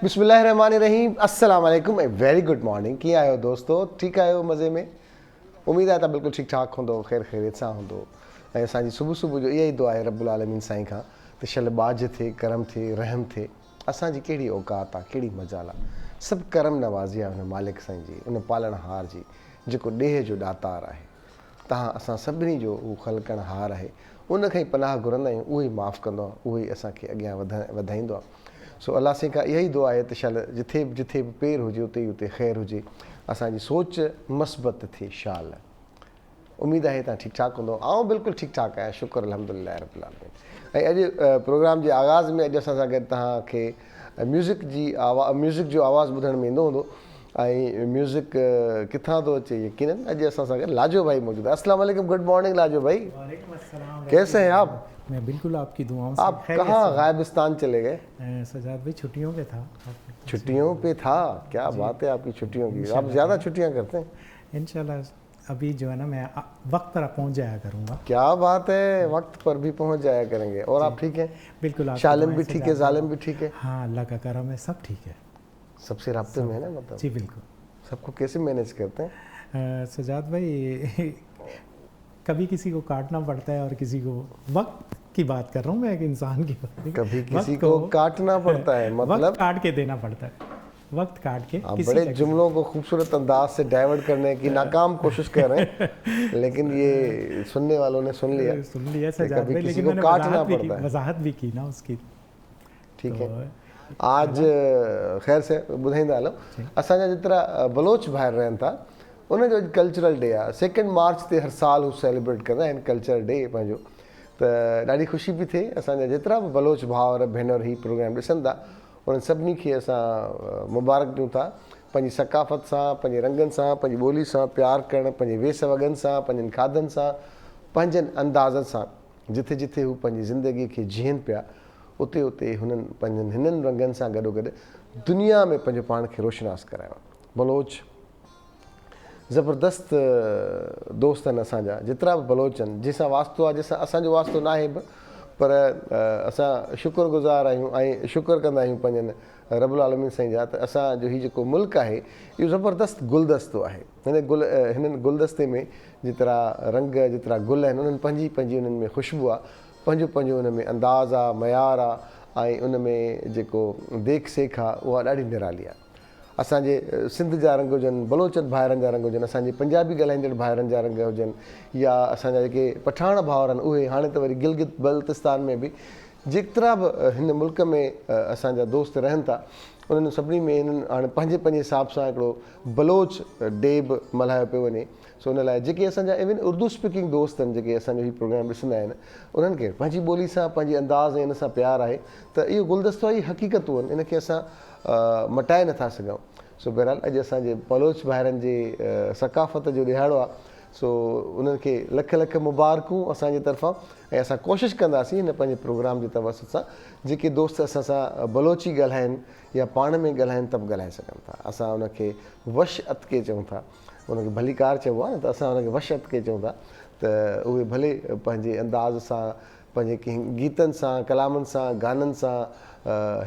بسم الله الرحمٰن الرحيم السلام عليڪم ۽ ويري گڊ مارننگ ڪيئن آهيو دوستو ٺيڪ آهيو مزي ۾ اميد آهي ته بلڪل ٺيڪ ٺاڪ هوندو خير خيريت سان هوندو ۽ اسان جي صبح صبح جو اها ئي دعا آهي رب العالمين سائين کان ته شل ٻاجهه ٿئي ڪرم ٿئي رحم ٿئي اسان جي ڪهڙي اوقات آ ڪهڙي مجال آ سڀ ڪرم نوازي آهي ان مالڪ سائين جي ان پالڻهار جي جيڪو ڏيهه جو ڏاتار آهي تهان اسان سڀني جو هو خلقڻ هار آهي، ان کان ئي پناهه گهرندا آهيون، اهو ئي معاف ڪندو آهي، اهو ئي اسان کي اڳيان وڌائيندو آهي. سو الله سائين کان اها ئي دعا آهي ته شل جٿي به جٿي به پير هجي اتي ئي اتي خير هجي، اسان جي سوچ مثبت ٿئي شال. اميد آهي توهان ٺيڪ ٺاڪ هوندؤ. آئون بلڪل ٺيڪ ٺاڪ آهيان شڪر الحمدلله رب العالمين. ۽ اڄ پروگرام جي آغاز ۾ اڄ اسان سان گڏ توهان کي ميوزڪ جي ميوزڪ جو آواز ٻڌڻ ۾ ايندو هوندو ۽ ميوزڪ ڪٿان ٿو اچي يقينن اڄ اسان سان گڏ لاجو ڀائي موجود آهي السلام عليڪم گڊ مارننگ لاجو ڀائي وعليڪم السلام ڪيسي هين آپ مين بلڪل آپ ڪي دعاؤن سي آپ ڪهان غائبستان چلي گئي سجاد ڀائي ڇٽيون پي ٿا ڇٽيون پي ٿا ڪيا بات هي آپ ڪي ڇٽيون ڪي آپ زياده ڇٽيان ڪرتي هين انشاءالله ابھی جو هي نا مين وقت پر پهنچ جايا ڪرون گا. ڪيا بات هي وقت پر ڀي پهنچ جايا ڪرين گي اور آپ ٺيڪ هين بلڪل آپ شالم ڀي ٺيڪ هي ظالم ڀي ٺيڪ هي هان الله ڪا ڪرم هي سب ٺيڪ هي سب سي رابطي ۾ هي نا مطلب جي بلڪل سب ڪو ڪيسي مينيج ڪرتي هين سجاد ڀائي ڪڀي ڪسي ڪو ڪاٽنا پڙتا هي اور ڪسي ڪو وقت ڪي بات ڪر رها هون مين ايڪ انسان ڪي بات ڪڀي ڪسي ڪو ڪاٽنا پڙتا هي مطلب وقت ڪاٽ ڪي دينا پڙتا هي وقت ڪاٽ ڪي آپ بڙي جملو ڪو خوبصورت انداز سي ڊائيورٽ ڪرني ڪي ناڪام ڪوشش ڪر رهي هين ليڪن يي سنني والو ني سن ليا سن ليا سجاد ڀائي ليڪن مين ني ڪاٽنا پڙتا هي وضاحت ڀي ڪي نا اس ڪي ٺيڪ هي آج خير سي ٻڌائيندا هلون اسان جا جيترا بلوچ ڀائر رهن ٿا ان جو اڄ ڪلچرل ڊي آ سيڪنڊ مارچ تي هر سال هو سيليبريٽ ڪندا آهن ڪلچرل ڊي پنهنجو ته ڏاڍي خوشي پي ٿئي اسان جا جيترا به بلوچ ڀائر ڀينر هي پروگرام ڏسن ٿا انهن سڀني کي اسان مبارڪ ڏيون ٿا پنهنجي ثقافت سان، پنهنجي رنگن سان، پنهنجي ٻولي سان پيار ڪرڻ، پنهنجي ويس وڳن سان، پنهنجن کاڌن سان، پنهنجن اندازن سان جٿي جٿي هو پنهنجي زندگي کي جيئن پيا اتي اتي هنن پنهنجن هنن رنگن سان گڏوگڏ دنيا ۾ پنهنجو پاڻ کي روشناس ڪرايو آهي. بلوچ زبردست دوست آهن اسان جا جيترا به بلوچ آهن جنهن سان واسطو آهي جنهن سان اسان جو واسطو ناهي به پر اسان شڪر گذار آهيون ۽ شڪر ڪندا آهيون پنهنجن رب العالمين سائين جا ته اسان جو هي جيڪو ملڪ آهي اهو زبردست گلدستو آهي هن گل هنن گلدستي ۾ جيترا رنگ جيترا گل آهن انهن پنهنجي پنهنجي انهن ۾ خوشبو آهي پنهنجو پنهنجو ان ۾ انداز آهي معيار آهي ۽ ان ۾ جيڪو ديک سيک آهي اها ڏاڍي نرالي آهي اسان جي سنڌ جا رنگ هجن، بلوچن ڀائرن جا رنگ هجن، اسان جي پنجابي ڳالهائيندڙ ڀائرن جا رنگ هجن يا اسان جا جيڪي پٺاڻ ڀائر آهن اهي هاڻي ته وري گلگت بلتستان ۾ به جيترا به هن ملڪ ۾ اسان جا دوست رهن ٿا انهن سڀني ۾ هنن هاڻي پنهنجي پنهنجي حساب سان هڪڙو بلوچ ڊي به ملهايو پيو وڃي سو ان لاء جيڪي اسان جا ايون اردو اسپيڪنگ دوست آهن جيڪي اسان جو هي پروگرام ڏسندا آهن انهن کي پنهنجي ٻولي سان پنهنجي انداز ۽ ان سان پيار آهي ته اهو گلدستو آهي حقيقتون آهن ان کي اسان مٽائي نٿا سگهون. سو بهرحال اڄ اسان جي بلوچ ڀائرن جي ثقافت جو ڏهاڙو آهي سو انهن کي لک لک مبارڪون اسان جي طرفان ۽ اسان ڪوشش ڪنداسين هن پنهنجي پروگرام جي توسط سان جيڪي دوست اسان سان بلوچي ڳالهائين يا پاڻ ۾ ڳالهائين ته به ڳالهائي سگهن ٿا اسان ان کي وش اتڪي چئون ٿا ان کي ڀليڪار چئبو آهي نه ته اسان ان کي وش اتڪي چئون ٿا ته اهي ڀلي پنهنجي انداز سان پنهنجي ڪنهن گيتن سان، ڪلامن سان، گانن سان،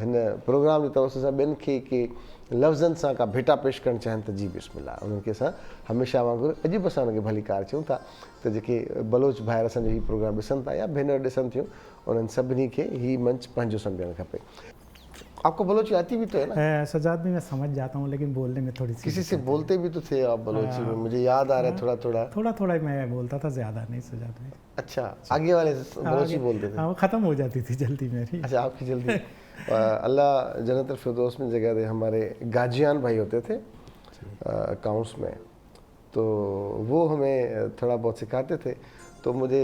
هن پروگرام جي توسط سان ٻين کي ڪي لفظن سان ڪا ڀيٽا پيش ڪرڻ چاهين ته جي بسم الله انهن کي اسان هميشه وانگر اڄ به اسان انهن کي ڀليڪار چئون ٿا ته جيڪي بلوچ ڀائر اسان جو هي پروگرام ڏسن ٿا يا ڀينر ڏسن ٿيون انهن سڀني کي هي منچ پنهنجو سمجهڻ کپي. آپ کو بلوچي آتي بھي تو ھي نا؟ سجاد بھي مين سمجھ جاتا ھون ليڪن بولني مين ٿوڙي سي ڪسي سي بولتي بھي تو ٿي آپ بلوچي مين مجھي ياد آ رھا ھي ٿوڙا ٿوڙا. ٿوڙا ٿوڙا ھي مين بولتا ٿا زياده نھي سجاد بھي. اڇا آگي والي بلوچي بولتي ٿي. ها وو ختم هو جاتي ٿي جلدي ميري. اڇا آپ ڪي جلدي الله جنت الفردوس ۾ جگه the هماري گاجيان ڀائي هوتي ٿي اڪائونٽس ۾ تو وو همي ٿوڙا بهت سکاتي ٿي تو مجھي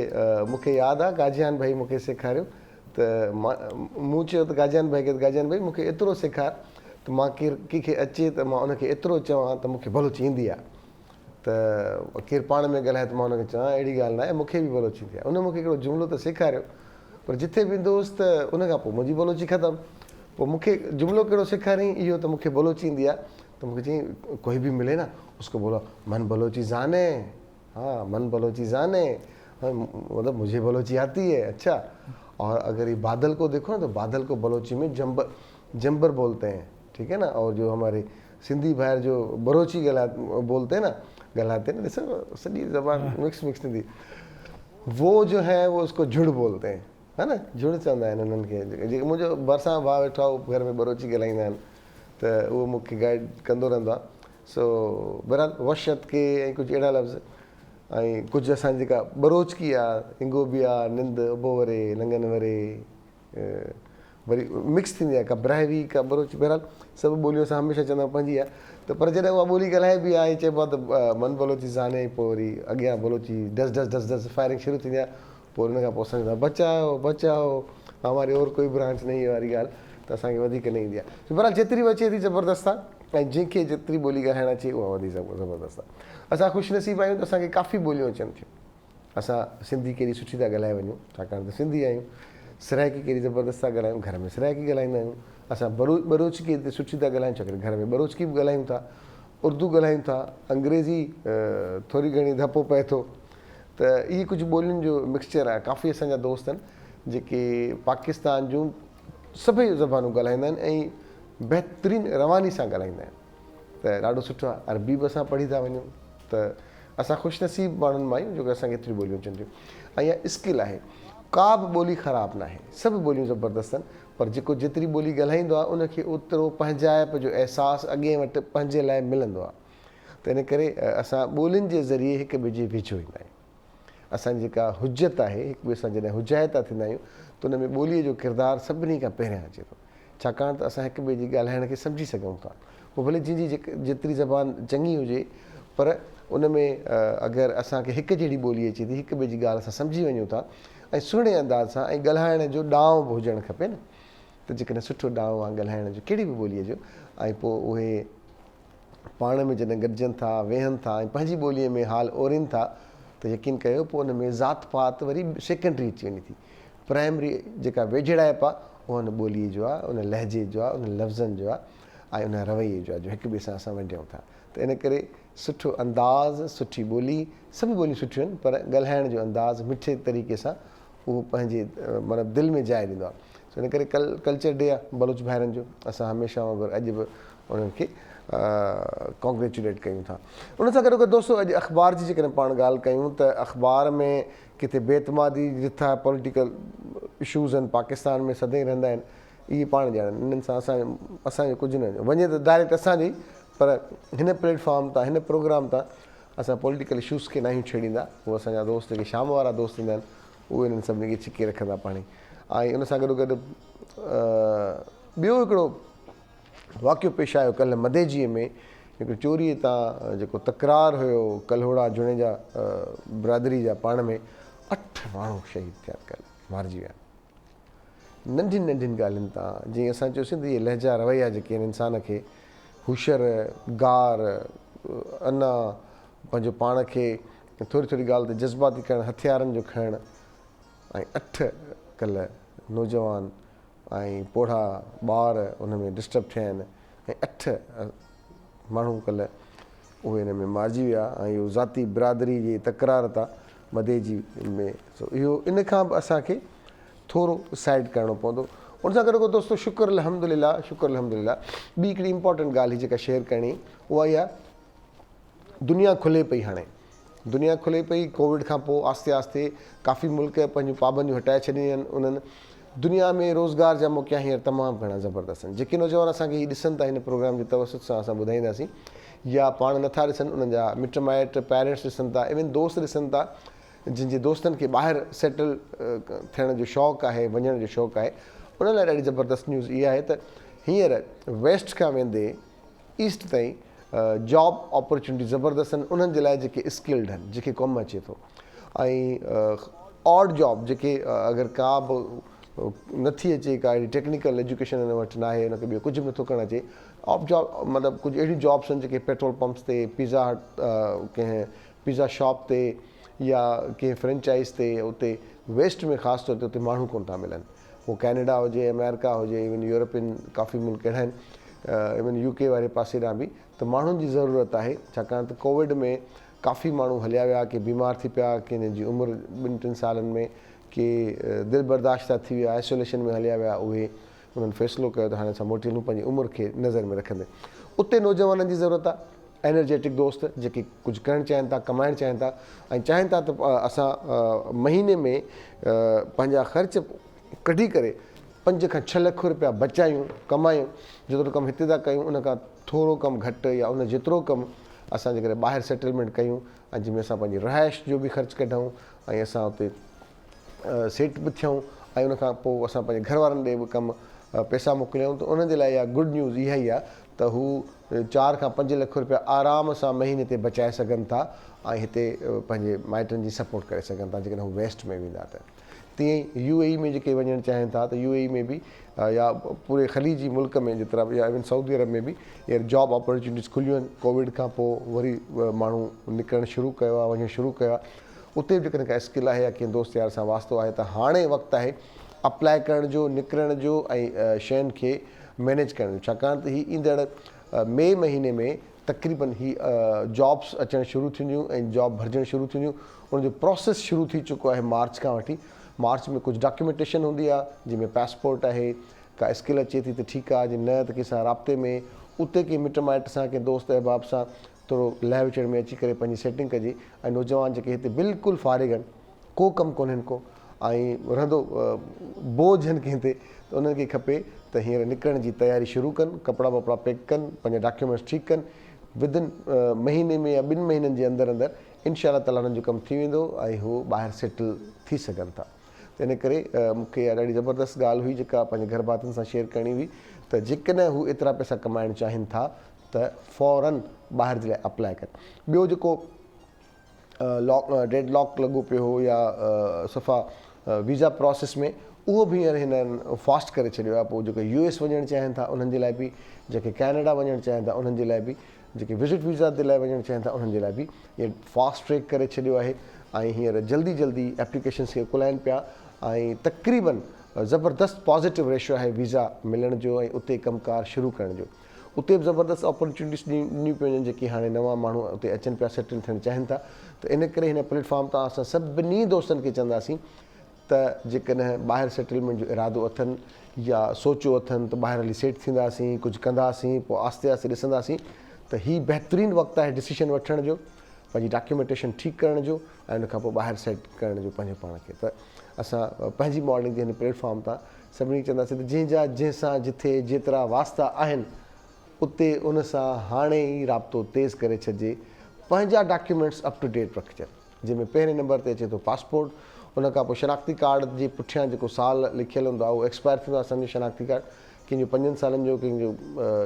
مونکي ياد آ گاجيان ڀائي مونکي سيکاريو ته مون چيو ته گاجيان ڀائي کي ته گاجيان ڀائي مونکي ايترو سيکار ته مان ڪير ڪنهن کي اچي ته مان ان کي ايترو چوان ته مونکي بلوچي ايندي آ ته ڪير پاڻ ۾ ڳالهائي ته مان هن کي چوان اهڙي ڳالهه ناهي مون کي به بلوچي ايندي آهي. ان مون کي هڪڙو جملو ته سيکاريو پر جٿي به ايندو هوس ته ان کان پوء منهنجي بلوچي ختم. پوء مون کي جملو ڪهڙو سيکاريائين اهو ته مون کي بلوچي ايندي آهي ته مون کي چيائين ڪوئي به ملي نه اس ڪو بولو من بلوچي زاني ها من بلوچي زاني مطلب مجهي بلوچي آتي هي اڇا اور اگر هي بادل ڪو ديکو نه ته بادل ڪو بلوچي ۾ جمبر جمبر بولتي هين. ठीक है ना और जो हमारे सिंधी भाइर जो बरोची ॻाल्हाए बोलते हैं ना ॻाल्हाते ना ॾिसो सॼी ज़बान मिक्स मिक्स थींदी वो जो है वो उसको झुड़ बोलते हैं हा न झुड़ चवंदा आहिनि उन्हनि खे जेके मुंहिंजो भरिसां भाउ वेठो आहे उहो घर में बरोची ॻाल्हाईंदा आहिनि त उहो मूंखे गाइड कंदो रहंदो आहे सो बहरहाल वशत खे ऐं कुझु अहिड़ा लफ़्ज़ ऐं कुझु असांजी जेका ॿरोचकी आहे इंगो बि आहे निंद उभो वरे लङनि वरे وري مڪس ٿيندي آهي ڪا براهوي ڪا بروچي بهرحال سڀ ٻوليون اسان هميشه چوندا آهيون پنهنجي آهي ته پر جڏهن اها ٻولي ڳالهائبي آهي ۽ چئبو آهي ته من بلوچي زاني پوء وري اڳيان بلوچي ڊس ڊس ڊس ڊس فائرنگ شروع ٿيندي آهي پوء ان کان پوء اسان چوندا آهيون بچايو بچايو هماري اور ڪوئي برانچ نهين واري ڳالهه ته اسان کي وڌيڪ نه ايندي آهي سو بهرحال جيتري به اچي ٿي زبردست آهي ۽ جنهن کي جيتري ٻولي ڳالهائڻ اچي اها وڌيڪ زبردست آهي اسان خوش نصيب آهيون ته اسان کي ڪافي ٻوليون اچن ٿيون اسان سنڌي ڪيڏي سٺي ٿا ڳالهائي وڃون ڇاڪاڻ ته سنڌي آهيون، سرائيڪي ڪيڏي زبردست ٿا ڳالهايون گهر ۾ سرائيڪي ڳالهائيندا آهيون، اسان ٻروچڪي ايتري سٺي ٿا ڳالهايون ڇاڪاڻ گهر ۾ ٻروچڪي به ڳالهايون ٿا، اردو ڳالهايون ٿا، انگريزي ٿوري گهڻي ڌپو پئي ٿو ته اهي ڪجهه ٻولين جو مڪسچر آهي، ڪافي اسان جا دوست آهن جيڪي پاڪستان جون سڀئي زبانون ڳالهائيندا آهن ۽ بهترين رواني سان ڳالهائيندا آهن ته ڏاڍو سٺو آهي، عربي به اسان پڙهي ٿا وڃون ته اسان خوش نصيب ماڻهن مان آهيون جو اسان کي ايتريون ٻوليون اچن ٿيون ۽ اها اسڪل آهي ڪا به ٻولي خراب ناهي سڀ ٻوليون زبردست آهن پر جيڪو جيتري ٻولي ڳالهائيندو آهي ان کي اوترو پنهنجائپ جو احساس اڳئين وٽ پنهنجي لاء ملندو آهي ته ان ڪري اسان ٻولين جي ذريعي هڪ ٻئي جي ويجهو ايندا آهيون اسان جي جيڪا حجت آهي هڪ ٻئي سان جڏهن حجائتا ٿيندا آهيون ته ان ۾ ٻوليء جو ڪردار سڀني کان پهريان اچي ٿو ڇاڪاڻ ته اسان هڪ ٻئي جي ڳالهائڻ کي سمجهي سگهون ٿا. پوء ڀلي جنهن جي جيتري زبان چڱي هجي پر ان ۾ اگر اسان کي هڪ جهڙي ٻولي اچي ٿي، هڪ ٻئي جي ڳالهه اسان سمجهي وڃون ٿا ۽ سهڻي انداز سان ۽ ڳالهائڻ جو ڏانء به هجڻ کپي نه ته جيڪڏهن سٺو ڏانء آهي ڳالهائڻ جو ڪهڙي به ٻوليء جو ۽ پوء اهي پاڻ ۾ جڏهن گڏجن ٿا، ويهن ٿا ۽ پنهنجي ٻوليء ۾ حال اورين ٿا ته يقين ڪيو پوء ان ۾ ذات پات وري سيڪنڊري اچي وڃي ٿي. پرائمري جيڪا ويجهڙائپ آ اها ان ٻوليء جو آ، ان لهجي جو آ، انهن لفظن جو آ ۽ ان رويي جو آ جو هڪ ٻئي سان اسان ونڊيون ٿا ته ان ڪري سٺو انداز، سٺي ٻولي، سڀ ٻوليون سٺيون آهن پر ڳالهائڻ جو انداز مٺي طريقي سان اهو پنهنجي معنيٰ دل ۾ جاء ڏيندو آ. سو ان ڪري ڪل ڪلچر ڊي آ بلوچ ڀائرن جو اسان هميشه وانگر اڄ به انهن کي ڪانگريچوليٽ ڪيون ٿا. ان سان گڏوگڏ دوستو اڄ اخبار جي جيڪڏهن پاڻ ڳالهه ڪيون ته اخبار ۾ ڪٿي بي اعتمادي رٿا پوليٽيڪل اشوز آهن پاڪستان ۾ سدائين رهندا آهن اهي پاڻ ڄاڻن انهن سان اسان اسان جو ڪجهه نه وڃي ته ڊائريڪٽ اسان جو ئي پر هن پليٽ فارم تان هن پروگرام تان اسان پوليٽيڪل اشوز کي ناهيون ڇيڙيندا هو اسان جا دوست جيڪي شام وارا دوست ايندا آهن اهي انهن سڀني کي ڇڪي رکندا پاڻي ۽ ان سان گڏو گڏ ٻيو هڪڙو واقعو پيش آيو ڪلهه مديجيء ۾ هڪ چوريء تان جيڪو تڪرار هيو ڪلهوڙا جوڻيجا برادري جا پاڻ ۾ اٺ ماڻهو شهيد ٿيا ڪلهه مارجي ويا ننڍين ننڍين ڳالهين تان جيئن اسان چيوسين ته اهي لهجا رويا جيڪي آهن انسان کي هوشر گار انا پنهنجو پاڻ کي ٿوري ٿوري ڳالهه تي جذباتي ڪرڻ هٿيارن جو کڻڻ ۽ اٺ ڪلهه نوجوان ۽ پوڙها ٻار ان ۾ ڊسٽرب ٿيا آهن ۽ اٺ ماڻهو ڪلهه اهي ان ۾ مارجي ويا ۽ اهو ذاتي برادري جي تڪرار تان مديجي ۾ سو اهو ان کان به اسان کي ٿورو سائيڊ ڪرڻو پوندو ان سان گڏو گڏ دوستو شڪر الحمدلله شڪر الحمدلله ٻي هڪڙي امپورٽنٽ ڳالهه جيڪا شيئر ڪرڻي اها اها دنيا کلي پئي هاڻي دنيا کلي پئي ڪووڊ کان پوء آهستي آهستي ڪافي ملڪ پنهنجون پابنديون هٽائي ڇڏيون آهن انهن دنيا ۾ روزگار جا موقعا هينئر تمام گهڻا زبردست آهن جيڪي نوجوان اسان کي هي ڏسن ٿا هن پروگرام جي توسط سان اسان ٻڌائينداسين يا پاڻ نٿا ڏسن انهن جا مٽ مائٽ پيرنٽس ڏسن ٿا ايون دوست ڏسن ٿا جن جي دوستن کي ٻاهر سيٽل ٿيڻ جو شوق آهي وڃڻ جو شوق آهي انهن لاء ڏاڍي زبردست نيوز اها آهي ته هينئر ويسٽ کان ويندي ايسٽ تائين جاب اپرچونٽي زبردست آهن انهن جي لاء جيڪي اسڪلڊ آهن جيڪي ڪم اچي ٿو ۽ آڊ جاب جيڪي اگر ڪا به نٿي اچي ڪا اهڙي ٽيڪنيڪل ايجوڪيشن ان وٽ ناهي ان کي ٻيو ڪجهه به نٿو ڪرڻ اچي آف جاب مطلب ڪجهه اهڙيون جابس آهن جيڪي پيٽرول پمپس تي پيزا هٽ ڪنهن پيزا شاپ تي يا ڪنهن فرنچائز تي اتي ويسٽ ۾ خاص طور تي اتي ماڻهو ڪونه ٿا ملن پوء ڪينيڊا هجي، آمريڪا هجي، ايون يورپين ڪافي ملڪ اهڙا آهن، ايون يو ڪي واري پاسي ڏانهن به ته ماڻهن جي ضرورت آهي، ڇاڪاڻ ته ڪووڊ ۾ ڪافي ماڻهو هليا ويا، ڪي بيمار ٿي پيا، ڪن جي عمر ٻن ٽن سالن ۾، ڪي دل برداشته ٿي ويا، آئسوليشن ۾ هليا ويا، اهي انهن فيصلو ڪيو ته هاڻي اسان موٽي هلون پنهنجي عمر کي نظر ۾ رکندي. اتي نوجوانن جي ضرورت آهي، انرجيٽڪ دوست جيڪي ڪجهه ڪرڻ چاهين ٿا، ڪمائڻ چاهين ٿا ۽ چاهين ٿا ته اسان مهيني ۾ پنهنجا خرچ ڪڍي ڪري پنج کان ڇهه لک روپيا بچايون، ڪمايون، جيترو ڪم هتي ٿا ڪيون ان کان ٿورو ڪم گهٽ يا ان جيترو ڪم اسان جيڪڏهن ٻاهر سيٽلمينٽ ڪيون ۽ جنهن ۾ اسان پنهنجي رهائش جو به خرچ ڪڍون ۽ اسان اتي سيٽ به ٿيون ۽ ان کان پوء اسان پنهنجي گهر وارن ڏي به ڪم پئسا موڪليون ته انهن جي لاء اها گڊ نيوز اها ئي آهي ته هو چار کان پنج لک روپيا آرام سان مهيني تي بچائي سگهن ٿا ۽ هتي پنهنجي مائٽن جي سپورٽ ڪري سگهن ٿا جيڪڏهن هو ويسٽ ۾ ويندا ته تيئن ئي يو اي اي ۾ جيڪي وڃڻ چاهين ٿا ته يو اي اي ۾ به يا پوري خليجي ملڪ ۾ جيترا به يا ايون سعودي عرب ۾ به هينئر جاب اپرچونٽيز کليون آهن ڪووڊ کان پوء وري ماڻهو نڪرڻ شروع ڪيو آهي وڃڻ شروع ڪيو آهي اتي به جيڪڏهن ڪا اسڪل آهي يا ڪنهن دوست يار سان واسطو آهي ته هاڻي وقت آهي اپلاء ڪرڻ جو، نڪرڻ جو ۽ شين کي مينيج ڪرڻ جو ڇاڪاڻ ته هي ايندڙ مئي مهيني ۾ تقريبن هي جابس اچڻ شروع ٿينديون ۽ جاب ڀرجڻ شروع ٿينديون ان جو پروسيس شروع ٿي چڪو آهي مارچ کان وٺي مارچ ۾ ڪجهه ڊاڪيومينٽيشن هوندي آهي جنهن ۾ پاسپورٽ آهي ڪا اسڪل اچي ٿي ته ٺيڪ آهي جي نه ته ڪنهن سان رابطي ۾ اتي ڪنهن مٽ مائٽ سان ڪنهن دوست احباب سان ٿورو لهه وچڙ ۾ اچي ڪري پنهنجي سيٽنگ ڪجي ۽ نوجوان جيڪي هتي بلڪل فارغ آهن ڪو ڪم ڪونهن ڪو ۽ رهندو بوجه آهن ڪنهن تي ته انهن کي کپي ته هينئر نڪرڻ جي تياري شروع ڪن ڪپڙا وپڙا پيڪ ڪن پنهنجا ڊاڪيومينٽس ٺيڪ ڪن ودن مهيني ۾ يا ٻن مهينن جي اندر اندر انشاء الله تعالي انهن جو ڪم ٿي ويندو ۽ هو ٻاهر سيٽل ٿي سگهن ٿا ته ان ڪري مون کي اها ڏاڍي زبردست ڳالهه هئي جيڪا پنهنجي گهر ڀاتين سان شيئر ڪرڻي هئي ته جيڪڏهن هو ايترا پئسا ڪمائڻ چاهين ٿا ته فورن ٻاهر جي لاء اپلاء ڪن. ٻيو جيڪو لاڪ ڊيڊ لاڪ لڳو پيو هو يا صفا ويزا پراسيس ۾ اهو به هينئر هنن فاسٽ ڪري ڇڏيو آهي پوء جيڪي يو ايس وڃڻ چاهين ٿا انهن جي لاء به جيڪي ڪينيڊا وڃڻ چاهين ٿا انهن جي لاء به جيڪي وزٽ ويزا جي لاء وڃڻ چاهين ٿا انهن جي لاء به هينئر فاسٽ ٽريڪ ڪري ڇڏيو آهي ۽ هينئر جلدي جلدي ايپليڪيشنس کي اڪلائن پيا ۽ تقريبن زبردست پازيٽو ريشو آهي ويزا ملڻ جو ۽ اتي ڪم ڪار شروع ڪرڻ جو. اتي به زبردست اپرچونٽيز ڏنيون پيون وڃن جيڪي هاڻي نوان ماڻهو اتي اچن پيا سيٽل ٿيڻ چاهين ٿا ته ان ڪري هن پليٽ فارم تان اسان سڀني دوستن کي چونداسين ته جيڪڏهن ٻاهر سيٽلمينٽ جو ارادو اٿن يا سوچيو اٿن ته ٻاهر هلي سيٽ ٿينداسين ڪجهه ڪنداسين پوء آهستي آهستي ڏسنداسين ته هي بهترين وقت آهي ڊسيشن وٺڻ جو پنهنجي ڊاڪيومينٽيشن ٺيڪ ڪرڻ جو ۽ ان کان پوء ٻاهر سيٽ ڪرڻ جو پنهنجو پاڻ کي ته اسان پنهنجي مارننگ جي هن پليٽ فارم تان سڀني کي چونداسين ته جنهن جا جنهن سان جٿي جيترا واسطا آهن اتي ان سان هاڻي ئي رابطو تيز ڪري ڇڏجي، پنهنجا ڊاڪيومينٽس اپ ٽو ڊيٽ رکجن جنهن ۾ پهرين نمبر تي اچي ٿو پاسپورٽ ان کان پوء شناختي ڪارڊ جي پٺيان جيڪو سال لکيل هوندو آهي اهو ايڪسپائر ٿيندو آهي سمجهو شناختي ڪارڊ ڪنهن جو پنجن سالن جو ڪنهن جو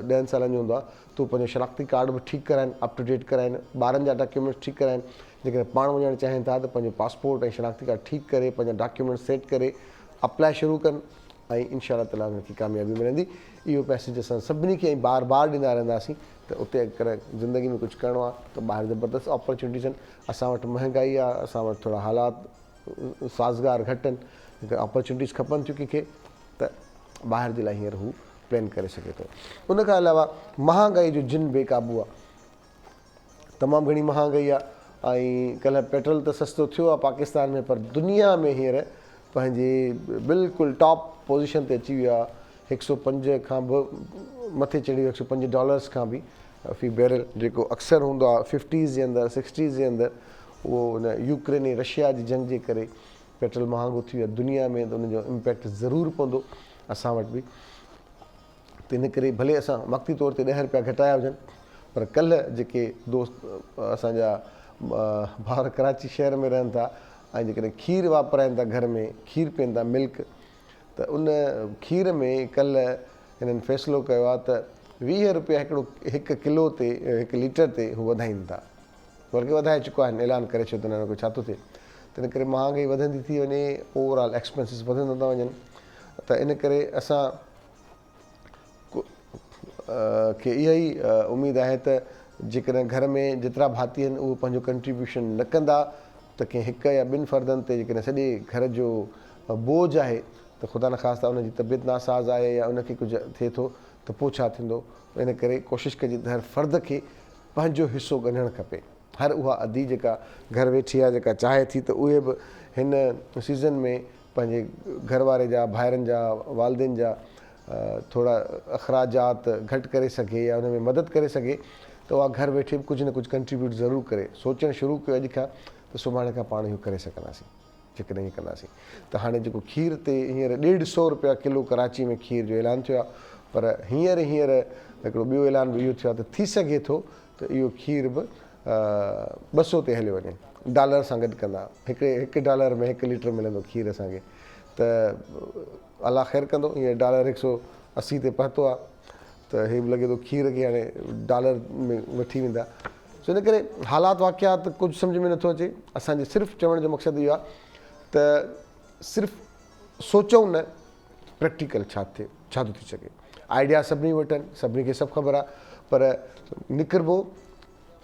ڏهن سالن جو هوندو آهي ته هو پنهنجو شناختي ڪارڊ به ٺيڪ ڪرائن اپ ٽو ڊيٽ ڪرائن ٻارن جا ڊاڪيومينٽس ٺيڪ ڪرائن جيڪڏهن پاڻ وڃڻ چاهين ٿا ته پنهنجو پاسپورٽ ۽ شناختي ڪارڊ ٺيڪ ڪري پنهنجا ڊاڪيومينٽس سيٽ ڪري اپلاء شروع ڪن ۽ انشاء الله تعالي انهن کي ڪاميابي ملندي. اهو ميسيج اسان سڀني کي ۽ بار بار ڏيندا رهنداسين ته اتي اگر زندگي ۾ ڪجهه ڪرڻو آهي ته ٻاهر زبردست اپرچونٽيز آهن. اسان وٽ مهنگائي آهي، اسان وٽ ٿورا حالات سازگار گهٽ آهن، جيڪڏهن اپرچونٽيز کپن ٿيون ڪنهن کي ته ٻاهر جي لاء هينئر هو پلان ڪري سگهي ٿو. ان کان علاوه مهانگائي جو جن بي قابو آهي. تمام گهڻي مهانگائي آ ۽ ڪلهه پيٽرول ته سستو ٿيو آ پاڪستان ۾ پر دنيا ۾ هينئر پنهنجي بلڪل ٽاپ پوزيشن تي اچي ويو آ هڪ سو پنج کان به مٿي چڙهي ويو هڪ سو پنج ڊالرس کان به في بيرل جيڪو اڪثر هوندو آ ففٽيز جي اندر سڪسٽيز جي اندر اهو ان يوڪرين ۽ رشيا جي جنگ جي ڪري پيٽرول مهانگو ٿي ويو آ دنيا ۾ ته ان جو امپيڪٽ ضرور پوندو اسان وٽ به. تنهن ڪري ڀلي اسان وقتي طور تي ڏهه رپيا گهٽايا هجن پر ڪلهه جيڪي دوست اسان جا ڀائر ڪراچي شهر ۾ رهن ٿا ۽ جيڪڏهن کير واپرائن ٿا گهر ۾ کير پين ٿا ملڪ ته ان کير ۾ ڪلهه هنن فيصلو ڪيو آهي ته 20 رپيا هڪڙو هڪ ڪلو تي هڪ ليٽر تي هو وڌائين ٿا بلڪه وڌائي چڪا آهن اعلان ڪري ڇڏيو اٿن هاڻي ڪو ڇا ٿو ٿئي تنهن ڪري مهانگائي وڌندي ٿي وڃي اوور آل ايڪسپينسز وڌندا ٿا وڃن ته ان ڪري اسان کي اها ئي اميد آهي ته جيڪڏهن گهر ۾ جيترا ڀاتي آهن اهي پنهنجو ڪنٽريبيوشن نه ڪندا ته ڪنهن هڪ يا ٻن فردن تي جيڪڏهن سڄي گهر جو بوجه آهي ته خدا نخواسته ان جي طبيعت ناساز آهي يا ان کي ڪجهه ٿئي ٿو ته پوء ڇا ٿيندو ان ڪري ڪوشش ڪجي ته هر فرد کي پنهنجو حصو ڳنڍڻ کپي. هر اها ادي جيڪا گهر ويٺي آهي جيڪا چاهي ٿي ته اهي به هن سيزن ۾ پنهنجي گهر واري جا، ڀائرن جا، والدين جا ٿورا اخراجات گهٽ ڪري سگهي يا ان ۾ مدد ڪري سگهي ته اها گهر ويٺي به ڪجهه نه ڪجهه ڪنٽريبيوٽ ضرور ڪري. سوچڻ شروع ڪيو اڄ کان ته سڀاڻي کان پاڻ اهو ڪري سگهنداسين جيڪڏهن ائين ڪنداسين ته هاڻي جيڪو کير تي هينئر ڏيڍ سئو رپيا ڪلو ڪراچي ۾ کير جو اعلان ٿيو آهي پر هينئر هينئر هڪڙو ٻيو اعلان به اهو ٿيو آهي ته ٿي سگهي ٿو ته اهو کير به 200 تي هليو وڃي ڊالر سان گڏ ڪندا هڪڙي هڪ ڊالر ۾ هڪ ليٽر ملندو کير اسان کي ته الله خير ڪندو هينئر ڊالر هڪ سو 80 تي پهتو آهي ته هي به لڳي ٿو کير کي هاڻي ڊالر ۾ وٺي ويندا سو ان ڪري حالات واقعات ڪجهه سمجهه ۾ نٿو اچي اسان جي صرف چوڻ جو مقصد اهو آهي ته صرف سوچون نه پريڪٽيڪل ڇا ٿئي ڇا ٿو ٿي سگهي آئيڊيا سڀني وٽ آهن سڀني کي سڀ خبر آهي پر نڪربو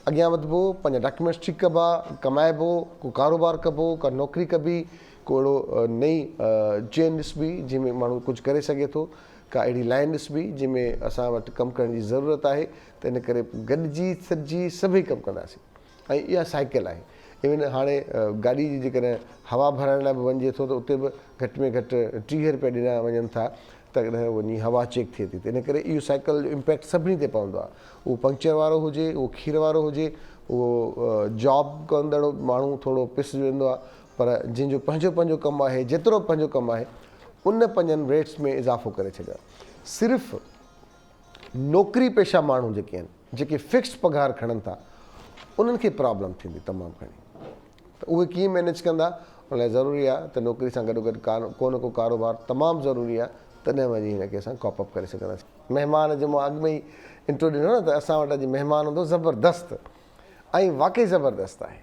اڳيان وڌبو پنهنجا ڊاڪيومينٽس ٺيڪ ڪبا ڪمائبو ڪو ڪاروبار ڪبو ڪا نوڪري ڪبي ڪو اهڙو نئين چين ڏسبي جنهن ۾ ماڻهو ڪجهه ڪري سگهي ٿو ڪا اهڙي لائين ڏسبي جنهن ۾ اسان وٽ ڪم ڪرڻ جي ضرورت آهي ته ان ڪري گڏجي سڏجي سڀئي ڪم ڪنداسين ۽ اها سائيڪل آهي ايون هاڻي گاڏي جي جيڪڏهن هوا ڀرائڻ لاء به وڃجي ٿو ته اتي به گهٽ ۾ گهٽ 30 رپيا ڏنا وڃن ٿا ته ڪڏهن وڃي هوا چيڪ ٿئي ٿي ته ان ڪري اهو سائيڪل جو امپيڪٽ سڀني تي پوندو آهي اهو پنڪچر وارو هجي اهو کير وارو هجي اهو جاب ڪندڙ ماڻهو ٿورو پسجي ويندو آهي پر جنهن جو پنهنجو پنهنجو ڪم آهي جيترو پنهنجو ڪم آهي ان پنهنجن ريٽس ۾ اضافو ڪري ڇڏيو آهي صرف نوڪري پيشه ماڻهو جيڪي آهن جيڪي فڪسڊ پگهار کڻن ٿا انهن کي پرابلم ٿيندي تمام گهڻي ته اهي ڪيئن مينيج ڪندا ان لاء ضروري آهي ته نوڪري سان گڏو گڏ ڪو نه ڪو ڪاروبار تمام ضروري آهي تڏهن وڃي هن کي اسان ڪاپ اپ ڪري سگهنداسين. مهمان جو مان اڳ ۾ ئي انٽرو ڏنو نه ته اسان وٽ اڄ مهمان هوندو زبردست ۽ واقعي زبردست آهي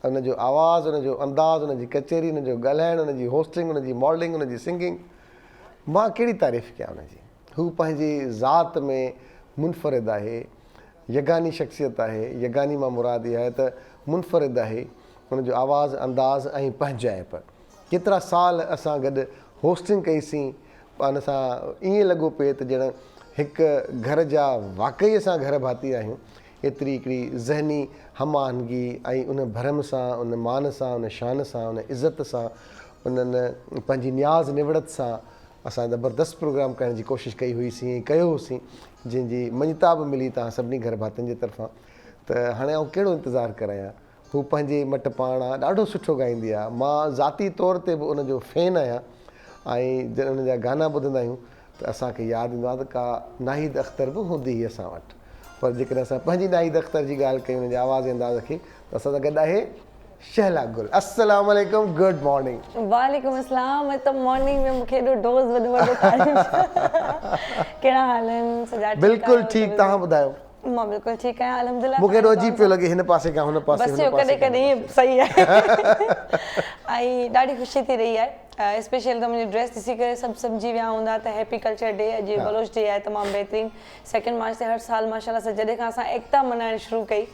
ان جو آواز ان جو انداز ان جي ڪچهري ان جو ڳالهائڻ ان جي هوسٽنگ ان جي ماڊلنگ ان جي سنگنگ مان ڪهڙي تعريف ڪيان ان جي هو پنهنجي ذات ۾ منفرد آهي، يگاني شخصيت آهي، يگاني مان مراد اها آهي ته منفرد آهي، ان جو آواز، انداز ۽ پنهنجائپ. ڪيترا سال اسان گڏ هوسٽنگ ڪئي سين، پاڻ سان ائين لڳو پئي ته ڄڻ هڪ گهر جا واقعي اسان گهر ڀاتي آهيون، ايتري هڪڙي ذهني هم آهنگي ۽ ان ڀرم سان، ان مان سان، ان شان سان، ان عزت سان، انهن پنهنجي نياز نوڙت سان اسان زبردست پروگرام ڪرڻ جي ڪوشش ڪئي هئي سين ۽ ڪيو هوسين جنهن جي مڃتا به ملي توهان سڀني گهر ڀاتين جي طرفان ته هاڻي آئون ڪهڙو انتظار ڪرايان هو پنهنجي مٽ پاڻ آ ڏاڍو سٺو ڳائيندي آ مان ذاتي طور تي به ان جو فين آهيان ۽ جڏهن ان جا گانا ٻڌندا آهيون ته اسان کي ياد ايندو آ ته ڪا ناهيد اختر به هوندي هئي اسان وٽ پر جيڪڏهن اسان پنهنجي ناهيد اختر جي ڳالهه ڪيون ان جي آواز ۽ انداز کي ته اسان سان گڏ آهي شهلا گل السلام عليڪم گڊ مارننگ. وعليڪم السلام اڄ ته مارننگ ۾ مونکي ايڏو ڊوز وڏو وڏو تعريف ڪهڙا حال آهن سجاد ٺيڪ بلڪل ٺيڪ توهان ٻڌايو. مان بلڪل ٺيڪ آهيان الحمدلله. مونکي ايڏو عجيب پيو لڳي هن پاسي کان هن پاسي بس اهو ڪڏهن ڪڏهن ائين صحيح آهي ۽ ڏاڍي خوشي ٿي رهي آهي اسپيشل ته منهنجي ڊريس ڏسي ڪري سڀ سمجهي ويا هوندا ته هيپي ڪلچر ڊي اڄ بلوچ ڊي آهي تمام بهترين سيڪنڊ مارچ تي هر سال ماشاءالله سان جڏهن کان اسان ايڪتا ملهائڻ شروع ڪئي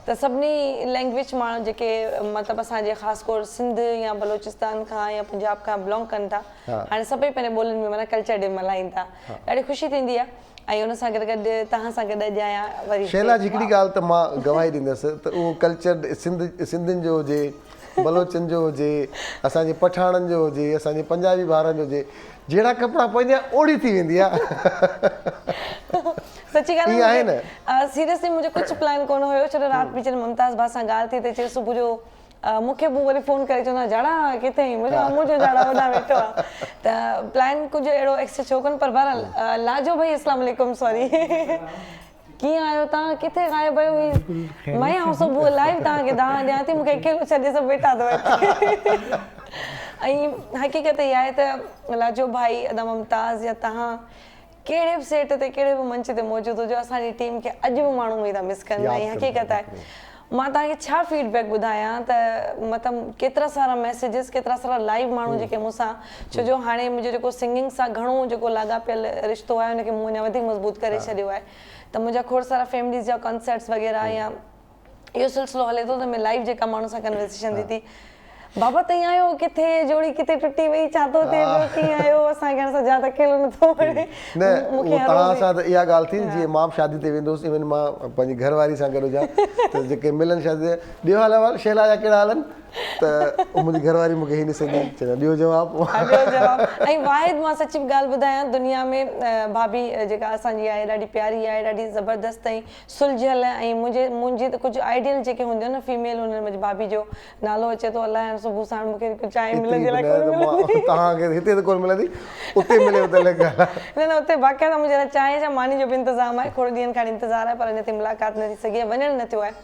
ته سڀني لينگويج ماڻهو جيڪي مطلب اسان جي خاص طور سنڌ يا بلوچستان کان يا پنجاب کان بلانگ ڪن ٿا هاڻي سڀئي پنهنجي ٻولين ۾ معنيٰ ڪلچر ڊي ملهائين ٿا ڏاڍي خوشي ٿيندي آهي ۽ ان سان گڏ گڏ توهان سان گڏ اڄ آهيان وري شيلا جي هڪڙي ڳالهه ته مان گواهي ڏيندس ته اهو ڪلچر سنڌ سنڌين جو هجي بلوچن جو هجي اسان جي پٺاڻن جو هجي اسان جي پنجابي ڀائرن جو هجي جهڙا ڪپڙا پائيندي آ اوڙي ٿي ويندي آ. سچي ڳالهه آهي نه سيريسلي منهنجو ڪجهه پلان ڪونه هيو ڇو ته رات به جڏهن ممتاز ڀاء سان ڳالهه ٿي ته چيو صبح جو مون کي به وري فون ڪري چوندا جاڙا ڪٿي آهين مون چيو امو جو جاڙا هوڏانهن ويٺو آ ته پلان ڪجهه اهڙو ايڪسٽرا ڇو ڪونه پر بهرحال لاجو ڀائي اسلام عليڪم سوري ڪيئن آهيو توهان ڪٿي غائب آهيو هي مئي آئون صبح لائيو توهان کي دانهن ڏيان ٿي مون کي اڪيلو ڇڏي سڀ ويٺا اٿو هتي ۽ حقيقت اها آهي ته لاجو ڀائي ادا ممتاز يا توهان ڪهڙي به سيٽ تي ڪهڙي به منچ تي موجود هجو اسان جي ٽيم کي اڄ به ماڻهو اميد مس ڪن ۽ حقيقت آهي مان توهان کي ڇا فيڊ بيڪ ٻڌايان ته مطلب ڪيترا سارا ميسيجز ڪيترا سارا لائيو ماڻهو جيڪي مون سان ڇو جو هاڻي منهنجو جيڪو سنگنگ سان گهڻو جيڪو لاڳاپيل رشتو آهي ان کي مون اڃا وڌيڪ مضبوط ڪري ڇڏيو آهي ته منهنجا کوڙ سارا فيمليز جا ڪنسرٽس وغيره يا اهو سلسلو هلي ٿو ته ۾ لائيو جيڪا ماڻهن سان ڪنورسيشن ٿي ٿي. بابا تئين آيو ڪٿي جوڙي ڪٿي ٽٽي وئي ڇا ٿو ٿئي پيو ڪيئن آيو اسان کي هاڻي سجاد اڪيلو نٿو وڻي نه اهو توهان سان ته اها ڳالهه ٿي جيئن مان به شادي تي ويندو هوس ايون مان پنهنجي گهر واري سان گڏ هجان ته جيڪي ملن شادي تي ڏيو حال احوال شهلا جا ڪهڙا حال آهن ته منهنجي گهر واري مون کي هي ڏسندي چوندي ڏيو جواب ڏيو جواب ۽ واحد مان سچي ڳالهه ٻڌايان دنيا ۾ ڀاڀي جيڪا اسان جي آهي ڏاڍي پياري آهي ڏاڍي زبردست ۽ سلجهيل ۽ منهنجي منهنجي ته ڪجهه آئيڊيل جيڪي هونديون آهن نه فيميل انهن منهنجي ڀاڀي جو نالو اچي ٿو الائي هاڻي صبح ساڻ مون کي چانهه ملندي الائي ڪونه ملندي. توهان کي هتي ته ڪونه ملندي اتي ملي ته الڳ ڳالهه آهي. نه نه اتي باقاعده منهنجي لاء چانهه ڇا ماني جو به انتظام آهي کوڙ ڏينهن کان انتظار آهي پر اڃا تائين ملاقات نه ٿي سگهي آهي وڃڻ نه ٿيو آهي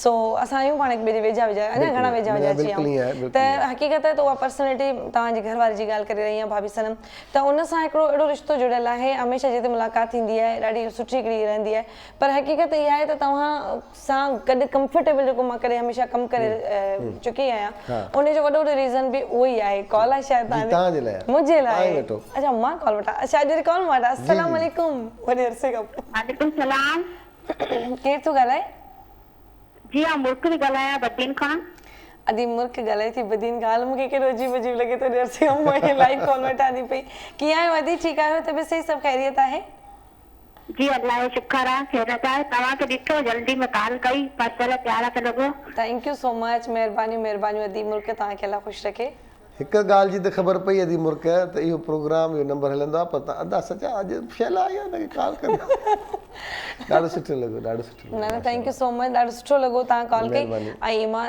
سو اسان آهيون پاڻ هڪ ٻئي جي ويجها ويجها اڃا گهڻا ويجها ويجها اچي ويا آهيون ته حقيقت آهي ته اها پرسنلٽي توهان جي گهر واري جي ڳالهه ڪري رهي آهيان ڀاڀي صنم ته ان سان هڪڙو اهڙو رشتو جڙيل آهي هميشه جتي ملاقات ٿيندي آهي ڏاڍي سٺي هڪڙي رهندي آهي پر حقيقت اها آهي ته توهان سان گڏ ڪمفرٽيبل جيڪو مان ڪڏهن هميشه ڪم ڪري چڪي آهيان ان جو وڏو وڏو ريزن به اهو ئي آهي ڪال آهي شايد توهان جي منهنجي لاء اڇا مان ڪال وٺان اڇا اڄ وري ڪال مان وٺان السلام عليڪم وڏي عرصي کان پوء. وعليڪم سلام. ڪير ٿو ڳالهائي؟ جي آئون مرڪ ٿي ڳالهايان بدين کان. ادي مرڪ ڳالهائي ٿي بدين کان هل مونکي ڪيڏو عجيب عجيب لڳي ٿو وڏي عرصي کان پوء لائيو ڪال وٺان ٿي پئي ڪيئن آهيو ادي ٺيڪ آهيو طبيعت صحيح سڀ خيريت آهي؟ جي الله جو شڪر آ خيريت آهي توهان کي ڏٺو جلدي ۾ ڪال ڪئي پرچل پيارا ته لڳو. Thank you سو مچ مهربانيون مهربانيون ادي مرڪ توهان کي الله خوش رکي. هڪ ڳالهه جي ته خبر پئي ادي مرڪ ته اهو پروگرام اهو نمبر هلندو آ پر تان ادا سچا اڄ شهلا آئي آ ان کي ڪال ڪندا ڏاڍو سٺو لڳو ڏاڍو سٺو لڳو نه نه thank you سو مچ ڏاڍو سٺو لڳو توهان ڪال ڪئي ۽ مان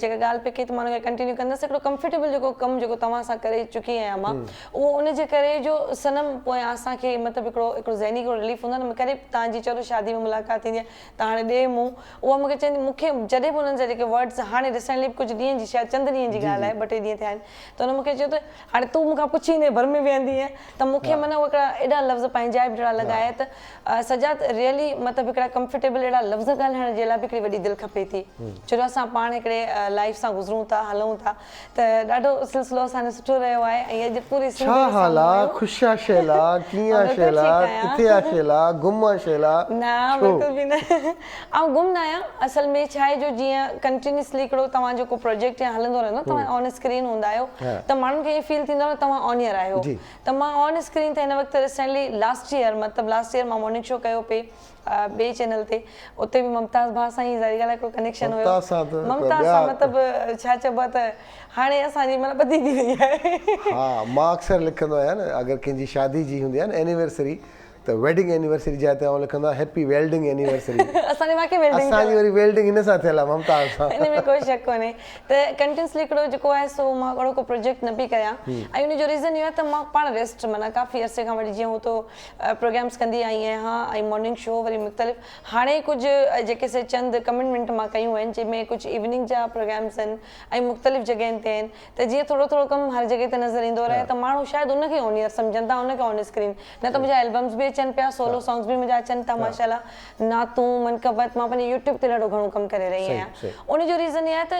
جيڪا ڳالهه پئي ڪئي ته مان ان کي ڪنٽينيو ڪندس هڪڙو ڪمفرٽيبل جيڪو ڪم جيڪو توهان سان ڪري چڪي آهيان مان اهو ان جي ڪري جو صنم پويان اسان کي مطلب هڪڙو هڪڙو ذهني هڪڙو رليف هوندو آهي نه ڪڏهن به توهان جي چلو شادي ۾ ملاقات ٿيندي آهي ته هاڻي ڏي مون اها مون کي چوندي مون کي جڏهن به انهن جا جيڪي ورڊز هاڻي ريسينٽلي به ڪجهه ڏينهن جي شايد چند ڏينهن جي ڳالهه آهي ٻه ٽي ڏينهن ٿيا آهن ته ان مون کي چيو ته هاڻي تون مون کان پڇي ايندين ڀر ۾ ويهندينء ته مون کي معنيٰ اهي هڪڙا ايڏا لفظ پنهنجائپ جهڙا لڳا آهي ته سجاد ريئلي مطلب هڪڙا ڪمفرٽيبل اهڙا لفظ ڳالهائڻ جي لاء به هڪڙي وڏي دل کپي ٿي ڇو جو اسان پاڻ هڪڙي لائيف سان گذرون ٿا هلون ٿا ته ڏاڍو سلسلو اسان جو سٺو رهيو آهي ۽ اڄ پوري سنڌ ڇا جي حال آ سامهون آيو. خوش آ شهلا ڪيئن آ بلڪل شهلا ٺيڪ آهيان. ڪٿي آ شهلا گم آ شهلا نه ڇو. بلڪل به نه آئون گم نه آهيان اصل ۾ ڇا آهي جو جيئن ڪنٽينيوسلي هڪڙو توهان جو ڪو پروجيڪٽ يا هلندو رهندو توهان آن اسڪرين هوندا آهيو ته ماڻهن کي ائين فيل ٿيندو آهي توهان آن ايئر آهيو ته مان آن اسڪرين ته هن وقت ريسينٽلي لاسٽ ايئر مطلب لاسٽ ايئر مان مارننگ شو ڪيو پئي ٻئي چينل تي اتي به ممتاز ڀاء سان ئي ظاهري ڳالهه آهي هڪڙو ڪنيڪشن هيو ممتاز سان ته ممتاز سان مطلب ڇا چئبو آهي ته هاڻي اسان جي معنيٰ ٻڌي ٿي وئي آهي. ها مان اڪثر لکندو آهيان نه اگر ڪنهن جي شادي جي هوندي آهي نه اينيورسري ته ويڊنگ اينيورسري جاء تي آئون لکندو آهيان هيپي ويلڊنگ اينيورسري اسان جي واقعي ويلڊنگ اسان جي وري ويلڊنگ هن سان ٿيل آهي ممتاز سان ان ۾ ڪو شڪ ڪونهي ته ڪنٽينيوسلي هڪڙو جيڪو آهي سو مان اهڙو ڪو پروجيڪٽ نه پئي ڪريان ۽ ان جو ريزن اهو آهي ته مان پاڻ ريسٽ معنيٰ ڪافي عرصي کان وٺي جيئن هو تو پروگرامز ڪندي آئي آهيان ۽ مارننگ شو وري مختلف هاڻي ڪجهه جيڪي سي چند ڪمٽمينٽ مان ڪيون آهن جنهن ۾ ڪجهه ايوننگ جا پروگرامز آهن ۽ مختلف جڳهين تي آهن ته جيئن ٿورو ٿورو ڪم هر جڳهه تي نظر ايندو رهي ته ماڻهو شايد ان کي آن ايئر سمجهن ٿا ان کي آن اسڪرين نه ته منهنجا البمز به اچن پيا سولو سانگز به منهنجا اچن ٿا ماشاء الله نعتون منقبت مان پنهنجي يوٽيوب تي ڏاڍو گهڻو ڪم ڪري رهي آهيان ان جو ريزن اهو آهي ته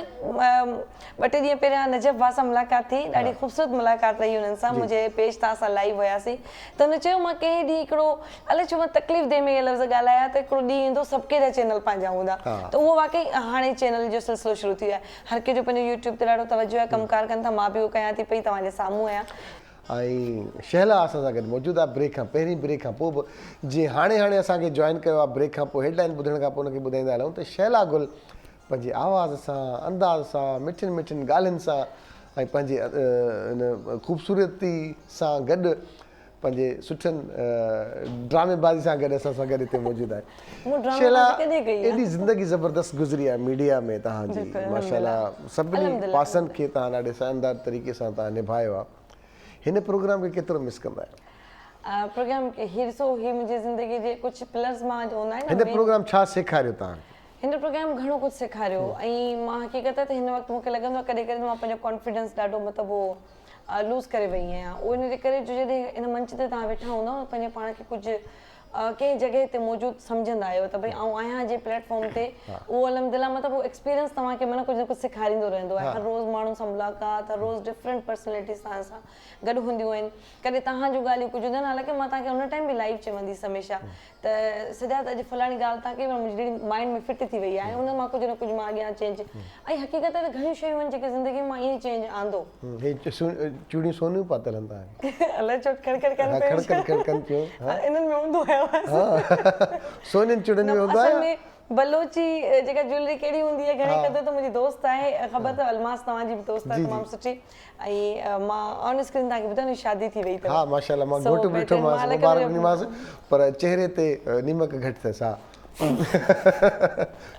ٻه ٽي ڏينهن پهريان نجف ڀاء سان ملاقات ٿي ڏاڍي خوبصورت ملاقات رهي انهن سان منهنجي پيج تان اسان لائيو هياسين ته هن چيو مان ڪنهن ڏينهن هڪڙو الائي ڇو مان تڪليف ديهه ۾ اهي لفظ ڳالهايا ته هڪڙو ڏينهن ايندو سڀ ڪنهن جا چينل پنهنجا هوندا ته اهو واقعي هاڻي چينل جو سلسلو شروع ٿي ويو آهي هر ڪنهن جو پنهنجو يوٽيوب تي ڏاڍو توجه آهي ڪم ڪار ڪن ٿا مان به اهو ڪيان ٿي پئي توهان جي سامهون آهيان. ۽ شهلا اسان سان گڏ موجود آهي بريڪ کان پهرين بريڪ کان پوء به جنهن هاڻي هاڻي اسان کي جوائن ڪيو آهي بريڪ کان پوء هيڊ لائن ٻڌڻ کان پوء ان کي ٻڌائيندا هلون ته شهلا گل پنهنجي آواز سان انداز سان مٺين مٺين ڳالهين سان ۽ پنهنجي ان خوبصورتي سان گڏ پنهنجي سٺن ڊرامي بازي سان گڏ اسان سان گڏ هتي موجود آهي. شيلا ايڏي زندگي زبردست گذري آهي ميڊيا ۾ توهان جي ماشاءالله سڀني پاسن کي توهان ڏاڍي شاندار طريقي سان توهان نڀايو آهي هن پروگرام کي ڪيترو مس ڪندا آهيو؟ پروگرام هي ڏسو هي منهنجي زندگي جي ڪجهه پلرز مان جو هوندا آهن نه هن پروگرام ڇا سيکاريو توهان کي؟ هن پروگرام گهڻو ڪجهه سيکاريو ۽ مان حقيقت ته هن وقت مون کي لڳندو آهي ڪڏهن ڪڏهن مان پنهنجو ڪانفيڊنس ڏاڍو مطلب اهو لوز ڪري وئي آهيان اهو ان جي ڪري جو جڏهن ان منچ تي توهان ويٺا هوندؤ نه پنهنجي پاڻ کي ڪجهه ڪنهن جڳهه تي موجود سمجهندا آهيو ته ڀئي آئون آهيان جنهن پليٽ فارم تي اهو الحمدلله مطلب اهو ايڪسپيرينس توهان کي معنيٰ ڪجهه نه ڪجهه سيکاريندو رهندو آهي هر روز ماڻهن سان ملاقات هر روز ڊفرنٽ پرسنلٽيز توهان سان گڏ هونديون آهن ڪڏهن توهان جون ڳالهيون ڪجهه هونديون آهن حالانڪه مان توهان کي ان ٽائيم به لائيو چوندي هيس هميشه ته سجاد اڄ فلاڻي ڳالهه توهان ڪئي پر منهنجي ڏاڍي مائنڊ ۾ فٽ ٿي وئي آهي ان مان ڪجهه نه ڪجهه مان اڳيان چينج ۽ حقيقت ته گهڻيون شيون آهن جيڪي زندگي ۾ مان ائين چينج آندو. هي چوڙيون سونيون پاتل آهن توهان کي. الائي ڇو کڙ کڙ ڪن پيون. کڙ کڙ ڪن پيون. انهن ۾ هوندو آهي آواز. سونين چوڙين ۾ هوندو آهي. اصل ۾ بلوچي جيڪا جيولري ڪهڙي هوندي آهي گهڻي قدر ته منهنجي دوست آهي خبر اٿو الماس توهان جي به دوست آهي تمام سٺي ۽ مان آن اسڪرين توهان کي ٻڌايو ان جي شادي ٿي وئي اٿو. ها ماشاءالله مان گهوٽ به ڏٺو مانس مبارڪ ڏنيمانس پر چهري تي نيمڪ گهٽ اٿس ها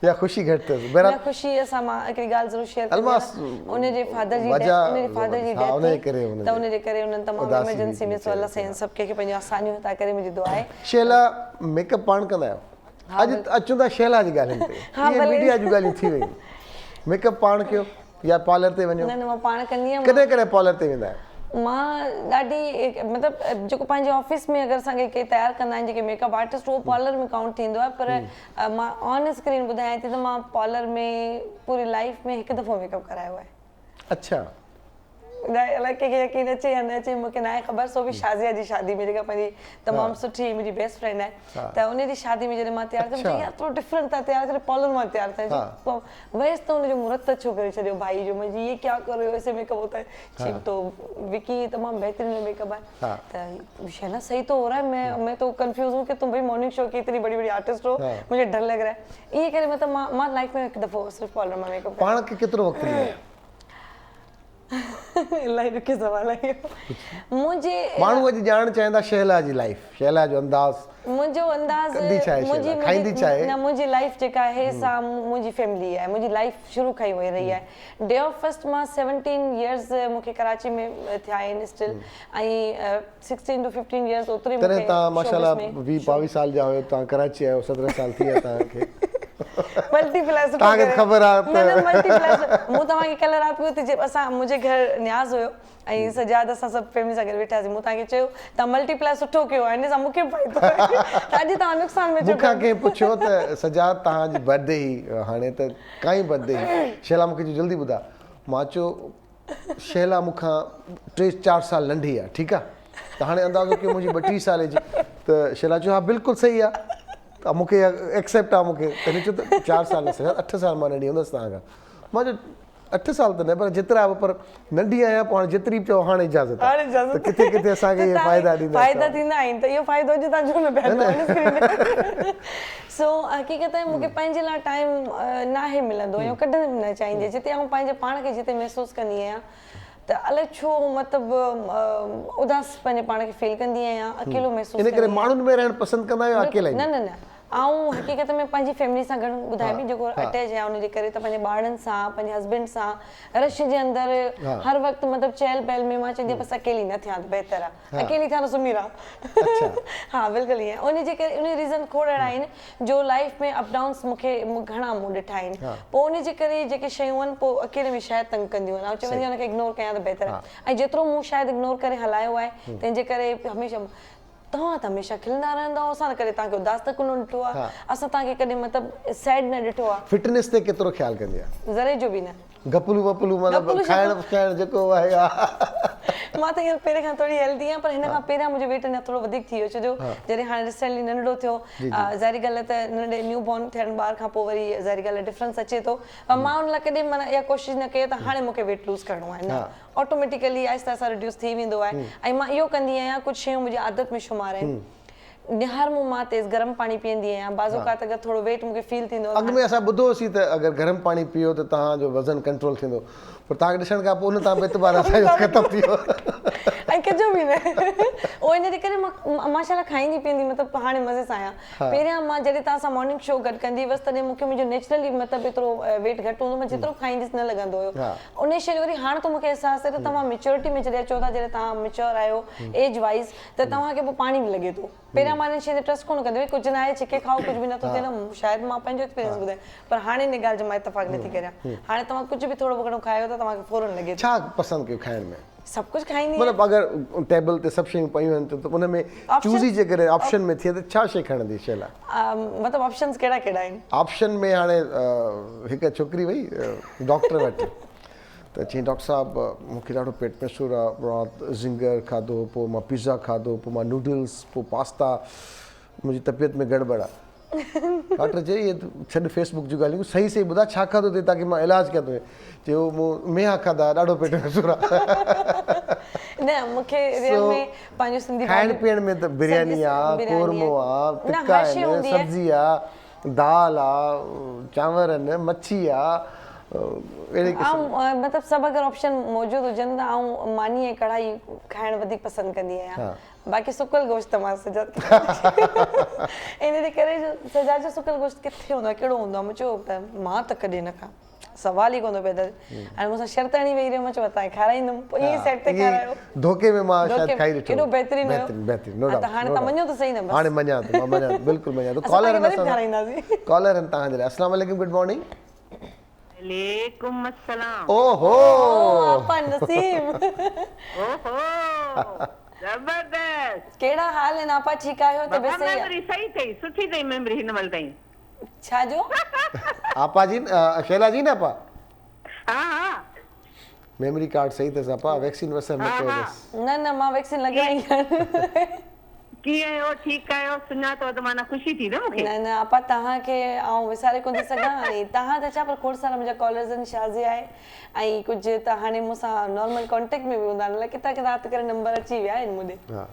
يا خوشي گهٽ اٿس بهرحال نه خوشي سان مان هڪڙي ڳالهه ضرور شيئر ڪندي آهيان ان جي فادر جي ان جي فادر جي ڊيٿ ٿي ته ان جي ڪري انهن تمام ايمرجنسي ۾ سو الله سائين سڀ ڪنهن کي پنهنجون آسانيون عطا ڪري منهنجي دعا آهي. شيلا ميڪ اپ پاڻ ڪندا آهيو؟ اڄ اچون ٿا شيلا جي ڳالهين تي اهي ميڊيا جون ڳالهيون ٿي ويون ميڪ اپ پاڻ ڪيو يا پارلر تي وڃو؟ نه نه مان پاڻ ڪندي آهيان. ڪڏهن ڪڏهن پارلر تي ويندا آهيو؟ مان ڏاڍي مطلب جيڪو پنهنجي آفيس ۾ اگر اسان کي ڪي تيار ڪندا آهن جيڪي ميڪ اپ آرٽسٽ اهو پارلر ۾ ڪائونٽ ٿيندو آهي پر مان آن اسڪرين ٻڌايان ٿي ته مان پارلر ۾ پوري لائيف ۾ هڪ دفعو ميڪ اپ ڪرايو آهي. اڇا. الائي ڪنهن کي يقين اچي يا نه اچي مون کي ناهي خبر سو به شازيه جي شادي ۾ جيڪا پنهنجي تمام سٺي منهنجي بيسٽ فرينڊ آهي ته ان جي شادي ۾ جڏهن مان تيار ٿيم چيائين يار ٿورو ڊفرنٽ ٿا تيار ٿيو پارلر مان تيار ٿيا پوء ويس ته ان جو مون رت اڇو ڪري ڇڏيو ڀائي جو منهنجي يي ڪيا ڪر رهي هو ايسي ميڪ اپ هوتا هي چيم تو وڪي تمام بهترين ميڪ اپ آهي ته شهلا صحيح تو هو رها هي مين مين تو ڪنفيوز هون ڪي تم ڀائي مارننگ شو ڪي اتني بڙي بڙي آرٽسٽ هو مجهي ڊر لڳ رها هي ائين ڪري مطلب مان مان لائف ۾ هڪ دفعو صرف پارلر مان ميڪ اپ پاڻ کي ڪيترو وقت ڏيندا آهيو؟ الاهي ڏکيو سوال آهي اهو. منهنجي ماڻهو اڄ ڄاڻڻ چاهيندا شهلا جي لائيف، شهلا جو انداز. منهنجو انداز ڪندي ڇا آهي شهلا، کائيندي ڇا آهي؟ نه منهنجي لائيف جيڪا آهي سا منهنجي فيملي آهي، منهنجي لائيف شروع کان ئي اهي رهي آهي. ڊي آف فرسٽ مان سيونٽين يئرز مون کي ڪراچي ۾ ٿيا آهن still ۽ sixteen to fifteen years اوتري مون کي تڏهن توهان ماشاء الله ويهه ٻاويهه سال جا هيو توهان ڪراچي آيو سترهن سال ٿي ويا توهان کي. ملٽي پلائي سٺو توهان کي ته خبر آ نه نه ملٽي پلائي مون توهان کي ڪلهه رات به اتي جي اسان منهنجي گهر نياز هيو ۽ سجاد اسان سڀ فيملي سان گڏ ويٺاسين مون توهان کي چيو توهان ملٽي پلائي سٺو ڪيو آهي ان سان مون کي به فائدو آهي ته اڄ توهان نقصان ۾ ڇو مون کان ڪنهن پڇيو ته سجاد توهان جي برٿ ڊي هئي هاڻي ته ڪائين برٿ ڊي هئي شيلا مون کي چيو جلدي ٻڌاء مان چيو شيلا مون کان ٽي چار سال ننڍي آ ٺيڪ آ ته هاڻي اندازو ڪيو منهنجي 32 سال جي ته شيلا چيو ها بلڪل صحيح آ ته مون کي ايڪسيپٽ آ مون کي ته هن چيو ته چار سال نه سجاد اٺ سال مان ننڍي هوندس توهان کان مان چيو اٺ سال ته نه پر جيترا به پر ننڍي آهيان پوء هاڻي جيتري به چئو هاڻي اجازت آ ته ڪٿي ڪٿي اسان کي اهي فائدا ڏيندا فائدا ٿيندا آهن ته اهو فائدو اڄ توهان جو نه پيا ڏيو سو حقيقت ۾ مون کي پنهنجي لاء ٽائيم ناهي ملندو ۽ ڪڏهن به نه چاهيندي جتي آئون پنهنجي پاڻ کي جتي محسوس ڪندي آهيان ته الائي ڇو مطلب اداس پنهنجي پاڻ کي فيل ڪندي آهيان اڪيلو محسوس ان ڪري ماڻهن ۾ رهڻ پسند ڪندا آهيو اڪيلائي نه نه نه آئون حقيقت ۾ پنهنجي فيملي سان گهڻو ٻڌايان پئي جيڪو اٽيچ آهيان ان جي ڪري ته پنهنجي ٻارڙن سان پنهنجي هسبينڊ سان رش جي اندر هر وقت مطلب چهل پهل ۾ مان چوندي آهيان بس اڪيلي نه ٿيان ته بهتر آهي اڪيلي ٿيان ته سمهي رهان ها بلڪل ائين ان جي ڪري ان ريزن کوڙ اهڙا آهن جو لائف ۾ اپ ڊائونس مون کي گهڻا مون ڏٺا آهن پوء ان جي ڪري جيڪي شيون آهن پوء اڪيلي ۾ شايد تنگ ڪنديون آهن آئون چوندي آهيان ان کي اگنور ڪيان ته بهتر آهي ۽ جيترو مون شايد اگنور ڪري هلايو آهي تنهن جي ڪري هميشه توهان ته هميشه کلندا رهندا آهيو اسان ته ڪڏهن توهان کي اداس ته ڪونه ڏٺو آهي اسان توهان کي ڪڏهن مطلب سيڊ نه ڏٺو آهي. فٽنس تي ڪيترو خيال ڪندي آهي؟ ذري جو به نه. گپلو وپلو مطلب کائڻ کائڻ جيڪو آهي ها. مان ته هينئر پهرين کان ٿوري هيلدي آهيان پر هن کان پهريان منهنجو ويٽ اڃا ٿورو وڌيڪ ٿي ويو ڇو جو جڏهن هاڻي ريسينٽلي ننڍڙو ٿيو ظاهري ڳالهه آهي ته ننڍي نيو بورن ٿيڻ ٻار کان پوء وري ظاهري ڳالهه آهي ڊفرنس اچي ٿو پر مان ان لاء ڪڏهن معنيٰ اها ڪوشش نه ڪئي آهي ته هاڻي مون کي ويٽ لوز ڪرڻو آهي نه آٽوميٽيڪلي آهستي آهستي ريڊيوس ٿي ويندو آهي ۽ مان اهو ڪندي آهيان ڪجهه شيون منهنجي عادت ۾ شمار آهن نهار مون مان تيز گرم پاڻي پيئندي آهيان بعض اوقات اگر ٿورو ويٽ مون کي فيل ٿيندو آهي اڳ ۾ اسان ٻڌو هوسين ته اگر گرم پاڻي پيئو ته توهان جو وزن ڪنٽرول ٿيندو پر توهان کي ڏسڻ کان پوء ان تان به اعتبار اسان جو ختم ٿي ويو. ۽ ڪجو به نه اهو ان جي ڪري مان ماشاء الله کائيندي پيئندي مطلب هاڻي مزي سان آهيان پهريان مان جڏهن توهان سان مارننگ شو گڏ ڪندي هيس تڏهن مون کي منهنجو نيچرلي مطلب ايترو ويٽ گهٽ هوندو مان جيترو به کائيندي هيس نه لڳندو هيو انهي شيء جو وري هاڻ ٿو مون کي احساس ٿئي ته توهان ميچورٽي ۾ جڏهن اچو ٿا جڏهن توهان ميچور آهيو ايج وائيز ته توهان کي پوء پاڻي به لڳي ٿو پهريان مان انهن شين تي ٽرسٽ ڪونه ڪندي هئي ڪجهه ناهي ڇڪي کائو ڪجهه به نٿو ٿئي نه شايد مان پنهنجو ايڪسپيرينس ٻڌايان پر هاڻي ان ڳالهه جو مان اتفاق نٿي ڪريان هاڻي توهان ڪجهه به ٿورو به گهڻو کايو ته توهان کي فورن لڳي ٿو. ڇا پسند ڪيو کائڻ ۾؟ سڀ ڪجهه کائيندي آهيان. مطلب اگر ٽيبل تي سڀ شيون پيون آهن ته ان ۾ چوزي جيڪڏهن آپشن ۾ ٿئي ته ڇا شي کڻندي شيلا؟ مطلب آپشنز ڪهڙا ڪهڙا آهن؟ آپشن ۾ هاڻي هڪ ڇوڪري وئي ڊاڪٽر وٽ ته چيائين ڊاڪٽر صاحب مون کي ڏاڍو پيٽ ۾ سور آ رات زنگر کاڌو پوء مان پيزا کاڌو پوء مان نوڊلز پوء پاستا منهنجي طبيعت ۾ گڙٻڙ آ. ڊاڪٽر چيو اهي ڇڏ فيس بڪ جون ڳالهيون صحيح صحيح ٻڌاء ڇا کاڌو اٿئي تاڪي مان علاج ڪيان تنهنجو. چيو مون ميها کاڌا ڏاڍو پيٽ ۾ سور آ. نه مون کي ريئل ۾ پنهنجو سنڌي کائڻ پيئڻ ۾ ته برياني آ قورمو آ ٽڪا آهن سبزي آ دال آ چانور آهن مڇي آ اهڙي قسم. آئون مطلب سڀ اگر آپشن موجود هجن ته آئون ماني ۽ ڪڙهائي کائڻ وڌيڪ پسند ڪندي آهيان. باقي سڪل گوشت ته مان سجاد کي ان جي ڪري جو سجاد جو سڪل گوشت ڪٿي هوندو آهي ڪهڙو هوندو آهي مون چيو ته مان ته ڪڏهن نه کان سوال ئي ڪونه ٿو پيدا ٿئي هاڻي مون سان شرط هڻي ويهي رهيو مان چيو تان کارائيندم پوء ائين سيٽ تي کارايو ڌوڪي ۾ مان شايد کائي ڏٺو ڪيڏو بهترين هيو بهترين نو ڊائوٽ ته هاڻي تان مڃو ته صحيح نه بس هاڻي مڃان ٿو مان مڃان ٿو بلڪل مڃان ٿو ڪالر کارائينداسين ڪالر آهن تان جي لاء السلام عليڪم گڊ مارننگ عليڪم السلام. اوهو آپا نسيم. اوهو زبردست. ڪهڙا حال آهن آپا ٺيڪ آهيو طبيعت صحيح آهي. ميموري صحيح اٿئي سٺي اٿئي ميموري هن مهل تائين. ڇا جو؟ آپا جي شيلا جي نه آپا. ها ها. ميموري ڪارڊ صحيح اٿس آپا ويڪسين وسر نه ڪيو بس. نه نه مان ويڪسين لڳائي ڪانه. ڪيئن آهيو ٺيڪ آهيو سڃاتو ته معنيٰ خوشي ٿي نه مونکي. نه نه آپا توهان کي آئون وساري ڪونه ٿي سگهان ۽ توهان ته ڇا پر کوڙ سارا منهنجا ڪالرز آهن شازيه آهي ۽ ڪجهه ته هاڻي مون سان نارمل ڪانٽيڪٽ ۾ به هوندا آهن الائي ڪٿان ڪٿان هٿ ڪري نمبر اچي ويا آهن مون ڏي. ها.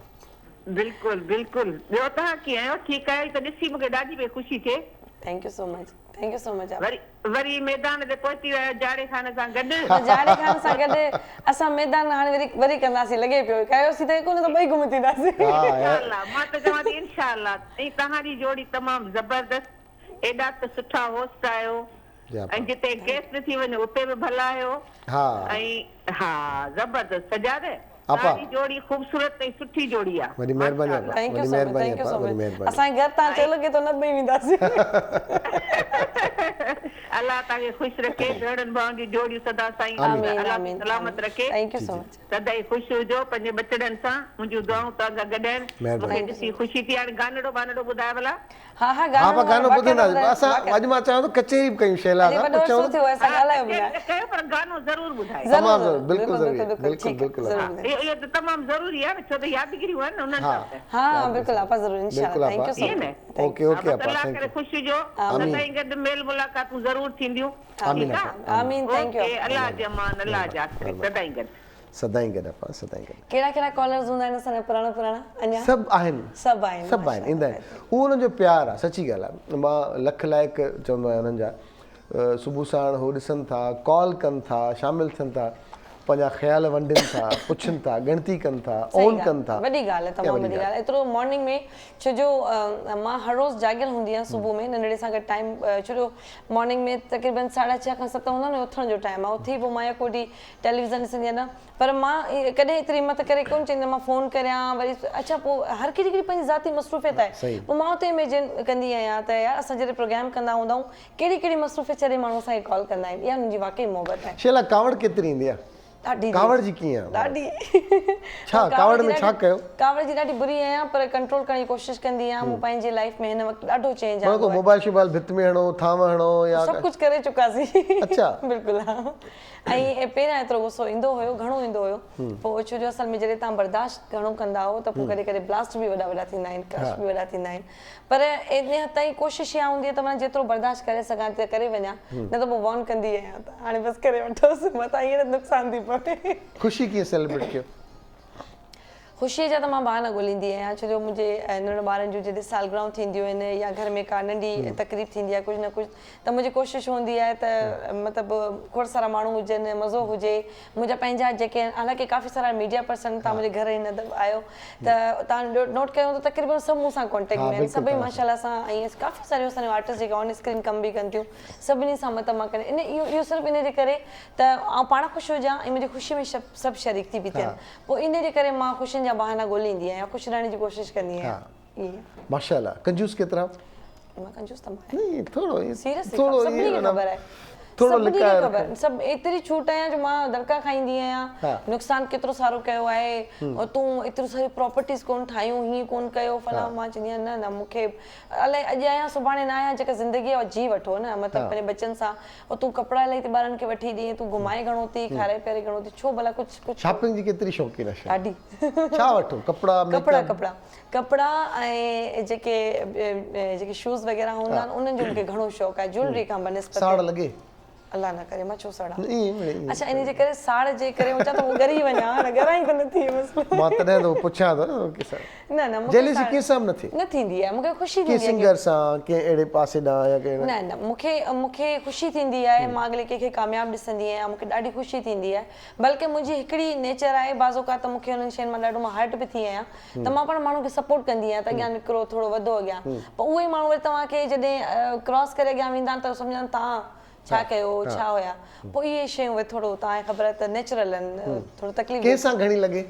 بلڪل بلڪل ٻيو توهان ڪيئن آهيو ٺيڪ آهيو هي ته ڏسي مونکي ڏاڍي پئي خوشي ٿئي. Thank you so much thank you so much آپا. وري وري ميدان تي پهچي ويا آهيو جاڙي خان سان گڏ. جاڙي خان سان گڏ اسان ميدان هاڻي وري وري ڪنداسين لڳي پيو ڪيوسين ته هڪ نه ته ٻئي گم ٿينداسين. انشاء الله مان ته چوان ٿي انشاء الله ۽ توهان جي جوڙي تمام زبردست ايڏا ته سٺا هوسٽ آهيو ۽ جتي گيسٽ ٿي وڃو اتي به ڀلا آهيو ۽ ها زبردست سجاد آپا. توهان جي جوڙي خوبصورت ۽ سٺي جوڙي آ. وڏي مهرباني آپا. Thank you وڏي سو مچ مهرباني thank you آپا سو وڏي مچ مهرباني. اسان جي گهر تان چيو لڳي ٿو نه ٻئي وينداسين. الله توهان کي خوش رکي ڀيڻن ڀائن جون جوڙيون سدا سائين آمين الله آمين سلامت رکي. Thank you so much. سدائين خوش هجو پنهنجي ٻچڙن سان منهنجون دعائون توهان سان گڏ آهن مون کي ڏسي خوشي ٿي هاڻي گانڙو بانڙو ٻڌاء ڀلا. ها ها ها پا گانو گانو ٻڌنداسين اسان اڄ مان چاهيان ٿو ڪچهري به ڪيون شيلا سان پوء چئون ٿيو اسان ڳالهايو به نه ڪيو پر گانو ضرور ٻڌايو تمام ضرور بلڪل ضروري بلڪل بلڪل اهو اهو ته تمام ضروري آهي نه ڇو ته يادگيريون آهن نه انهن سان ته ها بلڪل آپا ضرور انشاء الله thank you so much okay okay آپا الله ڪري خوش هجو سدائين گڏ ميل ملاقاتون ضرور ٿينديون آمين آپا آمين thank you الله جي امان الله جي آسري سدائين گڏ سدائين گڏ اپا سدائين گڏ. ڪهڙا ڪهڙا ڪالرز هوندا آهن اسان جا پراڻا پراڻا اڃا؟ سڀ آهن سڀ آهن سڀ آهن ايندا آهن اهو انهن جو پيار آهي سچي ڳالهه آهي مان لک لائق چوندو آهيان انهن جا صبح ساڻ هو ڏسن ٿا ڪال ڪن ٿا شامل ٿين ٿا پنهنجا خيال ونڊين ٿا پڇن ٿا ڳڻتي ڪن ٿا اون ڪن ٿا وڏي ڳالهه آهي تمام وڏي ڳالهه ايترو مارننگ ۾ ڇو جو مان هر روز جاڳيل هوندي آهيان صبح ۾ ننڍڙي سان گڏ ٽائيم ڇو جو مارننگ ۾ تقريبن ساڍا ڇهه کان ست هوندا نه اٿڻ جو ٽائيم آهي اٿي پوء مان يڪو وٺي ٽيليويزن ڏسندي آهيان نه پر مان ڪڏهن ايتري همت ڪري ڪونه چوندي مان فون ڪريان وري اڇا پوء هر ڪنهن جي هڪڙي پنهنجي ذاتي مصروفيت آهي پوء مان اتي اميجن ڪندي آهيان ته يار اسان جڏهن پروگرام ڪندا هوندا آهيون ڪهڙي ڪهڙي مصروفيت ڇڏي ماڻهو اسان کي ڪال ڪندا آهن اها انهن جي واقعي محبت آهي. شيلا ڪاوڙ ڪيتري ايندي آهي؟ ڏاڍي ڪاوڙ جي ڪيئن آهي؟ ڏاڍي. ڇا ڪاوڙ ۾ ڇا ڪيو؟ ڪاوڙ جي ڏاڍي بري آهيان پر ڪنٽرول ڪرڻ جي ڪوشش ڪندي آهيان مون پنهنجي لائيف ۾ هن وقت ڏاڍو چينج آندو آهي. موبائل شوبائل ڀت ۾ هڻو ٿانو هڻو يا سڀ ڪجهه ڪري چڪاسين. اڇا. بلڪل ها. ۽ پهريان ايترو غصو ايندو هيو گهڻو ايندو هيو پوء ڇو جو اصل ۾ جڏهن توهان برداشت گهڻو ڪندا آهو ته پوء ڪڏهن ڪڏهن بلاسٽ به وڏا وڏا ٿيندا آهن ڪرش به وڏا ٿيندا آهن پر ان حد تائين ڪوشش اها هوندي آهي ته مان جيترو برداشت ڪري سگهان ٿي ته ڪري وڃان نه ته پوء وارن ڪندي آهيان ته هاڻي بس ڪري وٺوس متان هينئر نقصان ٿي پوي. خوشي ڪيئن سيلبريٽ ڪيو؟ خوشيء جا ته مان بهانا ڳوليندي آهيان ڇو جو منهنجي ننڍڙن ٻارن جون جڏهن سالگرهون ٿينديون آهن يا گهر ۾ ڪا ننڍي تقريب ٿيندي آهي ڪجهه نه ڪجهه ته منهنجي ڪوشش هوندي آهي ته مطلب کوڙ سارا ماڻهو هجن مزو هجي منهنجا پنهنجا جيڪي آهن حالانڪه ڪافي سارا ميڊيا پرسن تان منهنجي گهر هن دفعي آيو ته تان نوٽ ڪيو هوندو تقريبن سڀ مون سان ڪانٽيڪٽ ۾ آهن سڀئي ماشاء الله سان ۽ ڪافي ساريون اسان جون آرٽسٽ جيڪي آن اسڪرين ڪم به ڪن ٿيون سڀني سان مطلب مان ڪنهن ان اهو اهو صرف ان جي ڪري ته آئون پاڻ خوش هجان ۽ منهنجي خوشي ۾ سڀ شريڪ ٿي به ٿين پوء انهي جي ڪري مان خوشين جا بهانا ڳوليندي آهيان خوش رهڻ جي ڪوشش ڪندي آهيان ائين. ماشاء الله ڪنجوس ڪيترا؟ مان ڪنجوس ته آهيان. نه ٿورو سيريسلي سڀني کي خبر آهي. ٿورو سڀني کي لڪائي خبر رکو. سڀ ايتري ڇوٽ آهيان جو مان دڙڪا کائيندي آهيان نقصان ڪيترو سارو ڪيو آهي تون ايتريون ساريون پراپرٽيز ڪون ٺاهيون هيئن ڪون ڪيو فلاڻو مان چوندي آهيان نه نه مون کي الائي اڄ آهيان سڀاڻي نه آهيان جيڪا زندگي آهي اها جي وٺو نه مطلب پنهنجي ٻچن سان تون ڪپڙا الاهي ٿي ٻارن کي وٺي ڏين تون گهمائي گهڻو ٿي کارائي پياري گهڻو ٿي ڇو ڀلا ڪجهه ڪجهه شاپنگ جي ڪيتري شوقين آهين ڏاڍي ڇا وٺو ڪپڙا ميڪ ڪپڙا اپ ڪپڙا ڪپڙا ۽ جيڪي جيڪي شوز وغيره هوندا آهن انهن جو مونکي گهڻو شوق آهي جيولري کان بنسبت ساڙ لڳي الله نه ڪري مان ڇو ساڙان ائين مڙئي ائين اڇا ان جي ڪري ساڙ جي ڪري هو چوان ته ڳري وڃان هاڻي ڳران ئي ته نه ٿي مسئلو مان تڏهن ٿو پڇان ٿو نه ڪي ساڙ نه نه مونکي جيلسي ڪنهن سان به نه ٿئي نه ٿيندي آهي مونکي خوشي ڪنهن ٿيندي آهي سنگر سان ڪنهن اهڙي پاسي ڏانهن يا ڪنهن نه نه مونکي مونکي خوشي ٿيندي آهي مان اڳلي ڪنهن کي ڪامياب ڏسندي آهيان مونکي ڏاڍي خوشي ٿيندي آهي بلڪه منهنجي هڪڙي نيچر آهي بعض اوقات ته مونکي انهن شين مان ڏاڍو مان هرٽ به ٿي آهيان ته مان پاڻ ماڻهن کي سپورٽ ڪندي آهيان ته اڳيان نڪرو ٿورو وڌو اڳيان پوء اهي ئي ماڻهو وري توهان کي جڏهن ڪراس ڪري اڳيان ويندا آهن ته سمجهندا آهن توهان ڇا ڪيو ڇا هيا پوء اهي شيون وري ٿورو توهان کي خبر آهي ته نيچرل آهن ٿورو تڪليف ڪنهن سان گهڻي لڳي؟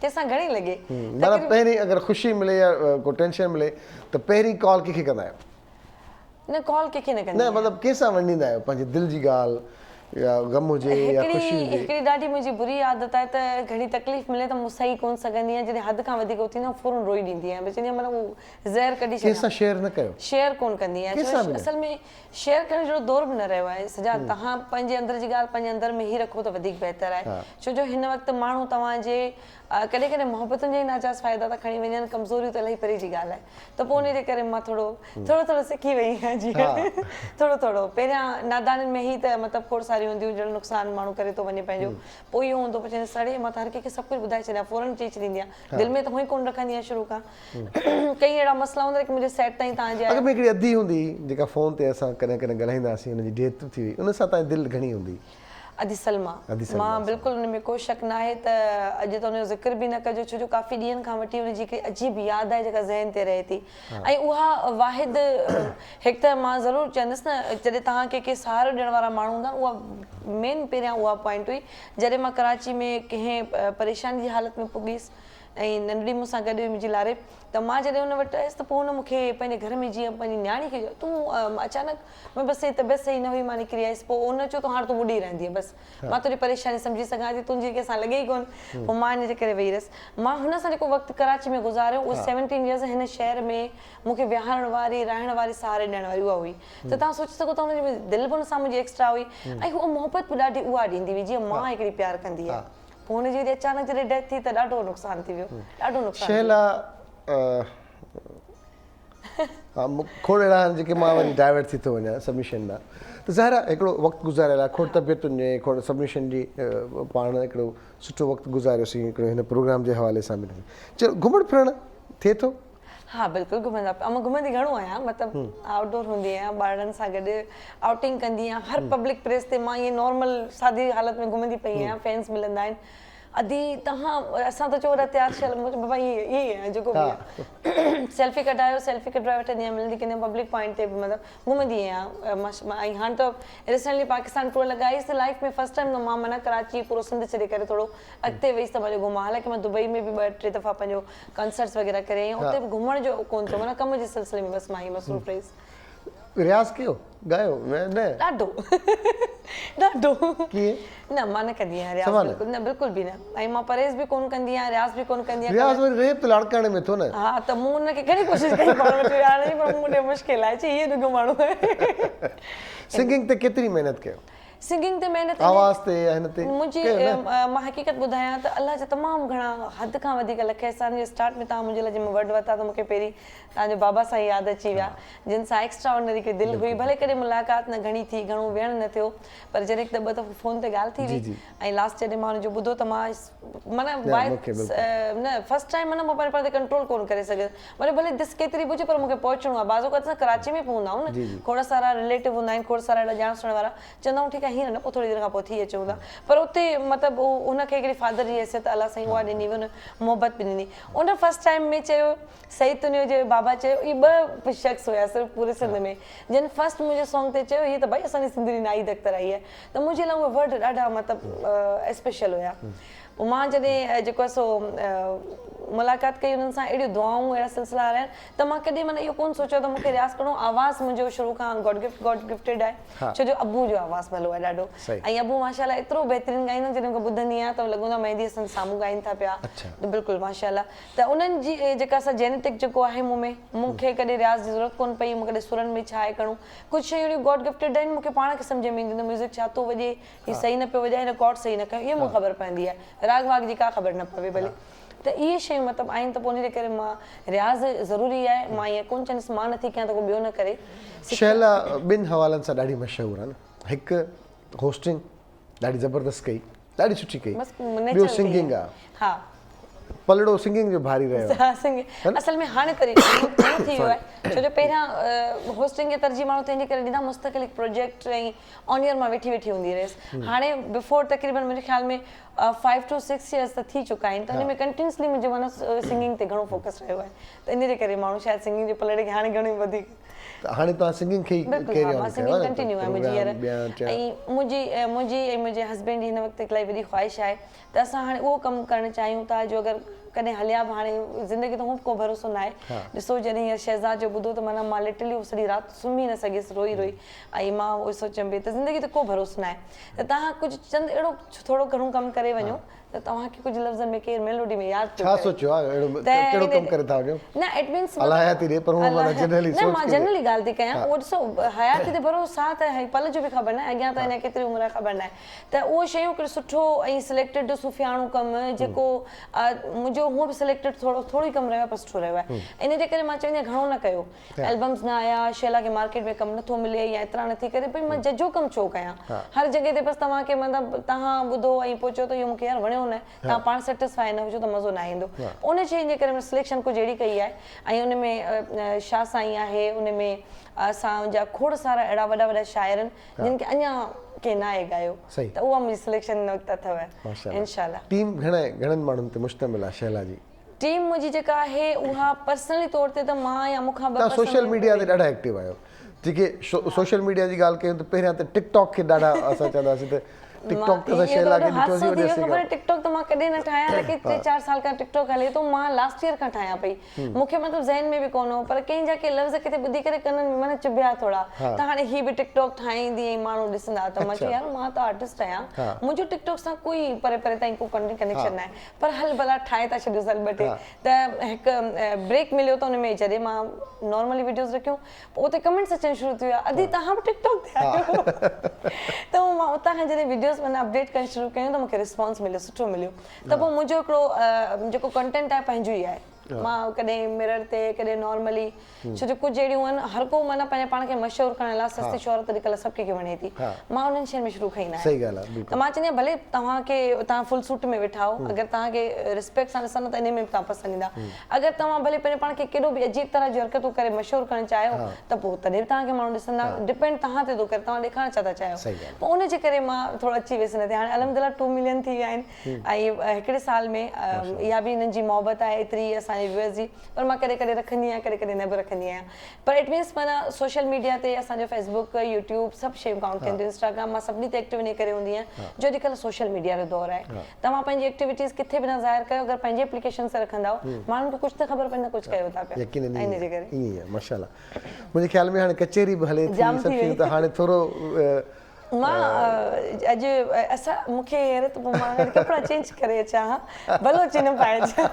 ڪنهن سان گهڻي لڳي؟ معنيٰ پهرين اگر خوشي ملي يا ڪو ٽينشن ملي ته پهرين ڪال ڪنهن کي ڪندا آهيو؟ نه ڪال ڪنهن کي نه ڪندي نه آهيان. مطلب ڪنهن سان ونڊيندا آهيو پنهنجي دل جي ڳالهه يا غم هجي يا خوشي هجي. هڪڙي ڏاڍي منهنجي بري عادت آهي ته گهڻي تڪليف ملي ته مون سهي ڪونه سگهندي آهيان جڏهن حد کان وڌيڪ ٿيندو آهي فورن روئي ڏيندي آهيان بس چوندي آهيان معنيٰ اهو زهر ڪڍي ڪنهن ڇڏيان. سان شيئر نه ڪيو. شيئر ڪونه ڪندي آهيان ڪنهن ڇو سان به نه. اصل ۾ شيئر ڪرڻ جهڙو دور به نه رهيو آهي سجاد توهان پنهنجي اندر جي ڳالهه پنهنجي اندر ۾ ئي رکو ته وڌيڪ بهتر آهي ڇو جو هن وقت ماڻهو توهان جي ڪڏهن ڪڏهن محبتن جا ئي ناجائز فائدا ٿا کڻي وڃن، ڪمزوريون ته الاهي پري جي ڳالهه آهي ته پوء ان جي ڪري مان ٿورو ٿورو ٿورو سکي وئي آهيان جيئڻ ٿورو ٿورو پهريان نادانين ۾ هي ته مطلب کوڙ ساريون هونديون جهڙو نقصان ماڻهو ڪري ٿو وڃي پنهنجو پوء اهو هوندو پوء چوندي سڙي مان ته هر ڪنهن کي سڀ ڪجهه ٻڌائي ڇڏيان فورن چئي ڇڏيندي آهيان دل ۾ ته هونئن ڪونه رکندي آهيان شروع کان ڪئي اهڙا مسئلا هوندا جيڪي منهنجي سيٽ تائين توهان جي اڳ ۾ هڪڙي ادي هوندي هئي جيڪا فون تي اسان ڪڏهن ڪڏهن ڳالهائيندا هئاسين ان جي ڊيٿ ٿي وئي ان سان توهان جي دل گهڻي هوندي هئي. ادي سلميٰ، مان بلڪل ان ۾ ڪو شڪ ناهي ته اڄ ته ان جو ذڪر به نه ڪجو ڇو جو ڪافي ڏينهن کان وٺي ان جي هڪڙي عجيب ياد آهي جيڪا ذهن تي رهي ٿي ۽ اها واحد هڪ ته مان ضرور چوندس نه جڏهن توهان کي ڪي سهارو ڏيڻ وارا ماڻهو هوندا آهن اها مين پهريان اها پوائنٽ هئي جڏهن مان ڪراچي ۾ ڪنهن پريشاني جي حالت ۾ پڳيس ۽ ننڍڙي مون سان گڏ هئي منهنجي لاريب ته مان جڏهن ان وٽ آيس ته پوء هن مون کي پنهنجي گهر ۾ جيئن پنهنجي نياڻي کي تون اچانڪ ۾ بس هي طبيعت صحيح نه هئي مان نڪري آيس پوء هن چيو ته هاڻ تون ٻڏي رهندينء بس مان تنهنجي پريشاني سمجهي سگهان ٿي تنهنجي ڪنهن سان لڳي ئي ڪونه پوء مان ان جي ڪري ويهي رهيس مان هن سان جيڪو وقت ڪراچي ۾ گذاريو اهو سيونٽين يئرز هن شهر ۾ مون کي ويهارڻ واري رهائڻ واري سهاري ڏيڻ واري اها هئي ته توهان سوچي سگهو ٿا هن جي دل به هن سان منهنجي ايڪسٽرا هئي ۽ هوء محبت به ڏاڍي اها ڏيندي هئي جيئن ماء هڪڙي پيار ڪندي آهي پوء هن جي وري اچانڪ جڏهن ڊيٿ ٿي ته ڏاڍو نقصان ٿي ويو ڏاڍو نقصان ٿي ويو. شهلا ها کوڙ اهڙا آهن جيڪي مان وري ڊائيورٽ ٿي ٿو وڃان سڀني شين ڏانهن ته ظاهر آهي هڪڙو وقت گذاريل آهي کوڙ طبيعتن جي کوڙ سڀني شين جي پاڻ هڪڙو سٺو وقت گذاريوسين هڪڙو هن پروگرام جي حوالي سان به چلو گهمڻ ڦرڻ ٿئي ٿو؟ ها بلڪل گهمندا مان گهمندي گهڻو آهيان مطلب آئوٽ ڊور هوندي آهيان ٻارڙن سان گڏ آئوٽنگ ڪندي آهيان هر پبلڪ پليس تي مان ائين نارمل سادي حالت ۾ گهمندي پئي آهيان فينس ملندا آهن ادي توهان اسان ته چئو وڏا تيار شل مون چيو بابا ائين ائين آهي جيڪو به آهي سيلفي ڪڍايو سيلفي ڪڍرائي وٺندي آهيان ملندي ڪندي آهيان پبلڪ پوائنٽ تي به مطلب گهمندي آهيان ۽ هاڻ ته ريسنٽلي پاڪستان ٽوئر لڳائي هيس لائف ۾ فرسٽ ٽائيم ته مان معنيٰ ڪراچي پورو سنڌ ڇڏي ڪري ٿورو اڳتي ويس ته پنهنجو گهمان حالانڪه مان دبئي ۾ به ٻه ٽي دفعا پنهنجو ڪنسرٽس وغيره ڪري آئي آهيان اتي به گهمڻ جو ڪونه ٿيو معنيٰ ڪم جي سلسلي ۾ بس مان ائين مصروف رهيس. رياض ڪيو؟ ڳايو؟ نه. ڏاڍو ڏاڍو. ڪيئن؟ نه مان نه ڪندي آهيان رياض بلڪل نه بلڪل به نه ۽ مان پرهيز به ڪونه ڪندي آهيان رياض به ڪونه ڪندي آهيان. رياض وري ريپ ته لاڙڪاڻي ۾ ٿو نه. ها ته مون ان کي گهڻي ڪوشش ڪئي پاڻ وٽ ويهارڻ جي پر مون ڏي مشڪل آهي چي هيء ڊگهو ماڻهو آهي. سنگنگ تي ڪيتري محنت ڪيو؟ سنگنگ تي محنت آواز تي يا هن تي منهنجي مان حقيقت ٻڌايان ته الله جا تمام گهڻا حد کان وڌيڪ لک احسان جو اسٽارٽ ۾ توهان منهنجي لاء جنهن ورڊ ورتا ته مون کي پهرين توهان جو بابا سائين ياد اچي ويا جن سان ايڪسٽرا آرڊنري هڪڙي دل هئي ڀلي ڪڏهن ملاقات نه گهڻي ٿي گهڻو ويهڻ نه ٿيو پر جڏهن هڪ ٻه دفعو فون تي ڳالهه ٿي هئي ۽ لاسٽ جڏهن مان ان جو ٻڌو ته مان معنيٰ نه فرسٽ ٽائيم معنيٰ مان پنهنجي پاڻ تي ڪنٽرول ڪونه ڪري سگهيس معنيٰ ڀلي دس ڪيتري به هجي پر مون کي پهچڻو آهي بعض اوقات اسان ڪراچي ۾ به هوندا آهيون نه کوڙ سارا رليٽو هوندا آهن کوڙ سارا اهڙا ڄاڻ سڃاڻ وارا چوندا آهيون ٺيڪ آهي هينئر نه پوء ٿوري دير کان پوء ٿي اچون ٿا پر اتي مطلب ان کي هڪڙي فادر جي حيثيت الله سائين اها ڏني هئي ان محبت به ڏني ان فرسٽ ٽائيم ۾ چيو سعيد تنيو جي بابا چيو اهي ٻه شخص هيا صرف پوري سنڌ ۾ جن فرسٽ منهنجي سانگ تي چيو هي ته ڀائي اسان جي سنڌڙي ناهيد اختر آئي آهي ته منهنجي لاء اهي ورڊ ڏاڍا مطلب اسپيشل هيا. پوء مان جڏهن جيڪو آهي سو ملاقات ڪئي انهن سان اهڙيون دعائون اهڙا سلسلا هلايا ته مان ڪڏهن معنيٰ اهو ڪونه سوچيو ته مون کي رياض ڪرڻو آواز منهنجو شروع کان گاڊ گفٽ گاڊ گفٽيڊ آهي ڇو جو ابو جو آواز ڀلو آهي ڏاڍو ۽ ابو ماشاء الله ايترو بهترين ڳائيندا آهن جڏهن مون کي ٻڌندي آهيان ته لڳندو آهي مهدي حسن سامهون ڳائين ٿا پيا بلڪل ماشاء الله ته انهن جي جيڪا سا جينيٽڪ جيڪو آهي مون ۾ مون کي ڪڏهن رياض جي ضرورت ڪونه پئي مون ڪڏهن سرن ۾ ڇا آهي ڪرڻو ڪجهه شيون اهڙيون گاڊ گفٽيڊ آهن مون کي پاڻ کي سمجهه ۾ اينديون ته ميوزڪ ڇا ٿو وڄي هي صحيح نه پيو وڄائي هن ڪارڊ صحيح نه کنيو اهي مون کي خبر پوندي آهي راڳ واڳ جي ڪا خبر نه پوي ڀلي ته اهي شيون مطلب آهن ته پوء ان جي ڪري مان رياض ضروري آهي مان ائين ڪونه چوندس مان نٿي ڪيان ته ڪو ٻيو نه ڪري. شهلا ٻن حوالن سان ڏاڍي مشهور آهي نه هڪ هوسٽنگ ڏاڍي زبردست ڪئي ڏاڍي سٺي ڪئي ٻيو سنگنگ آهي ها پلڙو سنگنگ جو ڀاري رهيو آهي. سنگنگ اصل ۾ هاڻي طريقو گهڻو ٿي ويو آهي ڇو جو پهريان هوسٽنگ کي ترجيح ماڻهو تنهن جي ڪري ڏيندا مستقل هڪ پروجيڪٽ ۽ آن ايئر مان ويٺي ويٺي هوندي رهيس هاڻي بفور تقريبن منهنجي خيال ۾ فائيو ٽو سڪس ايئرس ته ٿي چڪا آهن ته ان ۾ ڪنٽينيوسلي منهنجو معنيٰ سنگنگ تي گهڻو فوڪس رهيو آهي ته ان جي ڪري ماڻهو شايد سنگنگ جي پلڙي کي هاڻي گهڻو وڌيڪ ته هاڻي توهان سنگنگ کي ئي بلڪل ڪيري ها آن مان ڪيو سنگنگ آهي نه ڪنٽينيو آهي منهنجي پروگرام ٻيا هينئر ٽيا ۽ منهنجي منهنجي ۽ منهنجي هسبينڊ جي هن وقت الاهي وڏي خواهش آهي ته اسان هاڻي اهو ڪم ڪرڻ چاهيون ٿا جو اگر ڪڏهن هليا به هاڻي زندگي ته هونء به ڪو ڀروسو ناهي ڏسو جڏهن هينئر شهزاد جو ٻڌو ته معنيٰ مان لٽرلي اهو سڄي رات سمهي نه سگهيس روئي روئي ۽ مان اهو سوچيم پئي ته زندگي تي ڪو ڀروسو ناهي ته توهان ڪجهه چند اهڙو ٿورو گهڻو ڪم ڪري وڃو ته توهان کي ڪجهه لفظن ۾ ڪير ميلوڊي ۾ ياد پيو ڇا سوچيو آهي اهڙو ڪهڙو ڪم ڪري ٿا وڃو نه it means الله حياتي ڏي پر هونء معنيٰ جنرلي نه مان جنرلي ڳالهه ٿي ڪيان اهو ڏسو حياتي تي ڀروسو آهي ته پل جو به خبر ناهي اڳيان ته اڃا ڪيتري عمر آهي خبر ناهي ته اهو شيون هڪڙو سٺو ۽ سليڪٽيڊ صوفياڻو ڪم جيڪو منهنجو هونء به سليڪٽيڊ ٿورو ٿورو ئي ڪم رهيو آهي پر سٺو رهيو آهي ان جي ڪري مان چوندي آهيان گهڻو نه ڪيو البمز نه آيا شيلا کي مارڪيٽ ۾ ڪم نٿو ملي يا ايترا نٿي ڪري پئي مان ججهو ڪم ڇو ڪيان هر جڳهه تي بس توهان کي مطلب توهان ٻڌو ۽ پوء چئو ته اهو مونکي يار وڻيو نه توهان پاڻ سيٽسفائي نه هجو ته مزو نه ايندو ان شيء جي ڪري مان سليڪشن ڪجهه اهڙي ڪئي آهي ۽ ان ۾ شاهه سائين آهي ان ۾ اسان جا کوڙ سارا اهڙا وڏا وڏا شاعر آهن جن کي اڃا ڪنهن ناهي ڳايو ته اها منهنجي سليڪشن هن وقت اٿو انشاء الله. ٽيم گهڻي گهڻن ماڻهن تي مشتمل آهي شهلا جي؟ ٽيم منهنجي جيڪا آهي اها پرسنلي طور تي ته مان يا مون کان ٻه توهان پرسن سوشل ميڊيا تي ڏاڍا ايڪٽو آهيو جيڪي سوشل ميڊيا جي ڳالهه ڪيون ته پهريان ته ٽڪ ٽاڪ کي ڏاڍا اسان چونداسين ته ٽڪ ٽاڪ تي اسان شهلا کي ڏٺوسين وڏي عرصي کان. ٽڪ ٽاڪ ته مان ڪڏهن نه ٺاهيان حالانڪه ٽي چار سال کان ٽڪ ٽاڪ هلي ٿو مان لاسٽ ايئر کان ٺاهيان پئي مون کي مطلب ذهن ۾ به ڪونه هو پر ڪنهن جا ڪي لفظ ڪٿي ٻڌي ڪري ڪنن ۾ معنيٰ چڀيا ٿورا ته هاڻي هي به ٽڪ ٽاڪ ٺاهيندي ۽ ماڻهو ڏسندا ته مان چيو يار مان ته آرٽسٽ آهيان منهنجو ٽڪ ٽاڪ سان ڪوئي پري پري تائين ڪو ڪنيڪشن ناهي پر هل ڀلا ٺاهي ٿا ڇڏيوس هل ٻه ٽي ته هڪ بريڪ مليو ته ان ۾ جڏهن مان نارملي وڊيوز رکيون پوء اتي ڪمينٽس اچڻ شروع ٿي ويا ادي توهان به ٽڪ ٽاڪ تي آهيو ته مان اتان کان جڏهن وڊيوز معنيٰ اپڊيٽ ڪرڻ شروع ڪيون ته مون کي رسپانس مليو سٺو مليو ته پوء منهنجو هڪڙو جيڪو ڪنٽينٽ آهي پنهنجو ئي آهي مان ڪڏهن مرر تي ڪڏهن نارملي ڇو جو ڪجهه اهڙيون آهن هر ڪو معنيٰ پنهنجي پاڻ کي مشهور ڪرڻ لاء سستي شهرت اڄڪلهه سڀ ڪنهن کي وڻي ٿي مان انهن شين ۾ شروع کان ئي نه آهيان ته مان چوندي آهيان ڀلي توهان کي توهان فل سوٽ ۾ ويٺا آهو اگر توهان کي رسپيڪٽ سان ڏسندا ته انهي ۾ به توهان پسند ايندا اگر توهان ڀلي پنهنجي پاڻ کي ڪيڏو به عجيب طرح جون حرڪتون ڪري مشهور ڪرڻ چاهيو ته پوء تڏهن به توهان کي ماڻهو ڏسندا ڊپينڊ توهان تي ٿو ڪري توهان ڏيکارڻ ڇا ٿا چاهيو پوء ان جي ڪري مان ٿورو اچي ويس ان تي هاڻي الحمدلله ٽو ملين ٿي ويا آهن ۽ هڪڙي سال ۾ اها به انهن جي محبت آهي ايتري اسان جي ويوئرز جي پر مان ڪڏهن ڪڏهن رکندي آهيان ڪڏهن ڪڏهن نه به رکندي آهيان پر it means معنيٰ سوشل ميڊيا تي اسان جو فيسبوڪ يوٽيوب سڀ شيون ڪائونٽ ٿين ٿيون انسٽاگرام مان سڀني تي ايڪٽو انهي ڪري هوندي آهيان جو اڄڪلهه سوشل ميڊيا جو دور آهي توهان پنهنجي ايڪٽيوٽيز ڪٿي به نه ظاهر ڪيو اگر پنهنجي اپليڪيشن تي رکندائو ماڻهن کي ڪجهه ته خبر پوندي نه ڪجهه ڪيو ٿا پيا يقينن ائين ئي آهي ماشاءالله منهنجي خيال ۾ هاڻي ڪچهري به هلي ٿي سڀ شيون ته هاڻي ٿورو مان اڄ اسان مون کي حيرت پوء مان وري ڪپڙا چينج ڪري اچان ها بلوچي نه پائي اچان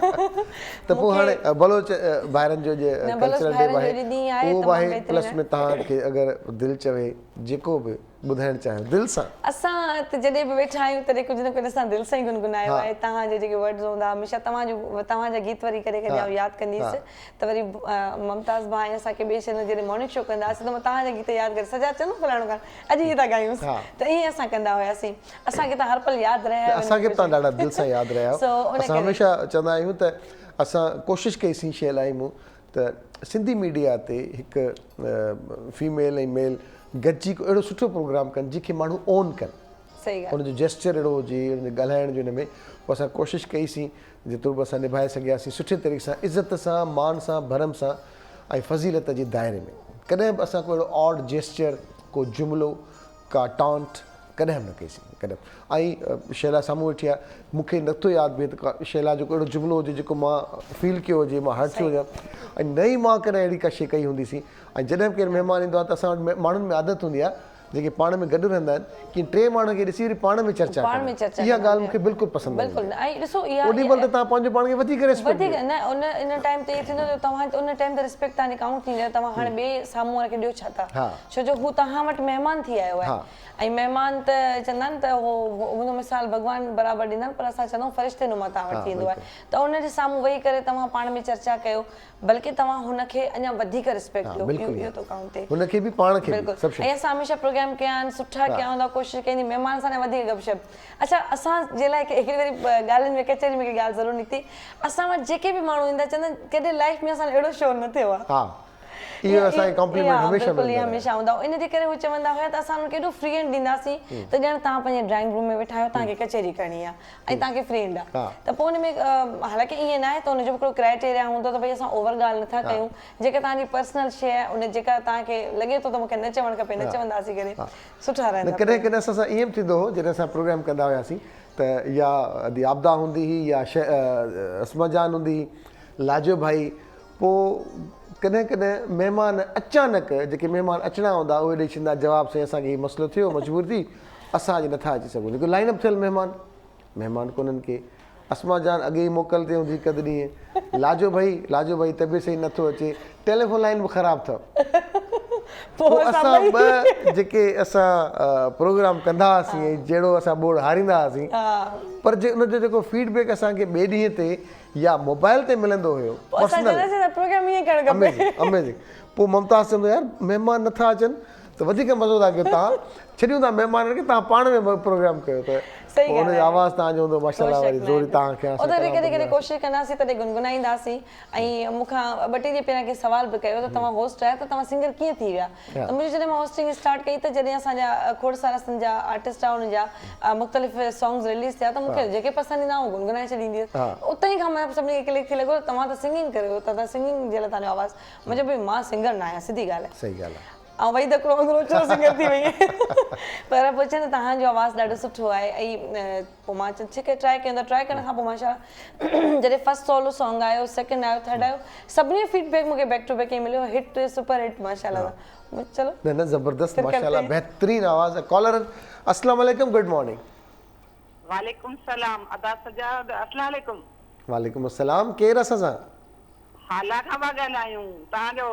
ته پوء هاڻي بلوچ ڀائرن جو جي ڪلچرل ڊي به آهي اهو به آهي پلس ۾ توهان کي اگر دل چوي جيڪو به ٻڌائڻ چاهيو دل سان. اسان ته جڏهن به ويٺا آهيون تڏهن ڪجهه نه ڪجهه اسان دل سان ئي گنگنايو آهي توهان جا جيڪي ورڊز هوندا هميشه توهان جو توهان جا گيت وري ڪڏهن ڪڏهن آئون ياد ڪندي هيس ته وري ممتاز ڀاء ۽ اسان کي ٻئي چينل جڏهن مارننگ شو ڪندا هئاسين ته مان توهان جا گيت ياد ڪري سجاد چوندو فلاڻو گانو اڄ هي ٿا ڳايونس ته ائين اسان ڪندا هياسين اسان کي توهان هر پل ياد رهيا آهيو اسان کي به توهان ڏاڍا دل سان ياد رهيا آهيو اسان هميشه چوندا آهيون ته اسان ڪوشش ڪئي سين شيلا ۽ مون ته سنڌي ميڊيا تي هڪ فيميل ۽ ميل گڏجي ڪو اهڙو سٺو پروگرام ڪن جنهن کي ماڻهو اون ڪن ان جو جيسچر اهڙو هجي ان جو ڳالهائڻ جو ان ۾ پوء اسان ڪوشش ڪئي سين جيترو به اسان نڀائي سگهياسين سٺي طريقي سان عزت سان مان سان ڀرم سان ۽ فضيلت جي دائري ۾ ڪڏهن به اسان ڪو اهڙو آڊ جيسچر ڪو جملو ڪا ٽانٽ ڪڏهن به نه ڪئي سين ڪڏهن به. ۽ شيلا سامهون ويٺي آهي مون کي نٿو ياد بيهي ته ڪا شيلا جو ڪو اهڙو جملو هجي جيڪو مان فيل ڪيو هجي مان هرٽ ٿيو هجان ۽ نه ئي مان ڪڏهن اهڙي ڪا شي ڪئي هوندي سين ۽ جڏهن به ڪير مهمان ايندو آهي ته اسان وٽ ماڻهن ۾ عادت هوندي آهي جيڪي پاڻ ۾ گڏ رهندا آهن ڪي ٽي ماڻهن کي ڏسي وري پاڻ ۾ چرچا پاڻ ۾ ڪندا چرچا آهن اها ڪندا ڳالهه مون کي بلڪل پسند نه بلڪل ايندي ۽ ڏسو اها اوڏي مهل ته توهان پنهنجو پاڻ کي وڌيڪ ريسپيڪٽ وڌيڪ ڏيو نه ان ان ٽائيم تي اهو ٿيندو ته توهان ان ٽائيم تي ريسپيڪٽ توهان جي ڪائونٽ ٿيندي آهي توهان هاڻي ٻئي سامهون واري کي ڏيو ڇا ٿا ڇو جو هو توهان وٽ مهمان ٿي آيو آهي ۽ مهمان ته چوندا آهن ته هو ان جو مثال ڀڳوان برابر ڏيندا آهن پر اسان چوندا آهيون فرشتي نما توهان وٽ ٿي ايندو آهي ته ان جي سامهون ويهي ڪري توهان پاڻ ۾ چرچا ڪيو بلڪه توهان هن کي اڃا وڌيڪ ريسپيڪٽ ڏيو اهو ٿو ڪائونٽ ٿئي هن کي به پاڻ کي به بلڪل ۽ اسان هميشه پروگرام ڪيا آهن سٺا ڪيا هوندا ڪوشش ڪئي هوندي مهمان سان اڃا وڌيڪ گپ شپ اڇا اسان جي لاء هڪڙي وري ڳالهين ۾ ڪچهري ۾ هڪڙي ڳالهه ضرور نڪتي اسان وٽ جيڪي به ماڻهو ايندا چوندا آهن ڪڏهن لائف ۾ اسان اهڙو شو نه ٿيو آهي اهو اسان کي ڪمپليمينٽ هميشه ملندو رهيو. هميشه هوندا هو ان جي ڪري هو چوندا هيا ته اسان انهن کي ايڏو فري هينڊ ڏينداسين ته ڄڻ توهان پنهنجي ڊرائنگ روم ۾ ويٺا آهيو توهان کي ڪچهري ڪرڻي آهي ۽ توهان کي فري هينڊ آهي ته پوء ان ۾ حالانڪه ائين ناهي ته ان جو به هڪڙو ڪرائيٽيريا هوندو ته ڀئي اسان اوور ڳالهه نٿا ڪيون جيڪا توهان جي پرسنل شيء آهي ان جيڪا توهان کي لڳي ٿو ته مون کي نه چوڻ کپي نه چونداسين ڪڏهن سٺا رهندا نه ڪڏهن ڪڏهن اسان سان ائين به ٿيندو هو جڏهن اسان پروگرام ڪندا هياسين ته يا ادي عابده هوندي هئي يا اسما جان هوندي هئي لاجو ڀائي پوء ڪڏهن ڪڏهن مهمان اچانڪ جيڪي مهمان اچڻا هوندا اهي ڏئي ڇڏيندا جواب سائين اسان کي هي مسئلو ٿيو مجبور ٿي اسان اڄ نٿا اچي سگهون جيڪو لائن اپ ٿيل مهمان مهمان ڪونهن ڪي اسما جان اڳي ئي موڪل تي هوندي هڪ اڌ ڏينهن لاجو ڀائي لاجو ڀائي طبيعت صحيح نٿو اچي ٽيليفون لائن به خراب اٿو پوء اسان ٻه جيڪي اسان پروگرام ڪندا هئاسين ۽ جهڙو اسان ٻوڙ هاريندا هئاسين پر جي ان جو جيڪو فيڊ بيڪ اسان کي ٻئي ڏينهن تي يا موبائل تي ملندو هيو پرسنل اميزنگ اميزنگ پوء ممتاز چوندو يار مهمان نٿا اچن ته وڌيڪ مزو ٿا ڪيو تان ڇڏيون ٿا مهمانن کي تان پاڻ ۾ پروگرام ڪيو ته پوء ان جو آواز تان جو هوندو ماشاءالله وري زوري تان کي اسان ڪڏهن ڪڏهن ڪوشش ڪنداسين تڏهن گنگنائينداسين ۽ مون کان ٻه ٽي ڏينهن پهريان ڪنهن سوال به ڪيو ته توهان هوسٽ آهيو ته توهان سنگر ڪيئن ٿي ويا ته منهنجو جڏهن مان هوسٽنگ اسٽارٽ ڪئي ته جڏهن اسان جا کوڙ سارا سنڌ جا آرٽسٽ هئا انهن جا مختلف سانگز رليز ٿيا ته مون کي جيڪي پسند ايندا هئا گنگنائي ڇڏيندي هيس اتان ئي کان مان سڀني کي ڪلڪ ٿي لڳو ته توهان ته سنگنگ ڪريو ٿا ته سنگنگ جي لاء توهان جو آواز مان چيو ڀئي مان سنگر نه آهيان سڌي ڳالهه آهي صحيح ڳالهه آهي آئون وحيد هڪڙو وانگر اوچتو سنگر ٿي وئي پر پوء چين ته توهان جو آواز ڏاڍو سٺو آهي ۽ پوء مان چيو ٺيڪ آهي ٽرائي ڪيون ٿا ٽرائي ڪرڻ کان پوء ماشاء الله جڏهن فرسٽ سولو سانگ آيو سيڪنڊ آيو ٿرڊ آيو سڀني جو فيڊ بيڪ مونکي بيڪ ٽو بيڪ ائين مليو هٽ سپر هٽ ماشاء الله چلو نه نه زبردست ماشاء الله بهترين آواز ڪالر السلام عليڪم گڊ مارننگ. وعليڪم السلام ادا سجاد السلام عليڪم. وعليڪم السلام ڪير اسان سان. هالا کان پيا ڳالهايون توهان جو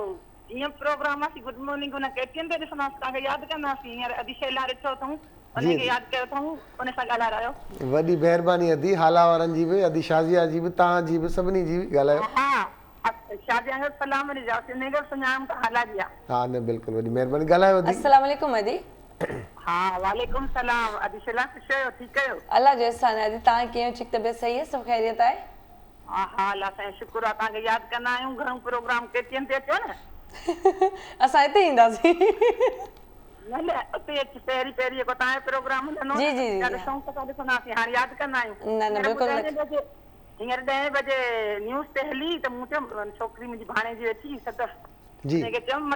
جيئن پروگرام آسي گڊ مارننگ ان ڪي ٽي اين تي ڏسنداسين توهان کي ياد ڪنداسين هينئر ادي شيلا ڏٺو اٿئون ان کي ياد ڪيو اٿئون ان سان ڳالهارايو. وڏي مهرباني ادي هالا وارن جي به ادي شازيه جي به توهان جي به سڀني جي ڳالهايو. ها شازيه کي سلام ڏجو انهي کي به سڃاڻم ته هالا جي آ. ها نه بلڪل وڏي مهرباني ڳالهايو ادي. السلام عليڪم ادي. ها وعليڪم السلام ادي شيلا خوش آهيو ٺيڪ آهيو. الله جو احسان آهي ادي توهان ڪيئن آهيو ٺيڪ طبيعت صحيح آهي سڀ خيريت آهي. ها ها الله سائين شڪر آ توهان کي ياد ڪندا آهيون گهڻو پروگرام ڪي ٽي اين تي اچو نه. اسان هتي اينداسين. نه نه اتي اچ پهرين پهرين جيڪو توهان جو پروگرام هلندو هو جي نه جي جي ڏاڍو شوق سان ڏسندا هئاسين هاڻي ياد ڪندا آهيون نه نه هينئر بلڪل ڏهين بجي هينئر ڏهين بجي نيوز تي هلي ته مون چيو ڇوڪري منهنجي ڀاڻيجي ويٺي صدف جي ان کي چيم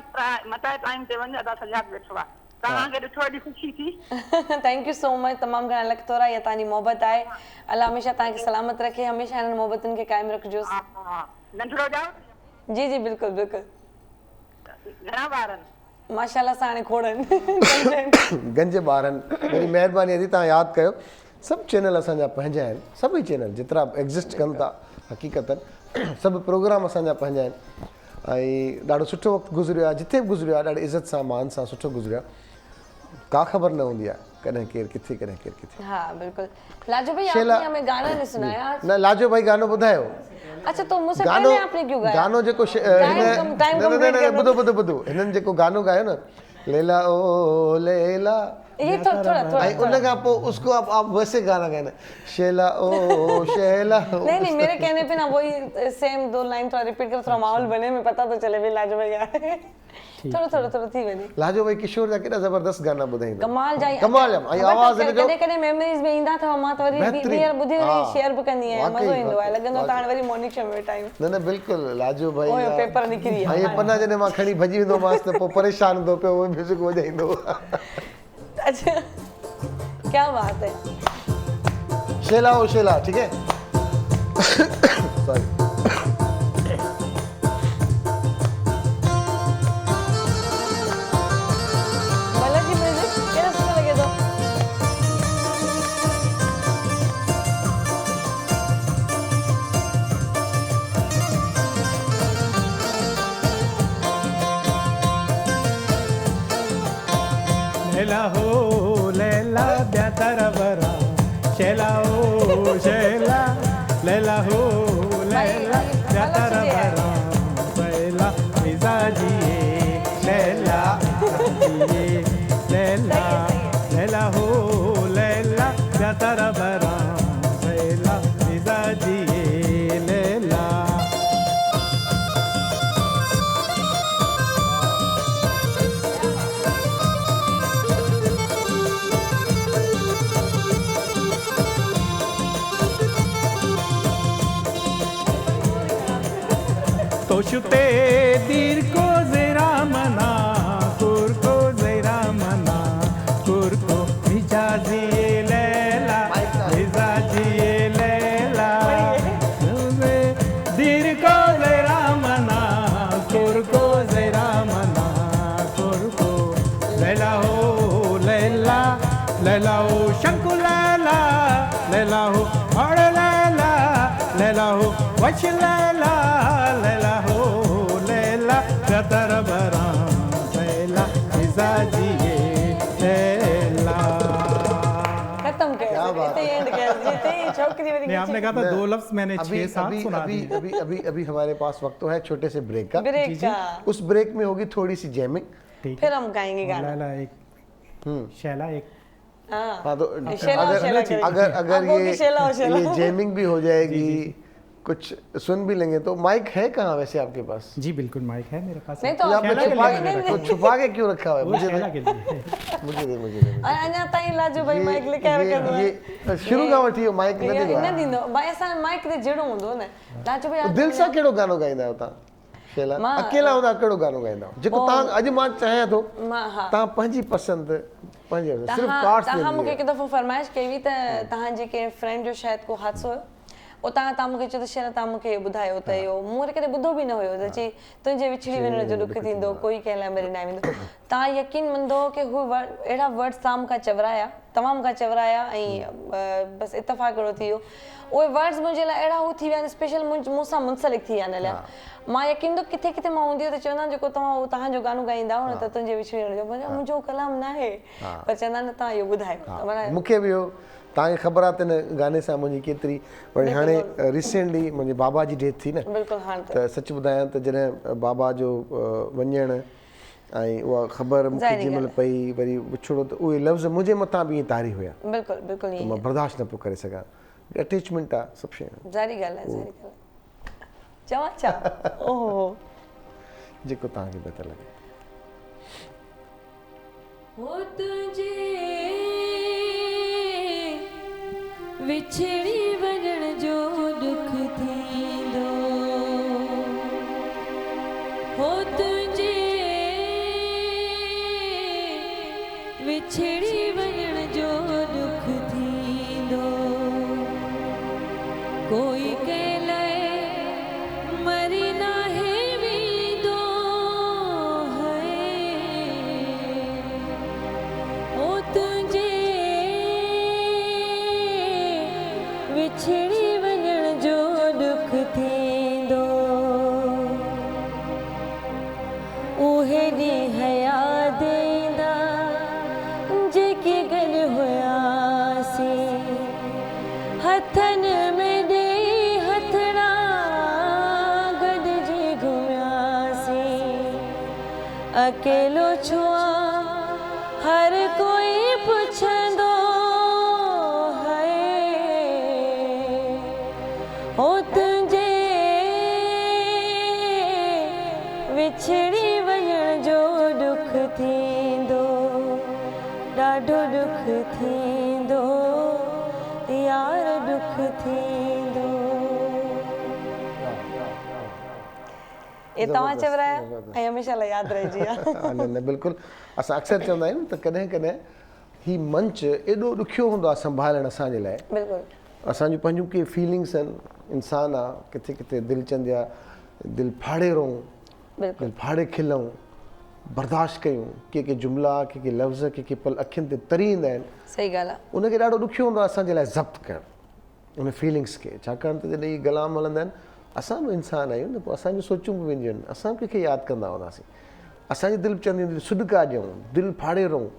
متان ٽائيم تي وڃ ادا سجاد ويٺو آ توهان کي ڏٺو ايڏي خوشي ٿي. Thank you سو مچ تمام گهڻا لک ٿورا اها توهان جي محبت آهي الله هميشه توهان کي سلامت رکي هميشه انهن محبتن کي قائم رکجوس. ها ها ننڍڙو ڄائو اٿئي. جي جي بلڪل بلڪل. گهڻا ٻار آهن. ماشاءالله سان هاڻي کوڙ آهن گنج آهن. گنج ٻار آهن وڏي مهرباني ادي توهان ياد ڪيو سڀ چينل اسان جا پنهنجا آهن سڀئي چينل جيترا به ايگزسٽ ڪن ٿا حقيقتن سڀ پروگرام اسان جا پنهنجا آهن ۽ ڏاڍو سٺو وقت گذريو آهي جتي به گذريو آهي ڏاڍي عزت سان مان سان سٺو گذريو آهي ڪا خبر نه هوندي آهي ڪڏهن ڪير ڪٿي ڪڏهن ڪير ڪٿي. ها بلڪل لاجو ڀائي آپ ني همين گانا نهي سنايا آج. نه لاجو ڀائي گانو ٻڌايو. اڇا تو مون سي پهلي آپ ني ڪيون گايا. گانو جيڪو ٽائيم ٽائيم ڪمپليٽ نه نه ٻڌو ٻڌو ٻڌو هنن جيڪو گانو ڳايو نه ليلا او ليلا یہ ٿورا ٿورا ٿورا ۽ ان کان پوء اس کو آپ آپ ويسي گانا گائنا شيلا او شيلا نہیں نہیں میرے کہنے پہ نا وہی سیم دو لائن تھوڑا ریپیٹ کرو تھوڑا ماحول بنے میں پتہ تو چلے بھئی لاجو بھائی گا ٿورو ٿورو ٿورو ٿي وڃي. لاجو ڀائي ڪشور جا ڪيڏا زبردست گانا ٻڌائيندو. ڪمال جا ڪمال جا ۽ آواز هن جو ڪڏهن ڪڏهن ميموريز ۾ ايندا اٿو مان ته وري ٻيهر ٻڌي وري شيئر به ڪندي آهيان مزو ايندو آهي لڳندو آهي ته هاڻي وري مارننگ شو ۾ ويٺا آهيون. نه نه بلڪل لاجو ڀائي اهو پيپر نڪري ويا ۽ اهي پنا جڏهن مان کڻي ڀڄي ويندو هومانس ته پوء پريشان هوندو پيو اهي ميوزڪ وڄائيندو. اڇا. क्या बात है। शेला ओ शेला, ठीक है, सॉरी। बालाजी म्यूजिक केॾो सुठो लॻे थो। लैला हो लैला ब्या तारा बरा, शैला ओ शैला, लैला हो लैला ब्या तारा बरा, शैला मिजाजिए लैला मिजाजिए लैला, लैला हो लैला ब्या तारा बरा, शैला मिजाजिए लैला। तोशुते दीर को जरा मना, कुर को जरा मना, कुर को मिजाजिए लैला, मिजाजिए लैला, दीर को जरा मना, कुर को जरा मना, कुर को लैला हो लैला, लैला हो शंकु लैला, लैला हो हड़ लैला, लैला हो वश लैला, लैला हो लैला कतर बरा लैला मिजाजिए लैला। खत्म कर, क्या बात इतने एंड कर, जितने ही छोकरी मेरी नहीं, आपने कहा था दो लफ्ज, मैंने 6-7 सुना दिए। अभी अभी अभी हमारे पास वक्त तो है छोटे से ब्रेक का। ब्रेक का, उस ब्रेक में होगी थोड़ी सी जैमिंग, फिर हम गाएंगे गाना। लैला एक, शैला एक, हाँ तो शैला अगर अगर अगर ये ये जैमिंग भी हो जाएगी, कुछ सुन भी लेंगे। तो माइक है कहाँ वैसे आपके पास? जी बिल्कुल माइक है मेरे पास। नहीं तो आपने छुपा तो छुपा के क्यों रखा हुआ है? मुझे दे, मुझे दे, मुझे दे। अना ताईं लाजो भाई माइक लेके आवे कर ये शुरू का वठी माइक न दींदो, न दींदो भाई। असां माइक ते जहिड़ो हूंदो न लाजो भाई। दिल सां कहिड़ो गानो ॻाईंदा आहियो तव्हां शैला? अकेला हूंदा कहिड़ो गानो ॻाईंदा आहियो जेको तव्हां अॼु मां चाहियां थो, तव्हां पंहिंजी पसंदि पंहिंजी सिर्फ़ कार्ड्स? तव्हां मूंखे हिकु दफ़ो फरमाइश कई हुई त तव्हांजे कंहिं फ्रेंड जो शायदि को हादसो हुयो, उतां तव्हां मूंखे चयो त शैला तव्हां मूंखे इहो ॿुधायो त इहो मूं वरी कॾहिं ॿुधो बि न हुयो त चई तुंहिंजे विछड़ी वञण जो ॾुख थींदो, कोई कंहिं लाइ मरी न वेंदो। तव्हां यकीन मंदो की हू अहिड़ा वर्ड्स तव्हां मूंखां चवराया, तव्हां मूंखां चवराया ऐं बसि इतफ़ाक़ अहिड़ो थी वियो। उहे वर्ड्स मुंहिंजे लाइ अहिड़ा हू थी विया आहिनि, स्पेशल मूंसां मुंसलिक थी विया आहिनि हलिया। मां यकीन तो किथे किथे मां हूंदी त चवंदा जेको तव्हां उहो तव्हांजो गानो ॻाईंदा हो न त तुंहिंजे विछड़ी वञण जो, मुंहिंजो कलाम न आहे, पर चवंदा न तव्हां इहो ॿुधायो। मूंखे बि इहो तव्हांखे ख़बर आहे त हिन गाने सां मुंहिंजी केतिरी वरी हाणे रिसेंटली मुंहिंजे बाबा जी डेथ थी न, बिल्कुलु हाणे त सच ॿुधायां त जॾहिं बाबा जो वञणु ऐं उहा ख़बर मूंखे जंहिं महिल पई, वरी विछोड़ो, त उहे लफ़्ज़ मुंहिंजे मथां बि ईअं तारी हुया। बिल्कुलु बिल्कुलु, त मां बर्दाश्त न पियो करे सघां। अटैचमेंट आहे सभु शइ, ज़ाहिरी ॻाल्हि आहे, ज़ाहिरी ॻाल्हि। चवां छा? ओहो, जेको तव्हांखे बहितर लॻे। हो तुंहिंजे विछड़ी वञण जो ॾुख थींदो, हो तुंहिंजे विछड़ी वञण जो ॾुख थींदो, कोई कंहिं लाइ मरी नाहे वेंदो है, ओ तुंहिंजे विछड़ी वञण जो ॾुख थींदो, उहे ॾींहं यादि ईंदा जेके गॾु हुयासीं, हथनि में ॾेई हथड़ा गॾिजी घुमियासीं, अकेलो छो हर कोई पुछंदो है, ओ तुंहिंजे विछड़ी वञण जो ॾुख थींदो, ॾाढो ॾुख थींदो यार, ॾुख थींदो। ये तव्हां चवराया ऐं हमेशा लाइ यादि रहिजी विया। न न बिल्कुलु, असां अक्सर चवंदा आहियूं त कॾहिं कॾहिं هي منچ ايڏو ڏکيو هوندو آهي سنڀالڻ اسان جي لاء. بلڪل. اسان جون پنهنجون ڪي فيلنگس آهن، انسان آ ڪٿي ڪٿي دل چوندي آ دل ڦاڙي روئون، دل ڦاڙي کلون، برداشت ڪيون، ڪي ڪي جملا، ڪي ڪي لفظ، ڪي ڪي پل اکين تي تري ايندا آهن. صحيح ڳالهه آ. ان کي ڏاڍو ڏکيو هوندو آ اسان جي لاء ضبط ڪرڻ ان فيلنگس کي، ڇاڪاڻ ته جڏهن اهي ڪلام هلندا آهن اسان به انسان آهيون نه پوء اسان جون سوچون به وينديون آهن، اسان به ڪنهن کي ياد ڪندا هونداسين، اسان جي دل به چوندي هوندي سڏڪا ڏيون، دل ڦاڙي روئون،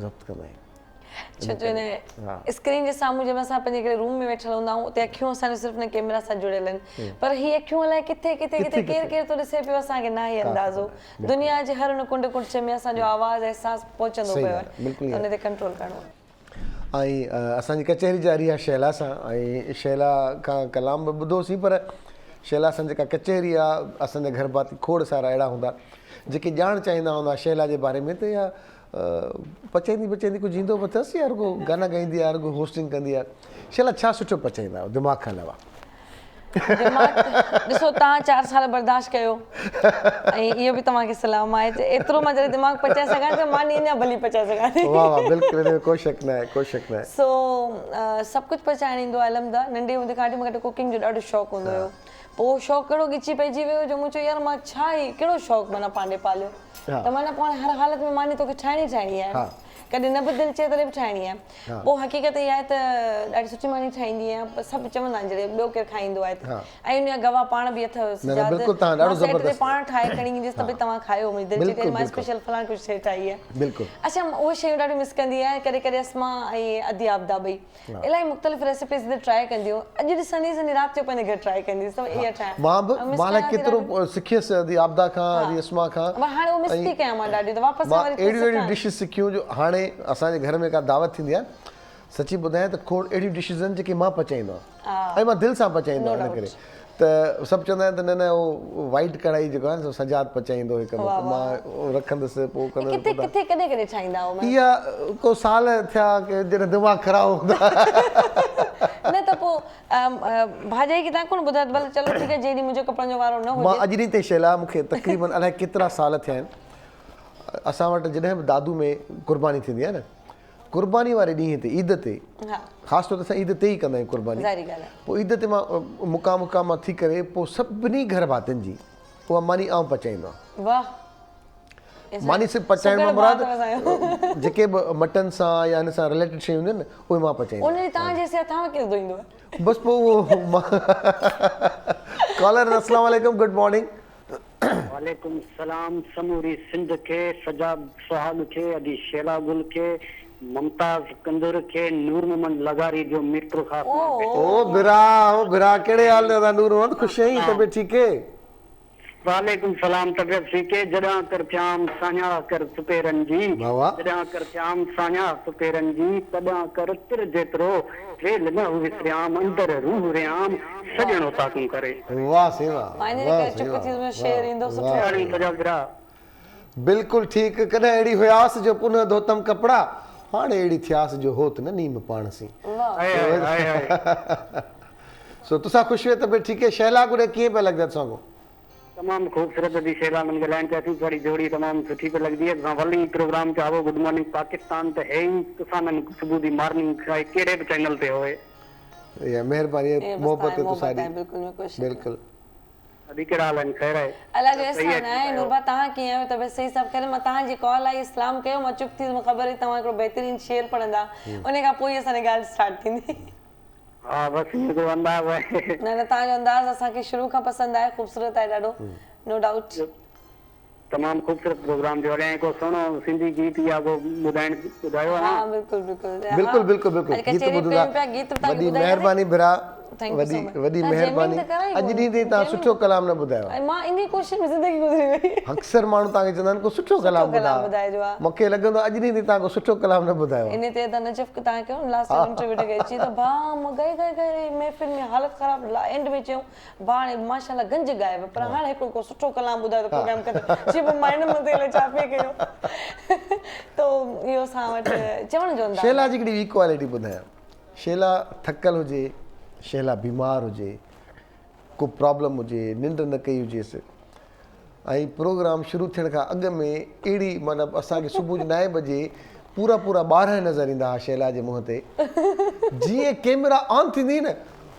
ضبط ڪندا آهيون. ڇو جو هن اسڪرين جي سامهون جنهن مهل اسان پنهنجي هڪڙي روم ۾ ويٺل هوندا آهيون اتي اکيون اسان جون صرف هن ڪيمرا سان جڙيل آهن پر هي اکيون الائي ڪٿي ڪٿي ڪٿي ڪير ڪير ٿو ڏسي پيو اسان کي ناهي اندازو دنيا جي هر ان ڪنڊ ڪڙڇ ۾ اسان جو آواز احساس پهچندو پيو آهي ته ان تي ڪنٽرول ڪرڻو آهي. ۽ اسان جي ڪچهري جاري آهي شهلا سان ۽ شهلا کان ڪلام به ٻڌوسين پر شهلا سان جيڪا ڪچهري آهي اسان جا گهر ڀاتي کوڙ سارا اهڙا هوندا جيڪي ڄاڻ چاهيندا هوندا شهلا جي باري ۾ ته اها پچائيندي پچائيندي ڪجهه ايندو به اٿس يا رڳو گانا ڳائيندي آهي رڳو هوسٽنگ ڪندي آهي شهلا ڇا سٺو پچائيندا آهيو دماغ کان علاوه؟ دماغ ڏسو توهان چار سال برداشت ڪيو ۽ اهو به توهان کي سلام آهي ته ايترو مان جڏهن دماغ پچائي سگهان ٿي ماني اڃا ڀلي پچائي سگهان ٿي. واه واه بلڪل ان ۾ ڪو شڪ ناهي ڪو شڪ ناهي. سو سڀ ڪجهه پچائڻ ايندو آهي الحمد لله ننڍي هوندي کان وٺي مون کي ڪوڪنگ جو ڏاڍو شوق هوندو هيو پوء اهو شوق اهڙو ڳچي پئجي ويو جو مون چيو يار مان ڇا هي ڪهڙو شوق معنيٰ پانڊي پاليو ته معنيٰ پوء هاڻي هر حالت ۾ ماني توکي ٺاهڻي ئي ٺاهڻي آهي. ڪڏهن نه به دل چئي تڏهن به ٺاهڻي آهي. پوء حقيقت اها آهي ته ڏاڍي سٺي ماني ٺاهيندي آهيان پر سڀ چوندا آهن جڏهن ٻيو ڪير کائيندو آهي ته ۽ ان جا گواهه پاڻ به اٿو سجاد مان سيٽ تي پاڻ ٺاهي کڻي اينديس ته ڀئي توهان کايو منهنجي دل چئي ٿي اڄ مان اسپيشل فلاڻ ڪجهه شيء ٺاهي آهي. اڇا اهي شيون ڏاڍيون مس ڪندي آهيان ڪڏهن ڪڏهن اسما ۽ ادي عابده ٻئي الاهي مختلف ريسيپيز تي ٽرائي ڪنديون اڄ ڏسنديس ۽ رات جو پنهنجي گهر ٽرائي ڪنديس ته اها ٺاهيان مان به مان الائي ڪيترو سکيس ادي عابده کان ادي اسما کان پر هاڻي اهو مس ٿي ڪيان مان ڏاڍي ته واپس مان اهڙيون اهڙيون ڊشز سکيون جو هاڻي اسان جي گهر ۾ ڪا دعوت ٿيندي آهي سچي ٻڌايان ته کوڙ اهڙيون ڊشز آهن جيڪي مان پچائيندو آهيان ۽ مان دل سان پچائيندو آهيان ان ڪري ته سڀ چوندا آهن ته نه نه اهو وائيٽ ڪڙهائي جيڪو آهي سو سجاد پچائيندو هي ڪندو پوء مان رکندس پوء ڪندس ڪٿي ڪٿي ڪڏهن ڪڏهن ٺاهيندا آهيو اها ڪو سال ٿيا جڏهن دماغ خراب هوندا نه ته پوء ڀاڄائي کي تان ڪونه ٻڌايو ته ڀلي چلو ٺيڪ آهي جنهن ڏينهن منهنجو ڪپڙن جو وارو نه هجي مان اڄ ڏينهن تائين شيلا مون کي تقريبن الائي ڪيترا سال ٿيا آهن اسان وٽ جڏهن به دادو ۾ قرباني ٿيندي آهي نه قرباني واري ڏينهن تي عيد تي خاص طور تي اسان عيد تي ئي ڪندا آهيون قرباني پوء عيد تي مان مقام مقام مان ٿي ڪري پوء سڀني گهر ڀاتين جي اها ماني آئون پچائيندو آهيان. واھ ماني صرف پچائڻ مان مراد جيڪي به مٽن سان يا ان سان رليٽيڊ شيون هونديون آهن اهي مان پچائيندو آهيان. ان ڏينهن توهان جي حصي هٿان ڪير ڌوئيندو آهي؟ بس پوء اهو ڪالر السلام عليڪم گڊ مارننگ. وعليڪم السلام سموري سنڌ کي سجاد سهاڳ کي ادي شيلا گل کي ممتاز ڪنڌر کي نور محمد لغاري جو ميرپورخاص مان بيٺو او ڀرا او ڀرا ڪهڙي حال ۾ ادا نور محمد خوش آهين طبيعت ٺيڪ هي. وعليڪم السلام طبيعت ٺيڪ هي جڏهن ڪر ٿيام ساڃاهه ڪر سپيرن جي جڏهن ڪر ٿيام ساڃاهه سپيرن جي تڏهن ڪر تر جيترو ويل نه وسريام اندر روح ريام سڄڻ اوطاقون ڪري. واه سائين واه واه سائين واه واه بلڪل ٺيڪ ڪڏهن اهڙي هياس جو پنهه ڌوتم ڪپڙا هاڻي اهڙي ٿياس جو هوت نه نيم پاڻ سين سو تسان خوش هئي طبيعت ٺيڪ هي شهلا گڏي ڪيئن پيا لڳدا تسان ڪو. تمام خوبصورت ادي شيلا من ڳالهائڻ چاهي ٿي تهاڙي جوڙي تمام سٺي پئي لڳدي هي تسان ولي پروگرام چاهو گڊ مارننگ پاڪستان ته هي ئي تسان نن صبح the morning چاهي ڪهڙي به چينل تي هوئي. يا مهرباني محبت تي تساڏي بلڪل. ادي ڪهڙا حال آهن خير آهي. الله جو احسان آهي نوربا توهان ڪيئن آهيو طبيعت صحيح سڀ خير مان توهان جي ڪال آئي اسلام ڪيو مان چپ ٿي ويس مون خبر هئي توهان هڪڙو بهترين شعر پڙهندا انهي کان پوء ئي اسان جي ڳالهه اسٽارٽ ٿيندي. ها بس ائين هڪڙو انداز آهي. نه نه توهان جو انداز اسان کي شروع کان پسند آهي خوبصورت آهي ڏاڍو نو ڊائوٽ. تمام خوبصورت پروگرام ٿيو هلي ۽ ڪو سهڻو سنڌي گيت يا ڪو ٻڌائڻ ٻڌايو ها بلڪل بلڪل بلڪل بلڪل بلڪل گيت ٻڌندا وڏي مهرباني ڀرا وڏي وڏي مهرباني اڄ ڏينهن تائين توهان سٺو ڪلام نه ٻڌايو آهي مان انهي ڪوشش ۾ زندگي گذري وئي اڪثر ماڻهو توهان کي چوندا آهن ڪو سٺو ڪلام ٻڌاء مون کي لڳندو آهي اڄ ڏينهن تائين توهان ڪو سٺو ڪلام نه ٻڌايو آهي انهي تي ادا نجف توهان کي لاسٽ ٽائيم انٽرويو ڏئي چي ته ڀاء مان ڳائي ڳائي ڳائي محفل ۾ حالت خراب اينڊ ۾ چيون ڀاء هاڻي ماشاءالله گنج ڳائي ويو پر هاڻي هڪڙو ڪو سٺو ڪلام ٻڌايو ته پروگرام ختم چي پوء مان هن مزي لاء ڇا پئي ڪيو ته اهو اسان وٽ چوڻ جو انداز شيلا جي هڪڙي ٻي ڪوالٽي ٻڌايان شيلا ٿڪل هجي شيلا بيمار هجي ڪو پرابلم هجي ننڊ نه ڪئي هجيس ۽ پروگرام شروع ٿيڻ کان اڳ ۾ اهڙي معنيٰ اسان کي صبح جو نائين بجي پورا پورا 12 نظر ايندا ها شيلا جي منهن تي. جيئن ڪيمرا آن ٿيندي هئي نه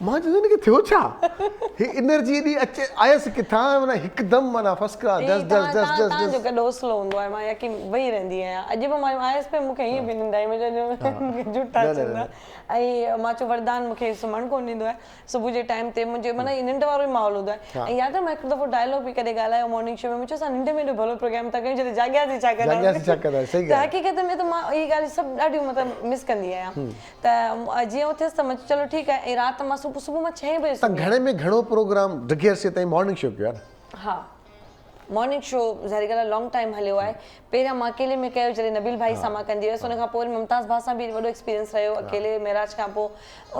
مان چوندو هن کي ٿيو ڇا؟ هي انرجي ايڏي اچي آيس ڪٿان معنيٰ هڪدم معنيٰ فرسٽ ڪلاس ڊس ڊس ڊس ڊس توهان جو گڏ حوصلو هوندو آهي مان يقين ويهي رهندي آهيان اڄ به مان آيس پئي مون کي ائين پئي ننڊ آئي مان چيو جهوٺا چوندا ۽ مان چيو وردان مون کي سمهڻ ڪونه ڏيندو آهي صبح جي ٽائيم تي منهنجي معنيٰ هي ننڊ وارو ئي ماحول هوندو آهي ۽ ياد آهي مان هڪ دفعو ڊائلاگ به ڪڏهن ڳالهايو مارننگ شو ۾ مون چيو اسان ننڊ ۾ ايڏو ڀلو پروگرام ٿا ڪيون جڏهن جاڳياسين ڇا ڪنداسين ته حقيقت ۾ ته مان اهي ڳالهيون سڀ ڏاڍيون مطلب مس ڪندي آهيان ته جيئن اٿيس ته مان چيو چلو ٺيڪ آهي ۽ رات مان صبح صبح مان ڇهين بجي سمهي گهڻي ۾ گهڻو پروگرام ڊگهي عرصي تائين مارننگ شو ڪيو آهي نه؟ ها مارننگ شو ظاهري ڳالهه آهي لانگ ٽائيم هليو آهي پهريان مان اڪيلي ۾ ڪيو جڏهن نبيل ڀائي سان مان ڪندي هيس ان کان پوء وري ممتاز ڀاء سان به وڏو ايڪسپيرينس رهيو اڪيلي معراج کان پوء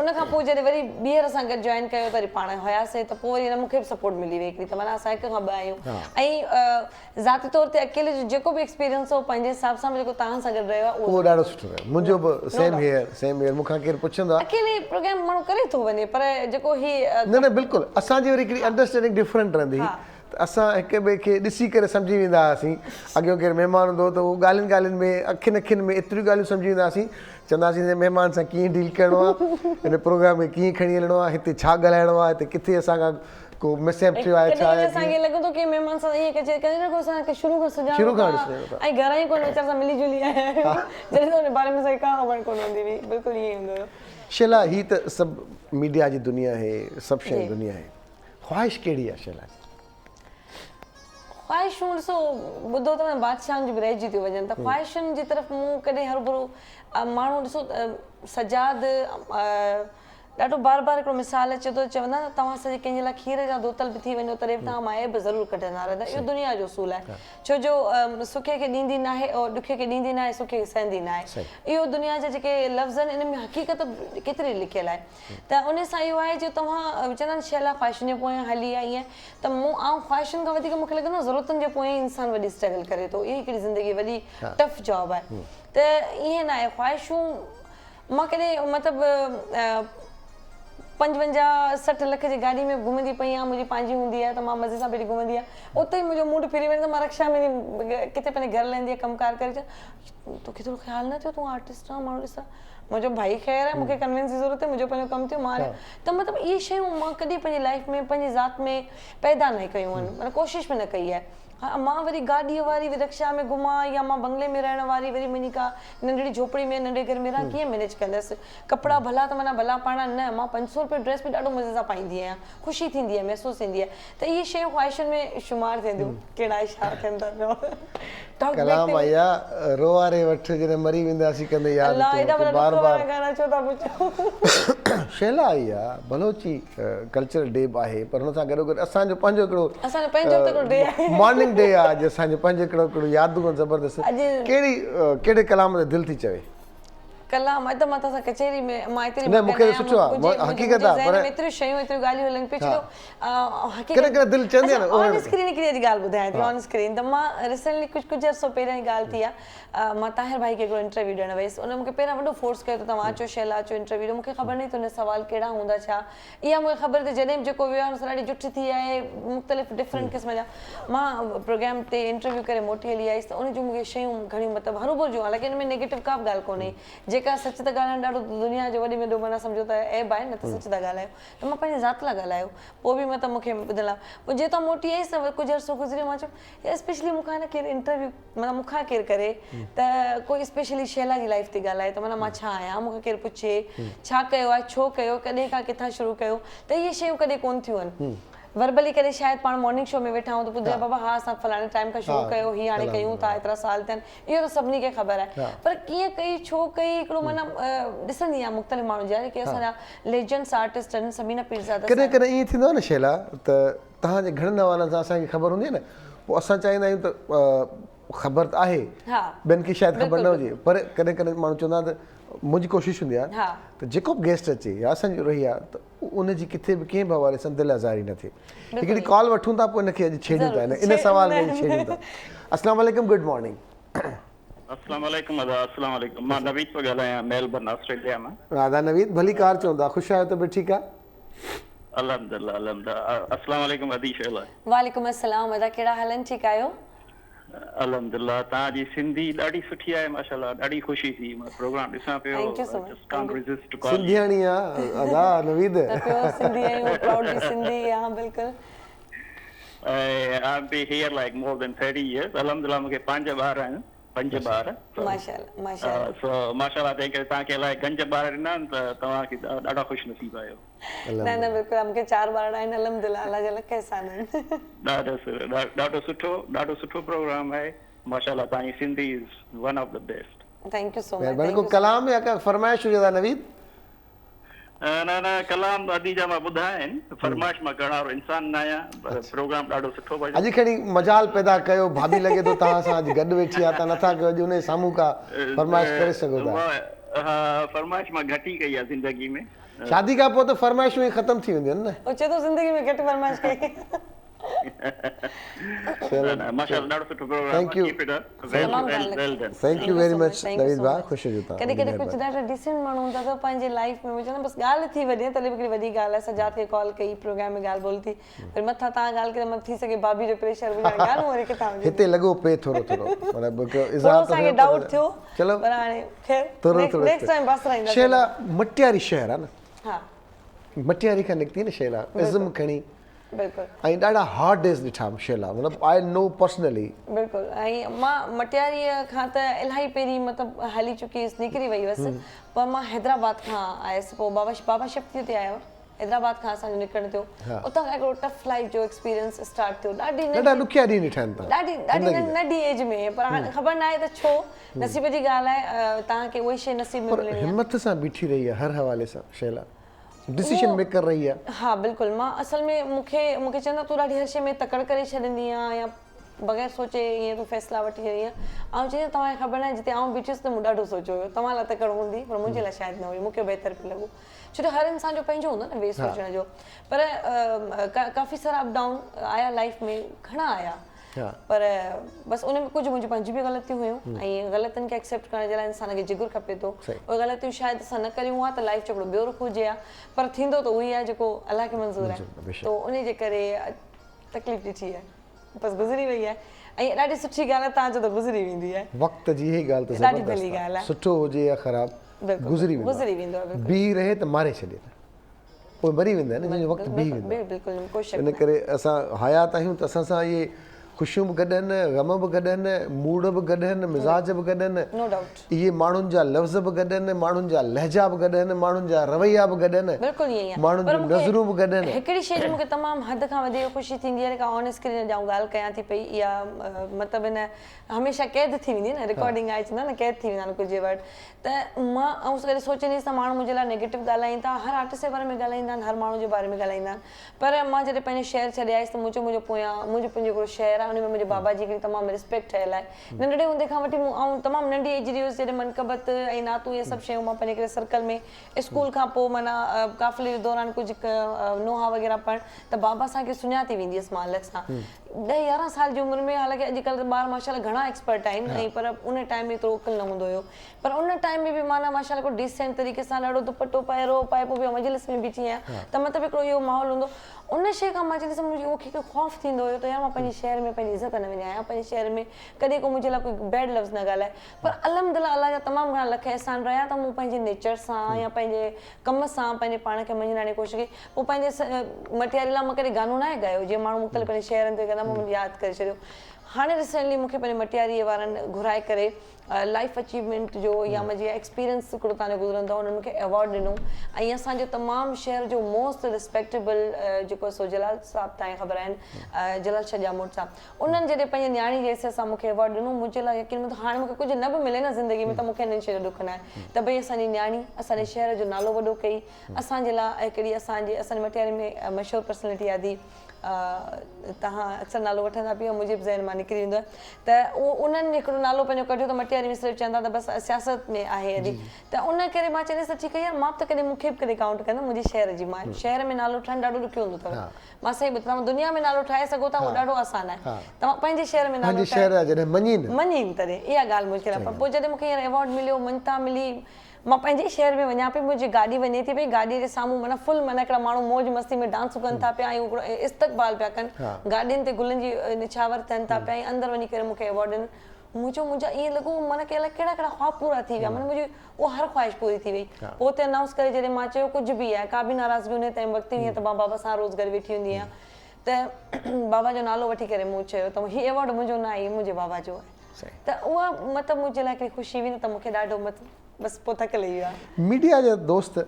ان کان پوء جڏهن وري ٻيهر اسان گڏ جوائن ڪيو ته وري پاڻ هياسين ته پوء وري هن مون کي به سپورٽ ملي وئي هڪڙي ته معنيٰ اسان هڪ کان ٻه آهيون ۽ ذاتي طور تي اڪيلي جو جيڪو به ايڪسپيرينس هو پنهنجي حساب سان به جيڪو توهان سان گڏ رهيو آهي اهو ڏاڍو سٺو رهيو منهنجو به سيم هيئر سيم هيئر مون کان ڪير پڇندو آهي اڪيلي پروگرام ماڻهو ڪري ٿو وڃي پر جيڪو هي نه نه بلڪل اسان جي وري هڪڙي انڊرسٽينڊنگ ڊفرنٽ رهندي هئي ته اسان هڪ ٻئي کي ڏسي ڪري سمجهي ويندا هئاسين. اڳيون ڪير مهمان هوندو هو ته اهو ڳالهين ڳالهين ۾ اکين اکين ۾ ايتريون ڳالهيون سمجهي ويندا هئاسين، چوندا هئاسين هن مهمان سان ڪيئن ڊيل ڪرڻو آهي، هن پروگرام کي ڪيئن کڻي هلڻو آهي، هتي ڇا ڳالهائڻو آهي، هتي ڪٿي اسان کان ڪو مس اپ ٿيو آهي ڇا ڪڏهن ڪڏهن اسان کي لڳندو ڪنهن مهمان سان ائين ڪجي ڪڏهن ڪڏهن اسان کي شروع کان سڃاڻون ٿا ۽ گهران ئي ڪونه ويچارن سان ملي جلي آيا آهيون جڏهن ته ان باري ۾ اسان کي ڪا خبر ڪونه هوندي هئي بلڪل ائين ئي هوندو هيو. شيلا هي ته سڀ ميڊيا جي دنيا آهي، سڀ شيء دنيا آهي. خواهش ڪهڙي آهي شيلا جي؟ خواهشون ڏسو ٻڌو ته بادشاهن جون به رهجي ٿيون وڃن ته خواهشن جي طرف مون ڪڏهن هروڀرو ماڻهو ڏسو سجاد ڏاڍو بار بار هڪڙو مثال اچي ٿو چوندا آهن توهان سڄي ڪنهن جي لاء کير جا دوتل به ٿي وڃو تڏهن به توهان مان عيب ضرور ڪڍندا رهندا اهو دنيا جو اصول آهي ڇو جو سکي کي ڏيندي ناهي اور ڏکي کي ڏيندي ناهي سکي کي سهندي ناهي اهو دنيا جا جيڪي لفظ آهن ان ۾ حقيقت ڪيتري لکيل آهي ته انهي سان اهو آهي جو توهان چوندا آهن شهلا خواهشن جي پويان هلي آئي آهين ته مون آئون خواهشن کان وڌيڪ مون کي لڳندو آهي ضرورتن جي پويان ئي انسان وڏي اسٽرگل ڪري ٿو اهو هڪڙي زندگي وڏي ٽف جاب آهي ته ائين ناهي خواهشون مان ڪڏهن مطلب 55 60 لک جي گاڏي ۾ گهمندي پئي آهيان منهنجي پنهنجي هوندي آهي ته مان مزي سان پيڙي گهمندي آهيان اتي ئي منهنجو موڊ ڦري وڃي ته مان رڪشا ۾ ڪٿي پنهنجي گهر لهندي آهيان ڪم ڪار ڪري توکي ٿورو خيال نه ٿيو تون آرٽسٽ آهين ماڻهو ڏسندا منهنجو ڀائي خير آهي مونکي ڪنوينس جي ضرورت منهنجو پنهنجو ڪم ٿيو مان ته مطلب اهي شيون مان ڪڏهن پنهنجي لائف ۾ پنهنجي ذات ۾ پيدا نه ڪيون آهن معنيٰ ڪوشش به نه ڪئي آهي ها مان وري گاڏيء واري رڪشا ۾ گهمان يا مان بنگلي ۾ رهڻ واري وري منهنجي ڪا ننڍڙي جهوپڙي ۾ ننڍي گهر ۾ رهان ڪيئن مينيج ڪندس ڪپڙا ڀلا ته معنيٰ ڀلا پائڻا نه مان 500 روپيه ڊريس به ڏاڍو مزي سان پائيندي آهيان خوشي ٿيندي آهي محسوس ٿيندي آهي ته اهي شيون خواهشن ۾ شمار ٿين ٿيون. ڪهڙا اشارا ٿين ٿا پيا. ٽاڪ بيڪ ڪلام تي آئي آ روئاري وٺ جڏهن مري وينداسين ڪندي ياد الله تون ايڏا کي وڏا بار ڏک بار وارا گانا ڇو ٿا پڇو. شيلا آئي آ بلوچي ڪلچرل ڊي به آهي پر ان سان گڏو گڏ اسان جو پنهنجو هڪڙو اسان جو پنهنجو ته هڪڙو ڊي آهي. مارننگ ڊي آ اڄ اسان جو پنهنجو هڪڙو هڪڙو يادون آهن زبردست اڄ ڪهڙي ڪهڙي ڪلام تي دل ٿي چوي. ڪلام اڄ ته مان توهان سان ڪچهري ۾ مان ايتري نه مون کي ته سٺو آ حقيقت آ پر ذهن ۾ ايتريون شيون ايتريون ڳالهيون هلن پيون ڇو حقيقت ڪڏهن ڪڏهن دل چوندي آ نه آن اسڪرين هڪڙي اڄ ڳالهه ٻڌايان ٿي آن اسڪرين ته مان ريسنٽلي ڪجهه ڪجهه عرصو پهريان جي ڳالهه ٿي آ مان طاهر ڀائي کي هڪڙو انٽرويو ڏيڻ ويس ان مون کي پهريان وڏو فورس ڪيو ته توهان اچو شهلا اچو انٽرويو ڏيو مون کي خبر نه هئي ته ان سوال ڪهڙا هوندا ڇا اها مون کي خبر ته جڏهن به جيڪو ويو آهي ان سان ڏاڍي جٺ ٿي آهي مختلف ڊفرنٽ قسم جا مان پروگرام تي انٽرويو ڪري موٽي هلي آيس ته ان جون مون کي شيون گهڻيون مطلب هروڀرو جون حالانڪه ان ۾ نيگيٽو ڪا به ڳالهه ڪونهي جيڪا سچ ته ڳالهائڻ ڏاڍو دنيا جو وڏي ۾ وڏو معنيٰ سمجهو ته عيب آهي نه ته سچ ٿا ڳالهايو ته مان پنهنجي ذات لاء ڳالهايو پوء به مطلب مون کي ٻڌڻ لاء پوء جي اتان موٽي آيس ته ڪجهه عرصو گذريو مان چيو يار اسپيشلي مون کان نه ڪير انٽرويو معنيٰ مون کان ڪير ڪري ته ڪوئي اسپيشلي شيلا جي لائيف تي ڳالهائي ته معنيٰ مان ڇا آهيان مون کان ڪير پڇي ڇا ڪيو آهي ڇو ڪيو ڪڏهن کان ڪٿان شروع ڪيو ته اهي شيون ڪڏهن ڪونه ٿيون آهن وربلي ڪڏهن شايد پاڻ مارننگ شو ۾ ويٺا آهيون ته ٻڌايو بابا ها اسان فلاڻي ٽائيم کان شروع ڪيو هي هاڻي ڪيون ٿا ايترا سال ٿيا آهن اهو ته سڀني کي خبر آهي پر ڪيئن ڪئي ڇو ڪئي هڪڙو معنيٰ ڏسندي آهيان مختلف ماڻهن جا جيڪي اسان جا ليجنڊس آرٽسٽ آهن ثمينه پيرزاده ڪڏهن ڪڏهن ائين ٿيندو آهي نه شيلا ته توهان جي گهڻن حوالن سان اسان کي خبر هوندي آهي نه پوء اسان چاهيندا آهيون ته خبر ته آهي ٻين کي شايد خبر نه هجي پر ڪڏهن ڪڏهن ماڻهو چوندا آهن ته منهنجي ڪوشش هوندي آهي ته جيڪو به گيسٽ اچي يا اسان جو رهي آهي ته ان جي ڪٿي به ڪنهن به حوالي سان دل آزاري نه ٿئي. هڪڙي ڪال وٺون ٿا پوء ان کي اڄ ڇيڙيون ٿا ان سوال کي اڄ ڇيڙيون ٿا. اسلام عليڪم گڊ مارننگ. اسلام عليڪم ادا اسلام عليڪم مان نويد پيو ڳالهايان ميلبرن آسٽريليا مان. ادا نويد ڀلي ڪار چون ٿا خوش آهيو طبيعت ٺيڪ آهي. الحمدلله الحمدلله اسلام عليڪم ادي شهلا. وعليڪم السلام ادا ڪهڙا حال آهن ٺيڪ آهيو. الحمدلله توهان جي سنڌي ڏاڍي سٺي آهي ماشاءالله ڏاڍي خوشي ٿي مان پروگرام ڏسان پيو Thank you so much. Just can't resist to call you. سنڌياڻي آ ادا نويد. ته پيور سنڌي آهيون پرائوڊلي سنڌي ها بلڪل. I have been here like more than 30 years الحمدلله مونکي پنج ٻار آهن پنج ٻار ماشاءالله ماشاءالله سو ماشاءالله تنهن ڪري توهان کي الائي گنج ٻار ڏنا آهن ته توهان کي ڏاڍا خوش نصيب آهيو. نه نه بلڪل مونکي چار ٻارڙا آهن الحمدلله الله جا لک احسان آهن. ڏاڍو ڏاڍو سٺو ڏاڍو سٺو پروگرام آهي ماشاءالله توهان جي Sindhi is one of the best. Thank you so much. مهرباني ڪو ڪلام يا ڪا فرمائش هجي ادا نويد. نه نه ڪلام ادي جا مان ٻڌا آهن فرمائش مان ڪرڻ وارو انسان نه آهيان پر پروگرام ڏاڍو سٺو پيو. اڄ کڻي مجال پيدا ڪيو ڀاڀي لڳي ٿو توهان سان اڄ گڏ ويٺي آهي توهان نٿا ڪيو اڄ ان جي سامهون ڪا فرمائش ڪري سگهو ٿا. ها فرمائش مان گهٽ ئي ڪئي آهي زندگي ۾. شادي کان پوء ته فرمائشون ئي ختم ٿي وينديون آهن نه. هو چئي ٿو زندگي ۾ گهٽ فرمائش ڪئي. نه نه ماشاءالله ڏاڍو سٺو programme thank you keep it up well done. Thank you very much Naveed ڀاء خوش هجو توهان. ڪڏهن ڪڏهن ڪجهه ڏاڍا ڊيسنٽ ماڻهو هوندا اٿو پنهنجي لائيف ۾ چوندا بس ڳالهه ٿي وڃي تڏهن به هڪڙي وڏي ڳالهه آهي سجاد کي ڪال ڪئي پروگرام ۾ ڳالهه ٻولهه ٿي وري مٿان توهان ڳالهه ڪئي ته ٿي سگهي ڀاڀي جو پريشر هجي هاڻي ڳالهه وري ڪٿان هجي. هتي لڳو پئي ٿورو ٿورو مطلب اظهار ٿورو اسان کي ڊائوٽ ٿيو چلو پر هاڻي خير ٿورو ٿورو نيڪسٽ ٽائيم باسرائينداسين. شيلا مٽياري شهر آ نه. ها. مٽياري کان نڪتي نه شيلا ازم کڻي بلڪل. ۽ ڏاڍا هارڊ ڊيز ڏٺا هئم شيلا مطلب آء نو پرسنلي. بلڪل ۽ مان مٽياريء کان ته الاهي پهرين مطلب هلي چڪي هيس نڪري وئي هيس پر مان حيدرآباد کان آيس پوء بابا بابا شفتيء تي آيو حيدرآباد کان اسان جو نڪرڻ ٿيو اتان کان هڪڙو ٽف لائيف جو ايڪسپيرينس اسٽارٽ ٿيو ڏاڍي ڏاڍا ڏکيا ڏينهن ڏٺا آهن توهان ڏاڍي ڏاڍي ننڍي ايج ۾ پر هاڻي خبر ناهي ته ڇو نصيب جي ڳالهه آهي توهان کي اها ئي شيء نصيب ۾ پر ملڻي آهي. همت سان بيٺي رهي آهي هر حوالي سان شيلا ڊسيشن ميڪر رهي آهي. ها بلڪل مان اصل ۾ مون کي مون کي چوندا تون ڏاڍي هر شيء ۾ تڪڙ ڪري ڇڏيندي آهين يا بغير سوچي ائين تون فيصلا وٺي ڇڏيندي آهين آئون چوندي آهيان توهان کي خبر ناهي جتي آئون بيٺي هيس ته مون ڏاڍو سوچيو هيو توهان لاء تڪڙ هوندي پر منهنجي لاء شايد نه هئي مون کي بهتر پئي لڳو ڇو ته هر انسان جو پنهنجو هوندو آهي نه وي سوچڻ جو پر ڪافي سارا اپ ڊائون آيا لائيف ۾ گهڻا آيا پر بس ان ۾ ڪجهه منهنجون پنهنجون به غلطيون هيون ۽ غلطين کي ايڪسيپٽ ڪرڻ جي لاء انسان کي جگر کپي ٿو اهي غلطيون شايد اسان نه ڪريون ها ته لائيف جو هڪڙو ٻيو رخ هجي ها پر ٿيندو ته اهو ئي آهي جيڪو الله کي منظور آهي ته ان جي ڪري تڪليف ڏٺي آهي بس گذري وئي آهي ۽ ڏاڍي سٺي ڳالهه آهي تان جو ته گذري ويندي آهي. وقت جي اها ڳالهه ته زبردست آهي سٺو هجي يا خراب گذري ويندو آهي بيهي رهي ته ماري ڇڏي ته پوء مري ويندا آهن جنهن جو وقت بيهي ويندو آهي ان ڪري اسان حيات آهيون ته اسان سان اهي خوشيون به گڏ آهن غم به گڏ آهن موڊ به گڏ آهن مزاج به گڏ آهن اهي ماڻهن جا لفظ به گڏ آهن ماڻهن جا لهجا به گڏ آهن ماڻهن جا رويا به گڏ آهن بلڪل ائين ئي آهي ماڻهن پر جون مون کي نظرون به گڏ آهن. هڪڙي شيء جي مون کي تمام حد کان وڌيڪ خوشي ٿيندي آهي جيڪا آن اسڪرين اڄ آئون ڳالهه ڪيان ٿي پئي اها مطلب هن هميشه قيد ٿي ويندي آهي نه رڪارڊنگ آهي چوندا آهن نه قيد ٿي ويندا آهن ڪجهه ورڊ ته مان آئون ڪڏهن سوچيندي هيس ته ماڻهو منهنجي لاء نيگيٽو ڳالهائين ٿا هر آرٽسٽ جي باري ۾ ڳالهائيندا آهن هر ماڻهو جي باري ۾ ڳالهائيندا آهن پر مان جڏهن پنهنجو شهر ڇڏي آيس ته مون چيو منهنجو پويان منهنجو پنهنجو هڪڙو شهر آهي ان ۾ منهنجي بابا جي هڪڙي تمام ريسپيڪٽ ٺهيل آهي ننڍڙي هوندي کان وٺي مون آئون تمام ننڍي ايج جي هيس جڏهن منقبت ۽ نعتون اهي سڀ شيون مان پنهنجي هڪڙي سرڪل ۾ اسڪول کان پوء معنيٰ قافلي جي دوران ڪجهه نوحا وغيره پڙهڻ ته بابا سان کي سڃاتي ويندي هيس مان الڳ سان ڏهه يارهن سال جي عمر ۾ حالانڪه اڄڪلهه ته ٻار ماشاء الله گهڻا ايڪسپرٽ آهن ۽ پر ان ٽائيم ۾ ايترو عقل نه هوندو هيو پر ان ٽائيم ۾ به معنيٰ ماشاء الله هڪڙو ڊيسينٽ طريقي سان ڏاڍو دوپٽو پائي روب پائي پوء به مجلس ۾ بيٺي آهيان ته مطلب هڪڙو اهو ماحول هوندو ان شيء کان مان چوندي هيس مون کي هڪ خوف ٿيندو هيو ته يار مان پنهنجي شهر ۾ پنهنجي عزت نه وڃايان پنهنجي شهر ۾ ڪڏهن ڪو منهنجي لاء ڪوئي بيڊ لفظ نه ڳالهائي پر الحمدلله الله جا تمام گهڻا لک احسان رهيا ته مون پنهنجي نيچر سان يا پنهنجي ڪم سان پنهنجي پاڻ کي مڃرائڻ جي ڪوشش ڪئي پوء پنهنجي مٽياري لاء مان ڪڏهن گانو ناهي ڳايو جيئن ماڻهو مختلف پنهنجي شهرن تي ڪندا مون ياد ڪري ڇڏيو هاڻي ريسينٽلي مون کي پنهنجي مٽياري وارن گهرائي ڪري لائيف اچيومينٽ جو يا منهنجي ايڪسپيرينس هڪڙو تان جو گذرندو آهي انهن مون کي ايوارڊ ڏنو ۽ اسان جو تمام شهر جو موسٽ ريسپيڪٽيبل جيڪو سو جلال صاحب تان خبر آهن جلال شاهه ڄاموٽ صاحب انهن جڏهن پنهنجي نياڻي جي حيثيت سان مون کي ايوارڊ ڏنو منهنجي لاء يقين مطلب هاڻي مون کي ڪجهه نه به ملي نه زندگي ۾ ته مون کي انهن شين جو ڏک ناهي ته ڀئي اسان جي نياڻي اسان جي شهر جو نالو وڏو ڪئي اسان جي لاء هڪڙي اسان جي اسان جي مٽياري ۾ مشهور پرسنلٽي آدي توهان اڪثر نالو وٺندا پيو منهنجي به ذهن مان نڪري ويندو آهي ته انهن هڪڙو نالو پنهنجو ڪڍيو ته مٽياري ۾ صرف چوندا ته بس سياست ۾ آهي ادي ته ان ڪري مان چوندي هيس ته ٺيڪ آهي يار مان به ته ڪڏهن مون کي به ڪڏهن ڪائونٽ ڪندم منهنجي شهر جي مان شهر ۾ نالو ٺاهڻ ڏاڍو ڏکيو هوندو اٿو مان صحيح ٻڌو توهان دنيا ۾ نالو ٺاهي سگهو ٿا اهو ڏاڍو آسان آهي توهان پنهنجي شهر ۾ نالو ٺاهي مڃين مڃين تڏهن اها ڳالهه مشڪل آهي پر پوء جڏهن مون کي هينئر ايوارڊ مليو مڃتا ملي. مان پنهنجي ئي شهر ۾ وڃان پئي منهنجي گاڏي وڃي ٿي پئي گاڏي جي سامهون معنيٰ فل معنيٰ هڪڙا ماڻهو موج مستي ۾ ڊانسون ڪن ٿا پيا ۽ هڪڙو استقبال پيا ڪن گاڏين تي گلن جي نڇاور ٿين ٿا پيا ۽ اندر وڃي ڪري مون کي ايوارڊ ڏن منهنجو منهنجا ائين لڳو معنيٰ ڪي الائي ڪهڙا ڪهڙا خواب پورا ٿي ويا معنيٰ منهنجي اها هر خواهش پوري ٿي وئي پوء اتي انائونس ڪري جڏهن مان چيو ڪجهه به آهي ڪا به ناراضگي انهي تائين وقت هئي ته مان بابا سان روز گڏ ويٺي هوندي آهيان ته بابا جو نالو وٺي ڪري مون چيو ته هي ايوارڊ منهنجو نه آهي هي منهنجي بابا جو آهي ته اها مطلب منهنجي لاء هڪڙي خوشي هئي نه ته مون کي ڏاڍو مطلب بس پوء ٿڪ لهي ويو آهي. ميڊيا جا دوست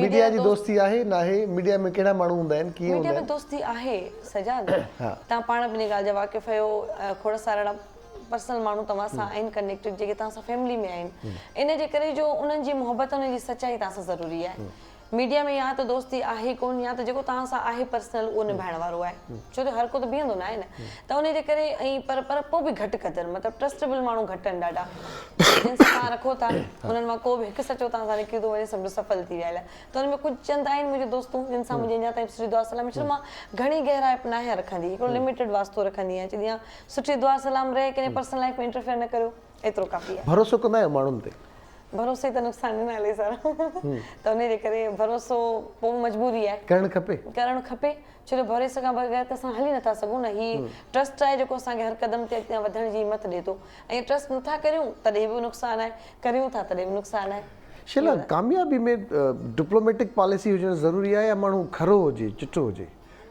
ميڊيا جي دوستي آهي ناهي ميڊيا ۾ ڪهڙا ماڻهو هوندا آهن ڪيئن هوندا آهن. ميڊيا ۾ دوستي آهي سجاد توهان پاڻ به ان ڳالهه جا واقف آهيو کوڙ سارا اهڙا پرسنل ماڻهو توهان سان آهن ڪنيڪٽيڊ جيڪي توهان سان فيملي ۾ آهن ان جي ڪري جو انهن جي محبت انهن جي سچائي توهان سان ضروري آهي ميڊيا ۾ يا ته دوستي آهي ڪون يا ته جيڪو توهان سان آهي پرسنل اهو نڀائڻ وارو آهي ڇو جو هر ڪو ته بيهندو ناهي نه ته انهي جي ڪري ۽ پر پر پوء به گهٽ قدر مطلب ٽرسٽيبل ماڻهو گهٽ آهن ڏاڍا جن سان توهان رکو ٿا انهن مان ڪو به هڪ سچو توهان سان نڪري ٿو وڃي سمجهو سڦل ٿي ويا ته ان ۾ ڪجهه چند آهن منهنجون دوستون جن سان منهنجي اڃا تائين سٺي دعا سلام ڇو مان گهڻي گهرائپ ناهيان رکندي هڪڙو لميٽيڊ واسطو رکندي آهيان چوندي آهيان سٺي دعا سلام رهي ڪنهن پرسنل لائف ۾ انٽرفيئر نه ڪريو ايترو ڪافي آهي. ڀروسو ڪندا آهيو ماڻهن تي؟ ڀروسي ته نقصان ڏنا الائي سارا ته انهي جي ڪري ڀروسو پوء به مجبوري آهي. ڪرڻ کپي؟ ڪرڻ کپي ڇو جو ڀروسي کان بغير ته اسان هلي نٿا سگهون نه هي ٽرسٽ آهي جيڪو اسان کي هر قدم تي اڳتي وڌڻ جي همت ڏي ٿو ۽ ٽرسٽ نٿا ڪريون تڏهن به نقصان آهي ڪريون ٿا تڏهن به نقصان آهي. شيلا ڪاميابي ۾ ڊپلوميٽڪ پاليسي هجڻ ضروري آهي يا ماڻهو کرو هجي چٽو هجي؟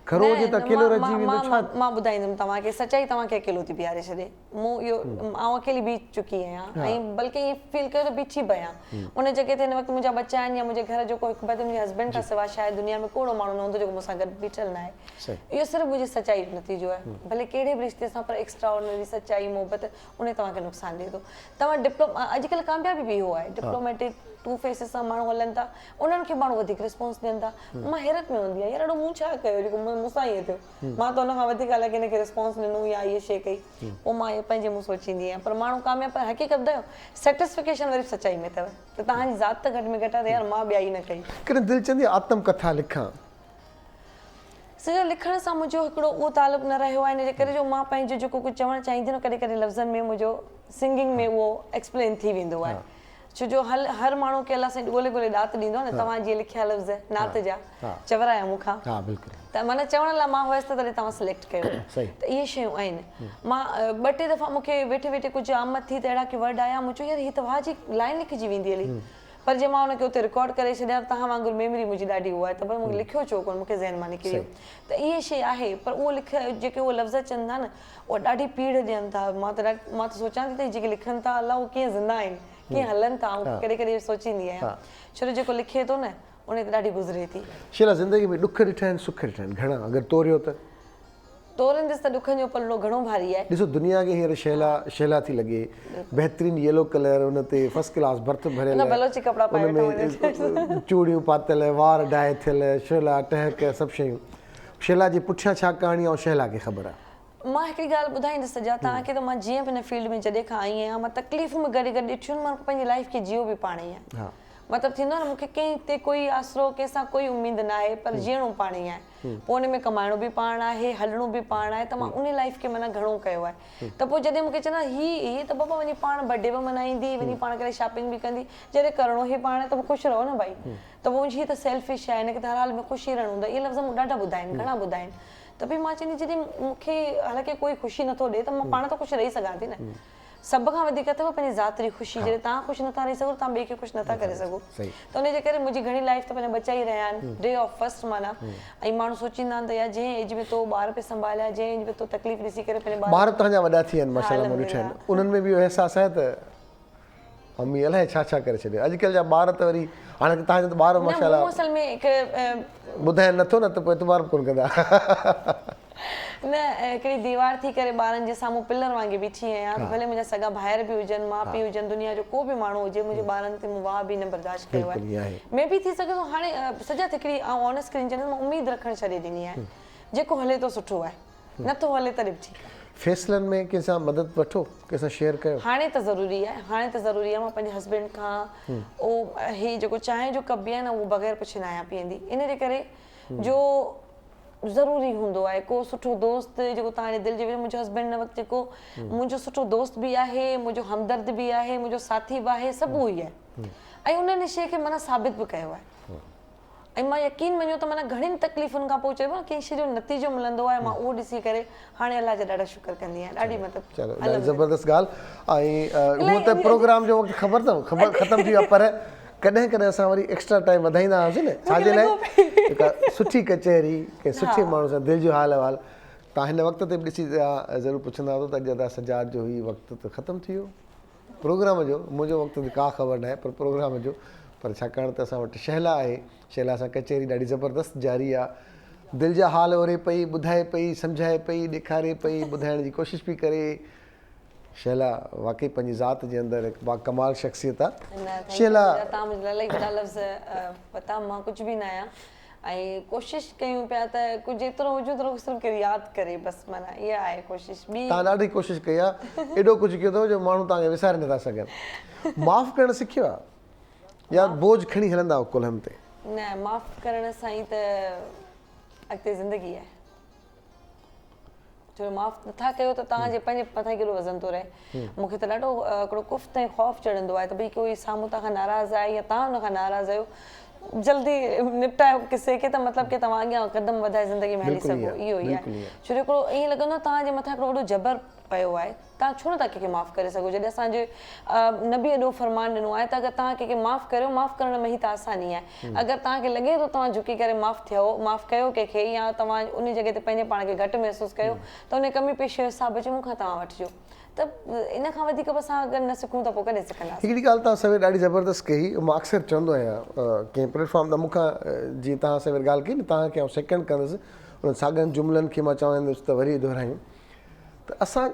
کرو هجي ته اڪيلو رهجي ويندو ڇا؟ مان ٻڌائيندم توهان کي سچائي توهان کي اڪيلو ٿي بيهاري ڇڏي. مون اهو آئون اڪيلي بيهي چڪي آهيان ۽ بلڪه ائين فيل ڪيو ته بيٺي به آهيان ان جڳهه تي هن وقت منهنجا ٻچا آهن يا منهنجي گهر جو ڪو هڪ ڀاتي منهنجي هسبينڊ کان سوا شايد دنيا ۾ ڪو اهڙو ماڻهو نه هوندو جيڪو مون سان گڏ بيٺل نه آهي اهو صرف منهنجي سچائي جو نتيجو آهي ڀلي ڪهڙي به رشتي سان پر ايڪسٽرا آرڊنري سچائي محبت انهي توهان کي نقصان ڏئي ٿو توهان ڊپلو اڄڪلهه ڪاميابي به اهو آهي ڊپلوميٽڪ ٽو فيسز سان ماڻهو هلن ٿا انهن کي ماڻهو وڌيڪ رسپانس ڏين ٿا مان حيرت ۾ هوندي آهيان يار اهڙو مون ڇا ڪيو جيڪو مون سان ائين ٿيو مان ته ان کان وڌيڪ الائي ڪنھن کي رسپانس ڏنو يا اھا شيء ڪئي پوء مان اھو پنھنجي منھن سوچيندي آھيان پر ماڻھو ڪامياب پر حقيقت ٻڌايو سيٽسفڪيشن وري به سچائي ۾ اٿو ته توھان جي ذات ته گھٽ ۾ گھٽ آھي ته يار مان ٻيائي نه ڪئي. ڪڏھن دل چوندي آھي آتم ڪٿا لکان. سڄو لکڻ سان منھنجو ھڪڙو اھو تعلق نه رھيو آھي ان جي ڪري جو مان پنھنجو جيڪو ڪجھ چوڻ چاھيندي آھيان ڪڏھن ڪڏھن لفظن ۾ منھنجو سنگنگ ۾ اھو ايڪسپلين ٿي ويندو آھي. ڇو جو هل هر ماڻهو کي الله سائين ڳولي ڳولي ڏات ڏيندو آهي نه توهان جيئن لکيا لفظ نعت جا چورايا مون کان ته معنيٰ چوڻ لاء مان هيس ته تڏهن توهان سليڪٽ ڪيو ته اهي شيون آهن مان ٻه ٽي دفعا مون کي ويٺي ويٺي ڪجهه آمد ٿي ته اهڙا ڪي ورڊ آيا مون چيو يار هي ته واهه جي لائن لکجي ويندي هلي پر جي مان ان کي اتي رڪارڊ ڪري ڇڏيان ته توهان وانگر ميمري منهنجي ڏاڍي اها آهي ته ڀئي مون کي لکيو ڇو ڪونه مون کي ذهن مان نڪري ويو ته اهي شيء آهي پر اهو لک جيڪي اهي لفظ اچن ٿا نه اهي ڏاڍي پيڙهه ڏين ٿا مان ته مان ته سوچان ٿي ته هي جيڪي لکن ٿا الله اهي ڪيئن زنده آهن ڪيئن هلن ٿا آئون ڪڏهن ڪڏهن اهو سوچيندي آهيان ڇو جو جيڪو لکي ٿو نه ان تي ڏاڍي گذري ٿي. شيلا زندگي ۾ ڏک ڏٺا آهن سک ڏٺا آهن گهڻا اگر توريو ته؟ توريندس ته ڏکن جو پلڙو گهڻو ڀاري آهي. ڏسو دنيا کي هينئر شيلا شيلا ٿي لڳي بهترين يلو ڪلر ان تي فرسٽ ڪلاس ڀرت ڀريل ان بلوچي ڪپڙا پائي ان ۾ چوڙيون پاتل وار ڊائي ٿيل شيلا ٽهڪ سڀ شيون شيلا جي پٺيان ڇا ڪهاڻي آهي اهو شيلا کي خبر آهي. مان هڪڙي ڳالهه ٻڌائيندس سجاد توهان کي ته مان جيئن به هن فيلڊ ۾ جڏهن کان آئي آهيان مان تڪليفون به گڏ گڏ ڏٺيون آهن مان پنهنجي لائيف کي جيئو به پاڻ ئي آهي مطلب ٿيندو آهي نه مون کي ڪنهن تي ڪوئي آسرو ڪنهن سان ڪوئي اميد نه آهي پر جيئڻو پاڻ ئي آهي پوء ان ۾ ڪمائڻو به پاڻ آهي هلڻو به پاڻ آهي ته مان ان لائيف کي معنيٰ گهڻو ڪيو آهي ته پوء جڏهن مون کي چوندا هي هي ته بابا وڃي پاڻ برٿ ڊي به منائيندي وڃي پاڻ ڪري شاپنگ به ڪندي جڏهن ڪرڻو ئي پاڻ آهي ته پوء خوش رهو نه ڀائي ته پوء هي ته سيلفش آهي هن کي ته هر حال ۾ خوش ئي رهڻو هوندو آهي اهي لفظ مون ڏاڍا ٻڌا آهن گهڻا ٻڌا آهن ته به مان چوندي جڏهن مون کي حالانڪه ڪوئي خوشي نٿو ڏي ته مان پاڻ ته خوش رهي سگهان ٿي نه سڀ کان وڌيڪ اٿو پنهنجي ذات جي خوشي جڏهن توهان خوش نٿا رهي سگهو ته توهان ٻئي کي خوش نٿا ڪري سگهو ته ان جي ڪري منهنجي گهڻي لائف ته پنهنجا ٻچا ئي رهيا آهن ڊي آف فرسٽ معنيٰ ۽ ماڻهو سوچيندا آهن ته يار جنهن ايج ۾ تو ٻار پئي سنڀاليا جنهن ايج ۾ تو تڪليف ڏسي ڪري پنهنجي ٻار ٻار توهان جا وڏا ٿي ويا آهن ماشاء الله مون ڏٺا آهن انهن ۾ به اهو احساس آهي ته امي الائي ڇا ڇا ڪري ڇڏيو اڄڪلهه جا ٻار ته وري هاڻي تهان جا ته ٻار ماشاء الله نه مون اصل ۾ هڪ ٻڌائين نٿو نه ته پوء اعتبار به ڪونه ڪندا. نه هڪڙي ديوار ٿي ڪري ٻارن جي سامهون پلر وانگي بيٺي آهيان ڀلي منهنجا سڳا ڀائر به هجن ماء پيء هجن دنيا جو ڪو به ماڻهو هجي منهنجي ٻارن تي مون واهه به نه برداشت ڪيو آهي مي بي ٿي سگهي ٿو هاڻي سجاد هڪڙي آئون آن اسڪرين چوندس مان اميد رکڻ ڇڏي ڏني آهي جيڪو هلي ٿو سٺو آهي. نه ٿو هلي تڏهن به ٺيڪ آهي. فيصلن ۾ ڪنهن سان مدد وٺو، ڪنهن سان شيئر ڪيو. هاڻي ته ضروري آهي، هاڻي ته ضروري آهي، مان پنهنجي هسبينڊ کان اهو هي جيڪو چانهه جو ڪپ به آهي نه اهو بغير پڇي ناهيان پيئندي ان جي ڪري جو ضروري هوندو آهي ڪو سٺو دوست جيڪو توهان جي دل جي ويجهو منهنجو هسبينڊ هن وقت جيڪو منهنجو سٺو دوست به آهي منهنجو همدرد به آهي منهنجو ساٿي به آهي سڀ اهو ئي آهي ۽ ان ان شيء کي معنيٰ ثابت به ڪيو آهي ۽ مان يقين مڃيو ته معنيٰ گهڻين تڪليفن کان پوء چئبو آهي نه ڪنهن شيء جو نتيجو ملندو آهي مان اهو ڏسي ڪري هاڻي الله جا ڏاڍا شڪر ڪندي آهيان ڏاڍي مطلب چلو ڏاڍي زبردست ڳالهه ۽ هونء ته پروگرام جو وقت خبر اٿو خبر ختم ٿي ويو آهي پر ڪڏهن ڪڏهن اسان وري ايڪسٽرا ٽائيم وڌائيندا هئاسين نه ڇا جي لاء هڪ سٺي ڪچهري ڪنهن سٺي ماڻهو سان دل جو حال احوال تان هن وقت تي به ڏسي ضرور پڇندا هوندو ته اڄ ادا سجاد جو هي وقت ته ختم ٿي ويو پروگرام جو منهنجو وقت جي ڪا خبر ناهي پر پروگرام جو پر ڇاڪاڻ ته اسان وٽ شهلا آهي شهلا سان ڪچهري ڏاڍي زبردست جاري آ دل جا حال اوري پئي ٻڌائي پئي سمجهائي پئي ڏيکاري پئي ٻڌائڻ جي ڪوشش پئي ڪري شهلا واقعي پنهنجي ذات جي اندر هڪ باڪمال شخصيت آ. نه thank you Shehla. منهنجا توهان منهنجي لاء الاهي وڏا لفظ پتا مان ڪجهه به نه آهيان ۽ ڪوشش ڪيون پيا ته ڪجهه جيترو هجون اوترو صرف ڪير ياد ڪري بس معنيٰ اها آهي ڪوشش ٻي. توهان ڏاڍي ڪوشش ڪئي آ ايڏو ڪجهه ڪيو اٿو جو ماڻهو توهان کي وساري نٿا سگهن. معاف ڪرڻ سکيو آ يا بوجهه کڻي هلندا آهيو ڪلهن تي. نه معاف ڪرڻ سان ئي ته اڳتي زندگي آهي. ڇو جو معاف نٿا ڪيو ته توهان جي پنهنجي مٿان ڪيڏو وزن ٿو رهي. مون کي ته ڏاڍو هڪڙو ڪفت ۽ خوف چڙهندو آهي ته ڀئي ڪوئي سامهون توهان کان ناراض آهي يا توهان ان کان ناراض آهيو جلدي نپٽايو قصي کي ته مطلب ڪي توهان اڳيان قدم وڌائي زندگي ۾ هلي سگهو اهو ئي آهي ڇو جو هڪڙو ائين لڳندو آهي توهان جي مٿان هڪڙو وڏو جبر پيو آهي توهان ڇو نٿا ڪنهن کي معاف ڪري سگهو جڏهن اسان جي نبي ايڏو فرمان ڏنو آهي ته اگر توهان ڪنهن کي معاف ڪريو معاف ڪرڻ ۾ هي ته آساني آهي اگر توهان کي لڳي ٿو توهان جهڪي ڪري معاف ٿيو معاف ڪيو ڪنهن کي يا توهان ان جڳهه تي پنهنجي پاڻ کي گهٽ محسوس ڪيو ته ان ڪمي پيشي جو حساب اچي مون کان توهان وٺجو ته ان کان وڌيڪ به اسان اگر نه سکون ته پوء ڪڏهن سکنداسين. هڪڙي ڳالهه توهان سوير ڏاڍي زبردست ڪئي مان اڪثر چوندو آهيان ڪنهن پليٽ فارم تان مون کان جيئن توهان سوير ڳالهه ڪئي نه توهان کي آئون سيڪنڊ ڪندس انهن ساڳين جملن کي مان چوندس ته وري دهرايون ته اسان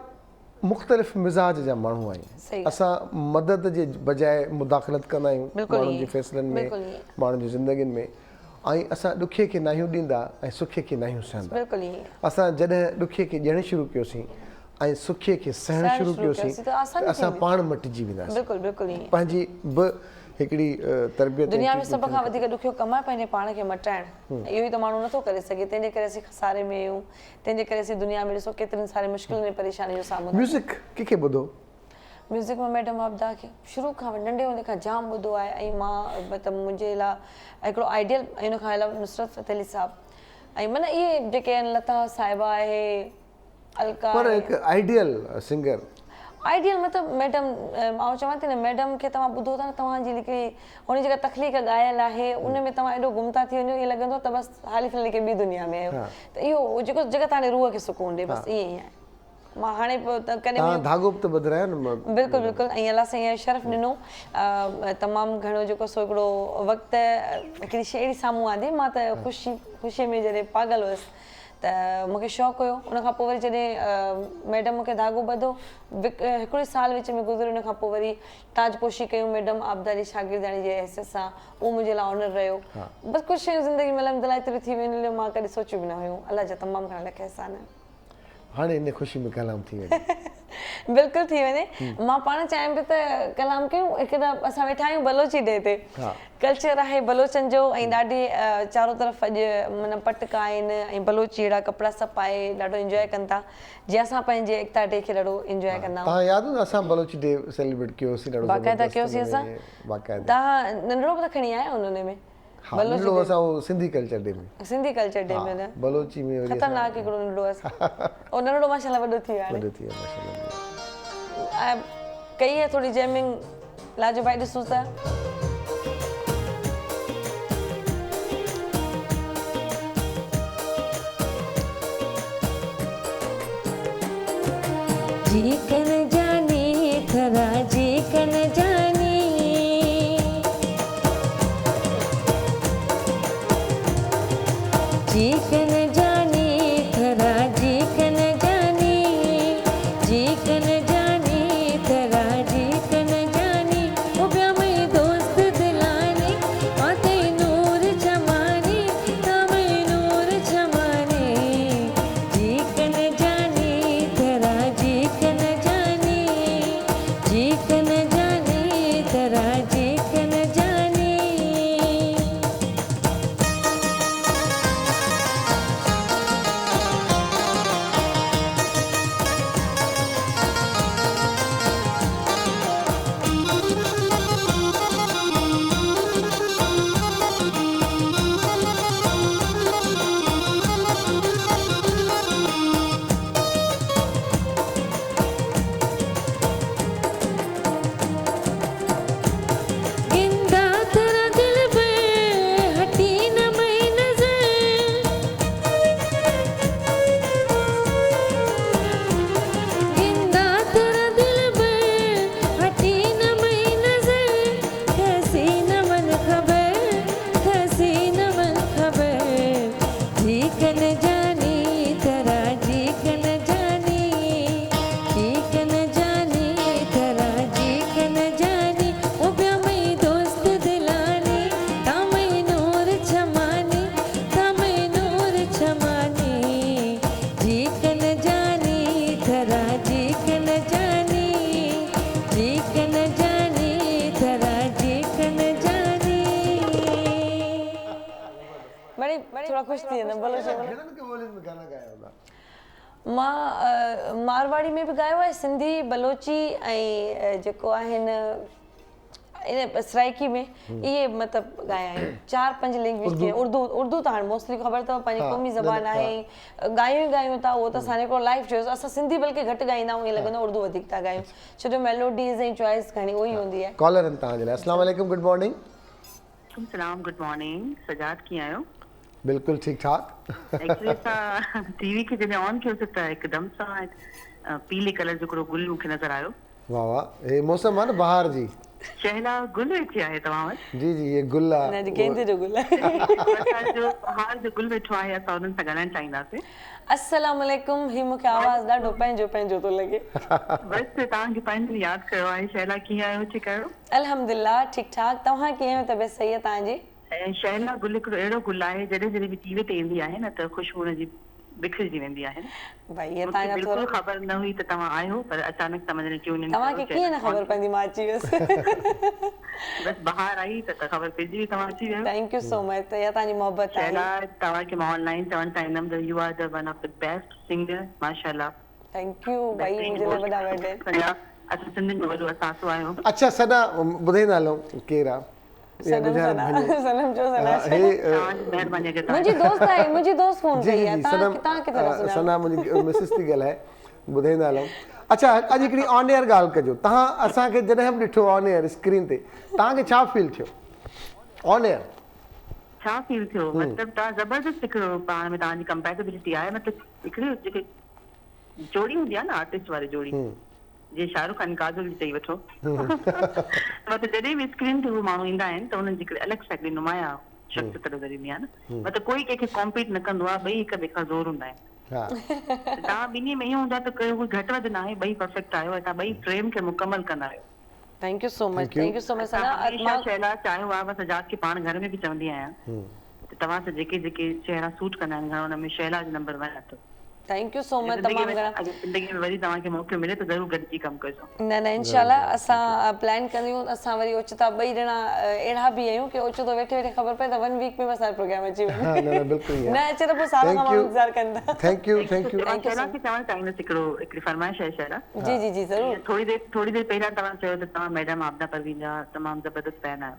مختلف مزاج جا ماڻهو آهيون اسان مدد جي بجاء مداخلت ڪندا آهيون ماڻهن جي فيصلن ۾ ماڻهن جي زندگين ۾ ۽ اسان ڏکي کي ناهيون ڏيندا ۽ سکي کي ناهيون سهندا اسان جڏهن ڏکي کي ڏيڻ شروع ڪيوسين ۽ سکي کي سهڻ شروع ڪيوسين ته اسان پاڻ مٽجي وينداسين پنهنجي به هڪڙي تربيت دنيا ۾ سڀ کان وڌيڪ ڏکيو ڪم آهي پنهنجي پاڻ کي مٽائڻ اهو ئي ته ماڻهو نٿو ڪري سگهي تنهن جي ڪري اسين خساري ۾ آهيون تنهن جي ڪري اسين دنيا ۾ ڏسو ڪيترين سارين مشڪلن ۽ پريشانين جو سامهون ٿا ڪيون. ميوزڪ ڪنهن کي ٻڌو؟ ميوزڪ مان ميڊم عابده کي شروع کان وٺي ننڍي هوندي کان جام ٻڌو آهي ۽ مان مطلب منهنجي لاء هڪڙو آئيڊيل ۽ ان کان علاوه نصرت فتح علي صاحب ۽ معنيٰ اهي جيڪي آهن لتا صاحبه آهي الڪا پر هڪ آئيڊيل سنگر. آئيڊيل مطلب ميڊم آئون چوان ٿي نه ميڊم کي توهان ٻڌو ٿا نه توهان جي هڪڙي هن جي جيڪا تخليق ڳايل آهي ان ۾ توهان ايڏو گم ٿا ٿي وڃو ائين لڳندو ته بس حالي في الحال ڪنهن ٻي دنيا ۾ آهيو ته اهو جيڪو جيڪا توهان جي روح کي سڪون ڏي بس ائين ئي آهي مان هاڻي به ڪڏهن توهان ڌاڳو به ته ٻڌرايو نه بلڪل بلڪل ۽ الله سائين اهو شرف ڏنو تمام گهڻو جيڪو سو هڪڙو وقت هڪڙي شي اهڙي سامهون آندي مان ته خوشي خوشي ۾ جڏهن پاڳل هيس ته مون کي شوق هيو ان کان پوء وري جڏهن ميڊم مون کي ڌاڳو ٻڌو هڪڙو ئي سال وچ ۾ گذريو ان کان پوء وري تاج پوشي ڪيون ميڊم عابده جي شاگردياڻي جي حيثيت سان اهو منهنجي لاء آنر رهيو بس ڪجهه شيون زندگي ۾ الحمدلله ايتريون ٿي ويون جو مان ڪڏهن سوچيون به نه هيون الله جا تمام گهڻا لک احسان آهن. هاڻي ان خوشي ۾ ڪلام ٿي وڃي. بلڪل ٿي وڃي مان پاڻ چاهيان پئي ته ڪلام ڪيون هڪ ته اسان ويٺا آهيون بلوچي ڊي تي ڪلچر آهي بلوچن جو ۽ ڏاڍي چارو طرف اڄ معنيٰ پٽڪا آهن ۽ بلوچي اهڙا ڪپڙا سڀ پائي ڏاڍو انجواء ڪن ٿا جيئن اسان پنهنجي ايڪتا ڊي کي ڏاڍو انجواء ڪندا آهيون. توهان ياد هوندو اسان بلوچي ڊي سيليبريٽ ڪيو هوسين ڏاڍو باقاعده ڪيوسين اسان باقاعده توهان ننڍڙو به ته کڻي آيا آهيو ان ۾ ها ننڍڙو اسان اهو Sindhi culture day ۾. Sindhi culture day ۾ نه بلوچي ۾ وري خطرناڪ هڪڙو ننڍڙو هئس اهو ننڍڙو ماشاءالله وڏو ٿي ويو هاڻي وڏو ٿي ويو ماشاءالله ڪئي آهي ٿوري جيمنگ لاجو ڀائي ڏسون ته. جي ڪن جاني ٿرا جي ڪن جاني. جي ڪن جاني ٿرا جي ڪن جاني جي ڪن جاني ٿرا جي ڪن جاني اڀيا مئي دوست دلاني پاتئي نور ڇماني تامئي نور ڇماني جي ڪن جاني ٿرا جي ڪن جاني جي ڪن جاني ٿرا جي ڪن جاني. ٿورا خوش ٿي ويندم بلوچي ۾. گهڻن کي ٻولين ۾ گانا ڳايا هوندا؟ مان مارواڙي ۾ به ڳايو آهي سنڌي بلوچي ۽ جيڪو آهن ان سرائيڪي ۾ اهي مطلب ڳايا آهن چار پنج لينگويج کي اردو اردو ته هاڻي موسٽلي خبر اٿو پنهنجي قومي زبان آهي ڳايون ئي ڳايون ٿا اهو ته اسان جو هڪڙو لائف چوائس اسان سنڌي بلڪه گهٽ ڳائيندا آهيون ائين لڳندو آهي اردو وڌيڪ ٿا ڳايون ڇو جو ميلوڊيز ۽ چوائس گهڻي اهو ئي هوندي آهي. ڪالر آهن توهان جي لاء اسلام عليڪم گڊ مارننگ. وعليڪم سلام گڊ مارننگ سجاد ڪيئن آهيو. بلڪل ٺيڪ ٺاڪ. ايڪچولي اسان ٽي وي کي جڏهن آن ڪيوسي ته هڪدم سان پيلي ڪلر جو هڪڙو گل مون کي نظر آيو. واه واه هي موسم آ نه بهار جي. شهلا گل ويٺي آهي توهان وٽ. جي جي هي گل آ. نه جي گيندي جو گل آهي. اسان جو بهار جو گل ويٺو آهي اسان انهن سان ڳالهائڻ چاهينداسين. السلام عليڪم هي مونکي آواز ڏاڍو پنهنجو پنهنجو ٿو لڳي. بس توهان کي پنهنجن ياد ڪيو آهي شهلا ڪيئن آهيو ٺيڪ آهيو. الحمدلله ٺيڪ ٺاڪ توهان ڪيئن آهيو طبيعت صحيح آهي توهان جي. شهلا گل هڪڙو اهڙو گل آهي جڏهن جڏهن به ٽي وي تي ايندي آهي نه ته خوشبو ان جي بکرجي ويندي آهي. ڀائي هي مون کي توهان جا بلڪل ٿورا. خبر نه هئي ته توهان آهيو پر اچانڪ توهان جڏهن ٽيون ان توهان ڪيو کي ڪيئن چينل نه آن خبر ڪيو. پوندي مان اچي ويس. بس بهار آئي ته ته خبر پئجي وئي توهان اچي ويا آهيو. Thank you سو مچ اها توهان جي محبت آهي. شهلا توهان کي مان آن لائين چوڻ چاهيندم ته you are the one of the best singer ماشاءالله. Thank you ڀائي بهترين منهنجي لاء هوسٽ وڏا ورڊ آهن. اسان سنڌين جو وڏو اثاثو آهيو. اڇا سدا ٻڌائيندا هلون ڪير آ. صنم ثنا صنم جو ثنا مهرباني اگر منهنجي دوست آهي منهنجي دوست فون ڪئي آهي تان تان ڪٿي ٿا سڃاڻو ثنا منهنجي مسز ٿي ڳالهائي ٻڌائيندا هلون اڇا اڄ هڪڙي آن ايئر ڳالهه ڪجو تهان اسان کي جڏهن به ڏٺو آن ايئر اسڪرين تي تهان کي ڇا فيل ٿيو آن ايئر ڇا فيل ٿيو مطلب تهان زبردست هڪڙو پاڻ ۾ تهان جي ڪمپيٽيبلٽي آهي مطلب هڪڙي جيڪي جوڙي هوندي آهي نه آرٽسٽ واري جوڙي جيئن شاهه رخ خان ڪاجول جي چئي وٺو مطلب جڏهن به اسڪرين تي هو ماڻهو ايندا آهن ته انهن جي هڪڙي الڳ سان هڪڙي نمايان شخصيت نظر ايندي آهي نه مطلب ڪوئي ڪنهن کي ڪامپيٽ نه ڪندو آهي ٻئي هڪ ٻئي کان زور هوندا آهن ته توهان ٻنهي ۾ ائين هوندو آهي ته ڪوئي گهٽ وڌ ناهي ٻئي پرفيڪٽ آهيو ۽ توهان ٻئي فريم کي مڪمل ڪندا آهيو. Thank you so much thank you so much Sana هميشه شهلا چاهيو آهي مان سجاد کي پاڻ گهر ۾ به چوندي آهيان ته توهان سان جيڪي جيڪي چهرا سوٽ ڪندا آهن گهڻو ان ۾ شهلا جو نمبر ون اٿو. Thank you سو مچ تمام گهڻا. اگر زندگي ۾ وري توهان کي موقعو ملي ته ضرور گڏجي ڪم ڪجو. نه نه انشاء الله اسان پلان ڪنديون اسان وري اوچتا ٻئي ڄڻا اهڙا به آهيون ڪي اوچتو ويٺي ويٺي خبر پئي ته ون ويڪ ۾ به اسان جو پروگرام اچي وڃي نه نه بلڪل ائين نه اچي ته پوء سال کان ماڻهو انتظار ڪن ٿا. Thank you thank you. مان شهلا کي چوڻ چاهيندس هڪڙو هڪڙي فرمائش آهي شهلا. جي جي جي ضرور. ٿوري دير ٿوري دير پهريان توهان چيو ته توهان ميڊم عابده پروين جا تمام زبردست فين آهيو.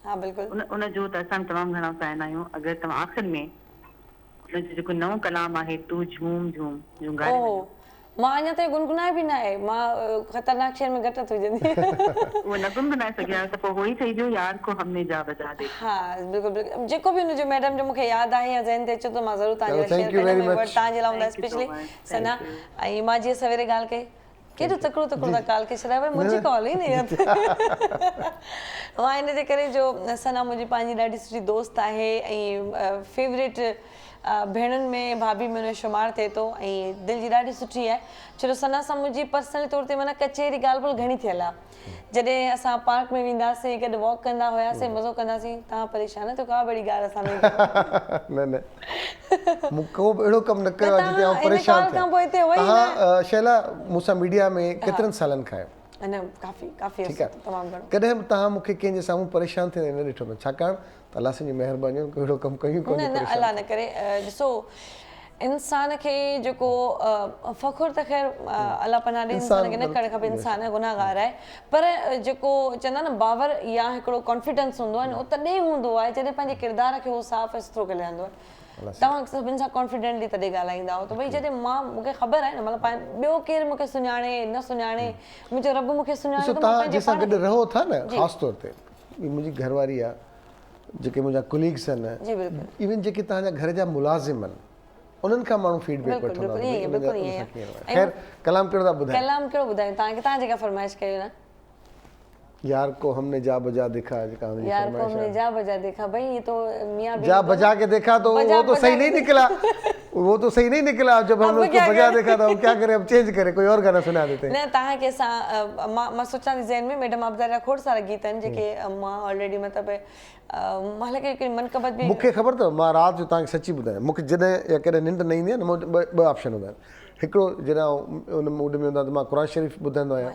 ها بلڪل. ان ان جو ته اسان به تمام گهڻا فين آهيون اگر توهان آخر ۾ ان جو جيڪو نئون ڪلام آهي تون جهوم جهوم جهونگاري اوهو وڃو. مان اڃا تائين گنگنائي به ناهي مان خطرناڪ شعر ۾ گهٽ هٿ وجهندي آهيان. اهو نه گنگنائي سگهيا آهيو ته پوء اهو ئي چئي ڏيو يار ڪو هم ني جا بجا ديکا. ها بلڪل بلڪل جيڪو به ان جو ميڊم جو مونکي ياد آهي يا ذهن تي اچي ٿو مان ضرور توهان جي لاء شيئر ڪندم ۽ ورڊ توهان جي لاء هوندا اسپيشلي ثنا ۽ مان جيئن سويري ڳالهه ڪئي ڪيڏو تڪڙو تڪڙو ٿا ڪال کي ڇڏايو ڀائي منهنجي ڪال ئي نه اٿ مان ان جي ڪري جو ثنا منهنجي پنهنجي ڏاڍي سٺي دوست آهي ۽ فيوريٽ ڀيڻن ۾ ڀاڀي ۾ ان جو شمار ٿئي ٿو ۽ دل جي ڏاڍي سٺي آهي ڇو جو ثنا سان منهنجي پرسنلي طور تي معنيٰ ڪچهري ڳالهه ٻولهه گهڻي ٿيل آهي جڏهن اسان پارڪ ۾ وينداسين گڏ واڪ ڪندا هياسين مزو ڪنداسين توهان پريشان نه ٿيو ڪا به اهڙي ڳالهه اسان ۾ نه نه مون ڪو به اهڙو ڪم نه ڪيو آهي جتي آئون پريشان ٿيان. توهان شهلا مون سان ميڊيا ۾ ڪيترن سالن کان آهيو؟ نه ڪافي ڪافي عرصو تمام گهڻو. ڪڏهن به توهان مون کي ڪنهن جي سامهون پريشان ٿيندي نه ڏٺو اٿم ڇاڪاڻ ته الله سائين جون مهربانيون آهن ڪو اهڙو ڪم ڪيون ئي ڪونهي نه نه پريشان الله نه ڪري ڏسو انسان کي جيڪو فخر ته خير الله پناهه ڏي انسان کي نه ڪرڻ کپي انسان گناهگار آهي پر جيڪو چوندا نه باور يا هڪڙو ڪانفيڊنس هوندو آهي نه اهو تڏهن هوندو آهي جڏهن پنهنجي ڪردار کي هو صاف ۽ سٿرو ڪري لهندو آهي توهان سڀني سان ڪانفيڊنٽلي تڏهن ڳالهائيندا آهيو ته ڀئي جڏهن مان مون کي خبر آهي نه مطلب ٻيو ڪير مون کي سڃاڻي نه سڃاڻي منهنجو رب مون کي سڃاڻي ڏسو توهان جنهن سان گڏ رهو ٿا نه خاص طور تي منهنجي گهر واري آهي جيڪي منهنجا ڪليگس آهن ايون جيڪي توهان جا گهر جا ملازم آهن انهن کان ماڻهو فيڊ بيڪ وٺندو آهي ته ڀئي انهن جا ان سان ڪيئن رهيو. خير ڪلام ڪهڙو ٿا ٻڌايو؟ ڪلام ڪهڙو ٻڌايون توهان کي توهان جيڪا فرمائش ڪئي نه. يار ڪو هم ني جا بجا ديکا جيڪا هن جي يار ڪو فرمائش هم ني آهي. جا بجا ديکا ڀئي هي تو ميان بيوي جا بجا ڪي ديکا تو وو تو صحيح نهين نڪلا وو تو صحيح نهين نڪلا جب هم ني اس ڪو بجا ديکا تو ڪيا ڪري اب چينج ڪري ڪوئي اور گانا سنا ديتي نه توهان کي اسان مان مان سوچان ٿي ذهن ۾ ميڊم عابده جا کوڙ سارا گيت آهن جيڪي مان آلريڊي مطلب مالڪ هڪڙي منقبت به. مون کي خبر اٿو مان رات جو توهان کي سچي ٻڌايان مون کي جڏهن يا ڪڏهن ننڊ نه ايندي آهي نه مون وٽ ٻه آپشن هوندا آهن هڪڙو جڏهن آئون ان موڊ ۾ هوندو آهيان ته مان قرآن شريف ٻڌندو آهيان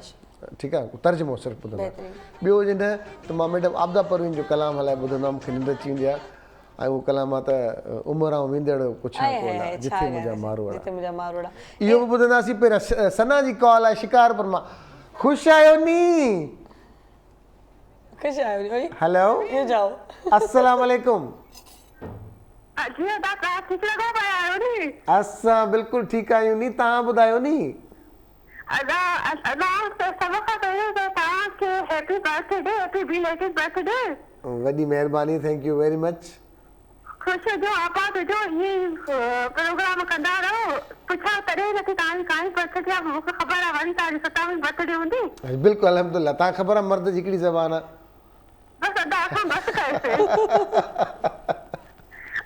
ٺيڪ آهي ترجمو صرف ٻڌندو آهيان ٻيو جڏهن ته مان ميڊم عابده پروين جو ڪلام هلائي ٻڌندو آهيان مون کي ننڊ اچي ويندي آهي. ۽ اهو ڪلام آ ته عمر آئون ويندڙ پڇان آئي ڪو هائي لا هائي ڇا جٿي منهنجا ڳالهه ماروئڙا. جتي منهنجا ماروئڙا. اهو به ٻڌنداسين پهريان ثنا جي ڪال آهي شڪارپور مان خوش آهيو ني. خوش آهيو ني اوئي هيلو اهو جائو. السلام عليڪم. جي ادا توهان ٺيڪ لڳا پيا آهيو ني. اسان بلڪل ٺيڪ آهيون ني توهان ٻڌايو ني. ادا ادا سڀ کان پهريون ته توهان کي happy birthday happy belated birthday. وڏي مهرباني thank you very much. خوش هجو آباد هجو ائين ئي پروگرام ڪندا رهو پڇان تڏهن نه ٿي توهان جي ڪائين برٿ ڊي آ مون کي خبر آ وري توهان جي ستاويهين برٿ ڊي هوندي. بلڪل الحمدلله توهان کي خبر آ مرد جي هڪڙي زبان آ. بس ادا اسان بس ڪئيسي.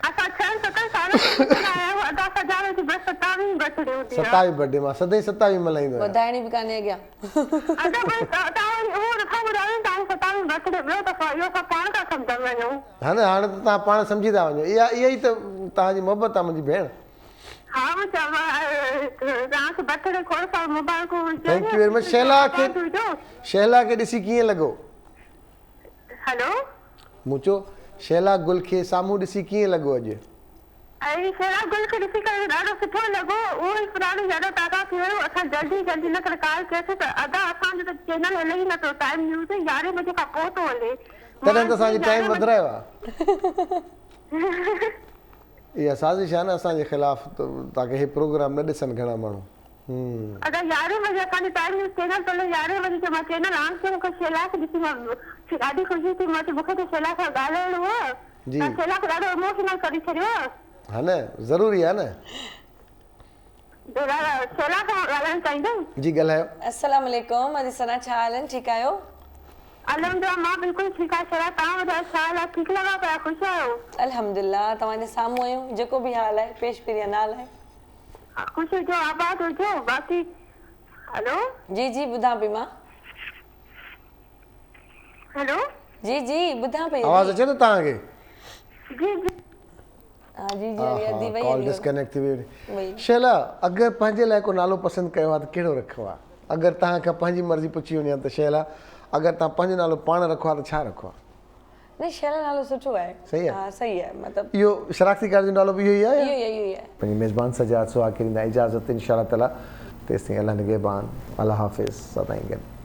اسان ڇهن ستن سالن کان پڇندا آيا آهيون ادا سجاوي جي بس ستاويهين برٿ ڊي هوندي آ. ستاويهين برٿ ڊي مان سدائين ستاويهين ملهائيندو آهيان. وڌائڻي به ڪانهي اڳيان. ادا بس توهان وري اهو نٿا ٻڌايو نه توهان جي ستاويهين برٿ ڊي ٻيو دفعو اهو اسان پاڻ ٿا سمجهڻ وڃون. ها نه هاڻي ته توهان پاڻ سمجهي ٿا وڃو اها اها ئي ته توهان جي محبت آ منهنجي ڀيڻ. ها مان چوان توهان کي برٿ ڊي کوڙ سارو مبارڪون هجن thank you very much Shehla کي آباد هجو. شهلا کي ڏسي ڪيئن لڳو. هيلو. مون چيو شهلا گل کي سامهون ڏسي ڪيئن لڳو اڄ. ۽ شهلا گل کي ڏسي ڪري ڏاڍو سٺو لڳو اهو ئي پراڻو يادون تازا ٿي ويون اسان جلدي جلدي ان ڪري ڪال ڪيوسين ته ادا اسان جو ته چينل هلي ئي نه پيو ٽائيم نيوز يارهين بجي کان پوء ٿو هلي تڏهن مان ته اسان جيئن جي ٽائيم يارهين بجي وڌرايو آ. اها سازش آ نه اسان جي خلاف تاڪه هي پروگرام نه ڏسن گهڻا ماڻهو. ادا يارهين بجي اسان جو ٽائيم نيوز چينل ٿو هلي يارهين بجي جو مان چينل آن ڪيو مونکي شيلا کي ڏسي مان ڏاڍي خوشي ٿي مان چيو مونکي ته شيلا سان ڳالهائڻو آ جي. توهان شيلا کي ڏاڍو اموشنل ڪري ڇڏيو آ. ها نه ضروري آ نه. شيلا سان ڳالهائڻ چاهيندم. جي ڳالهايو. السلام عليڪم ادي ثنا ڇا حال آهن ٺيڪ آهيو. الحمدلله مان بلڪل ٺيڪ آهيان شيلا توهان ٻڌايو ڇا حال آهي ٺيڪ لڳا پيا خوش آهيو. الحمدلله توهان جي سامهون آهيون جيڪو به حال آهي پيش پريان نال آهي. خوش هجو آباد هجو باقي هلو. جي جي ٻڌان پئي مان. هلو. جي جي ٻڌان پئي آواز اچي ٿو توهان کي. جي جي. ها جي جي هلي ادي وئي ڪال ڊسڪنيڪٽ ٿي وئي. شيلا اگر پنهنجي لاء ڪو نالو پسند ڪيو ها ته ڪهڙو رکو ها اگر توهان کان پنهنجي مرضي پڇي وڃي ها ته شيلا اگر توهان پنهنجو نالو پاڻ رکو ها ته ڇا رکو ها. نه شيلا نالو سٺو آهي. صحيح آهي. ها صحيح آهي مطلب. اهو شناختي ڪارڊ جو نالو به اهو ئي آهي يا؟ اهو ئي آهي اهو ئي آهي. پنهنجي ميزبان سجاد سهاڳ کي ڏيندا اجازت انشاء الله تعالي تيستائين الله نگهبان الله حافظ سدائين گڏ.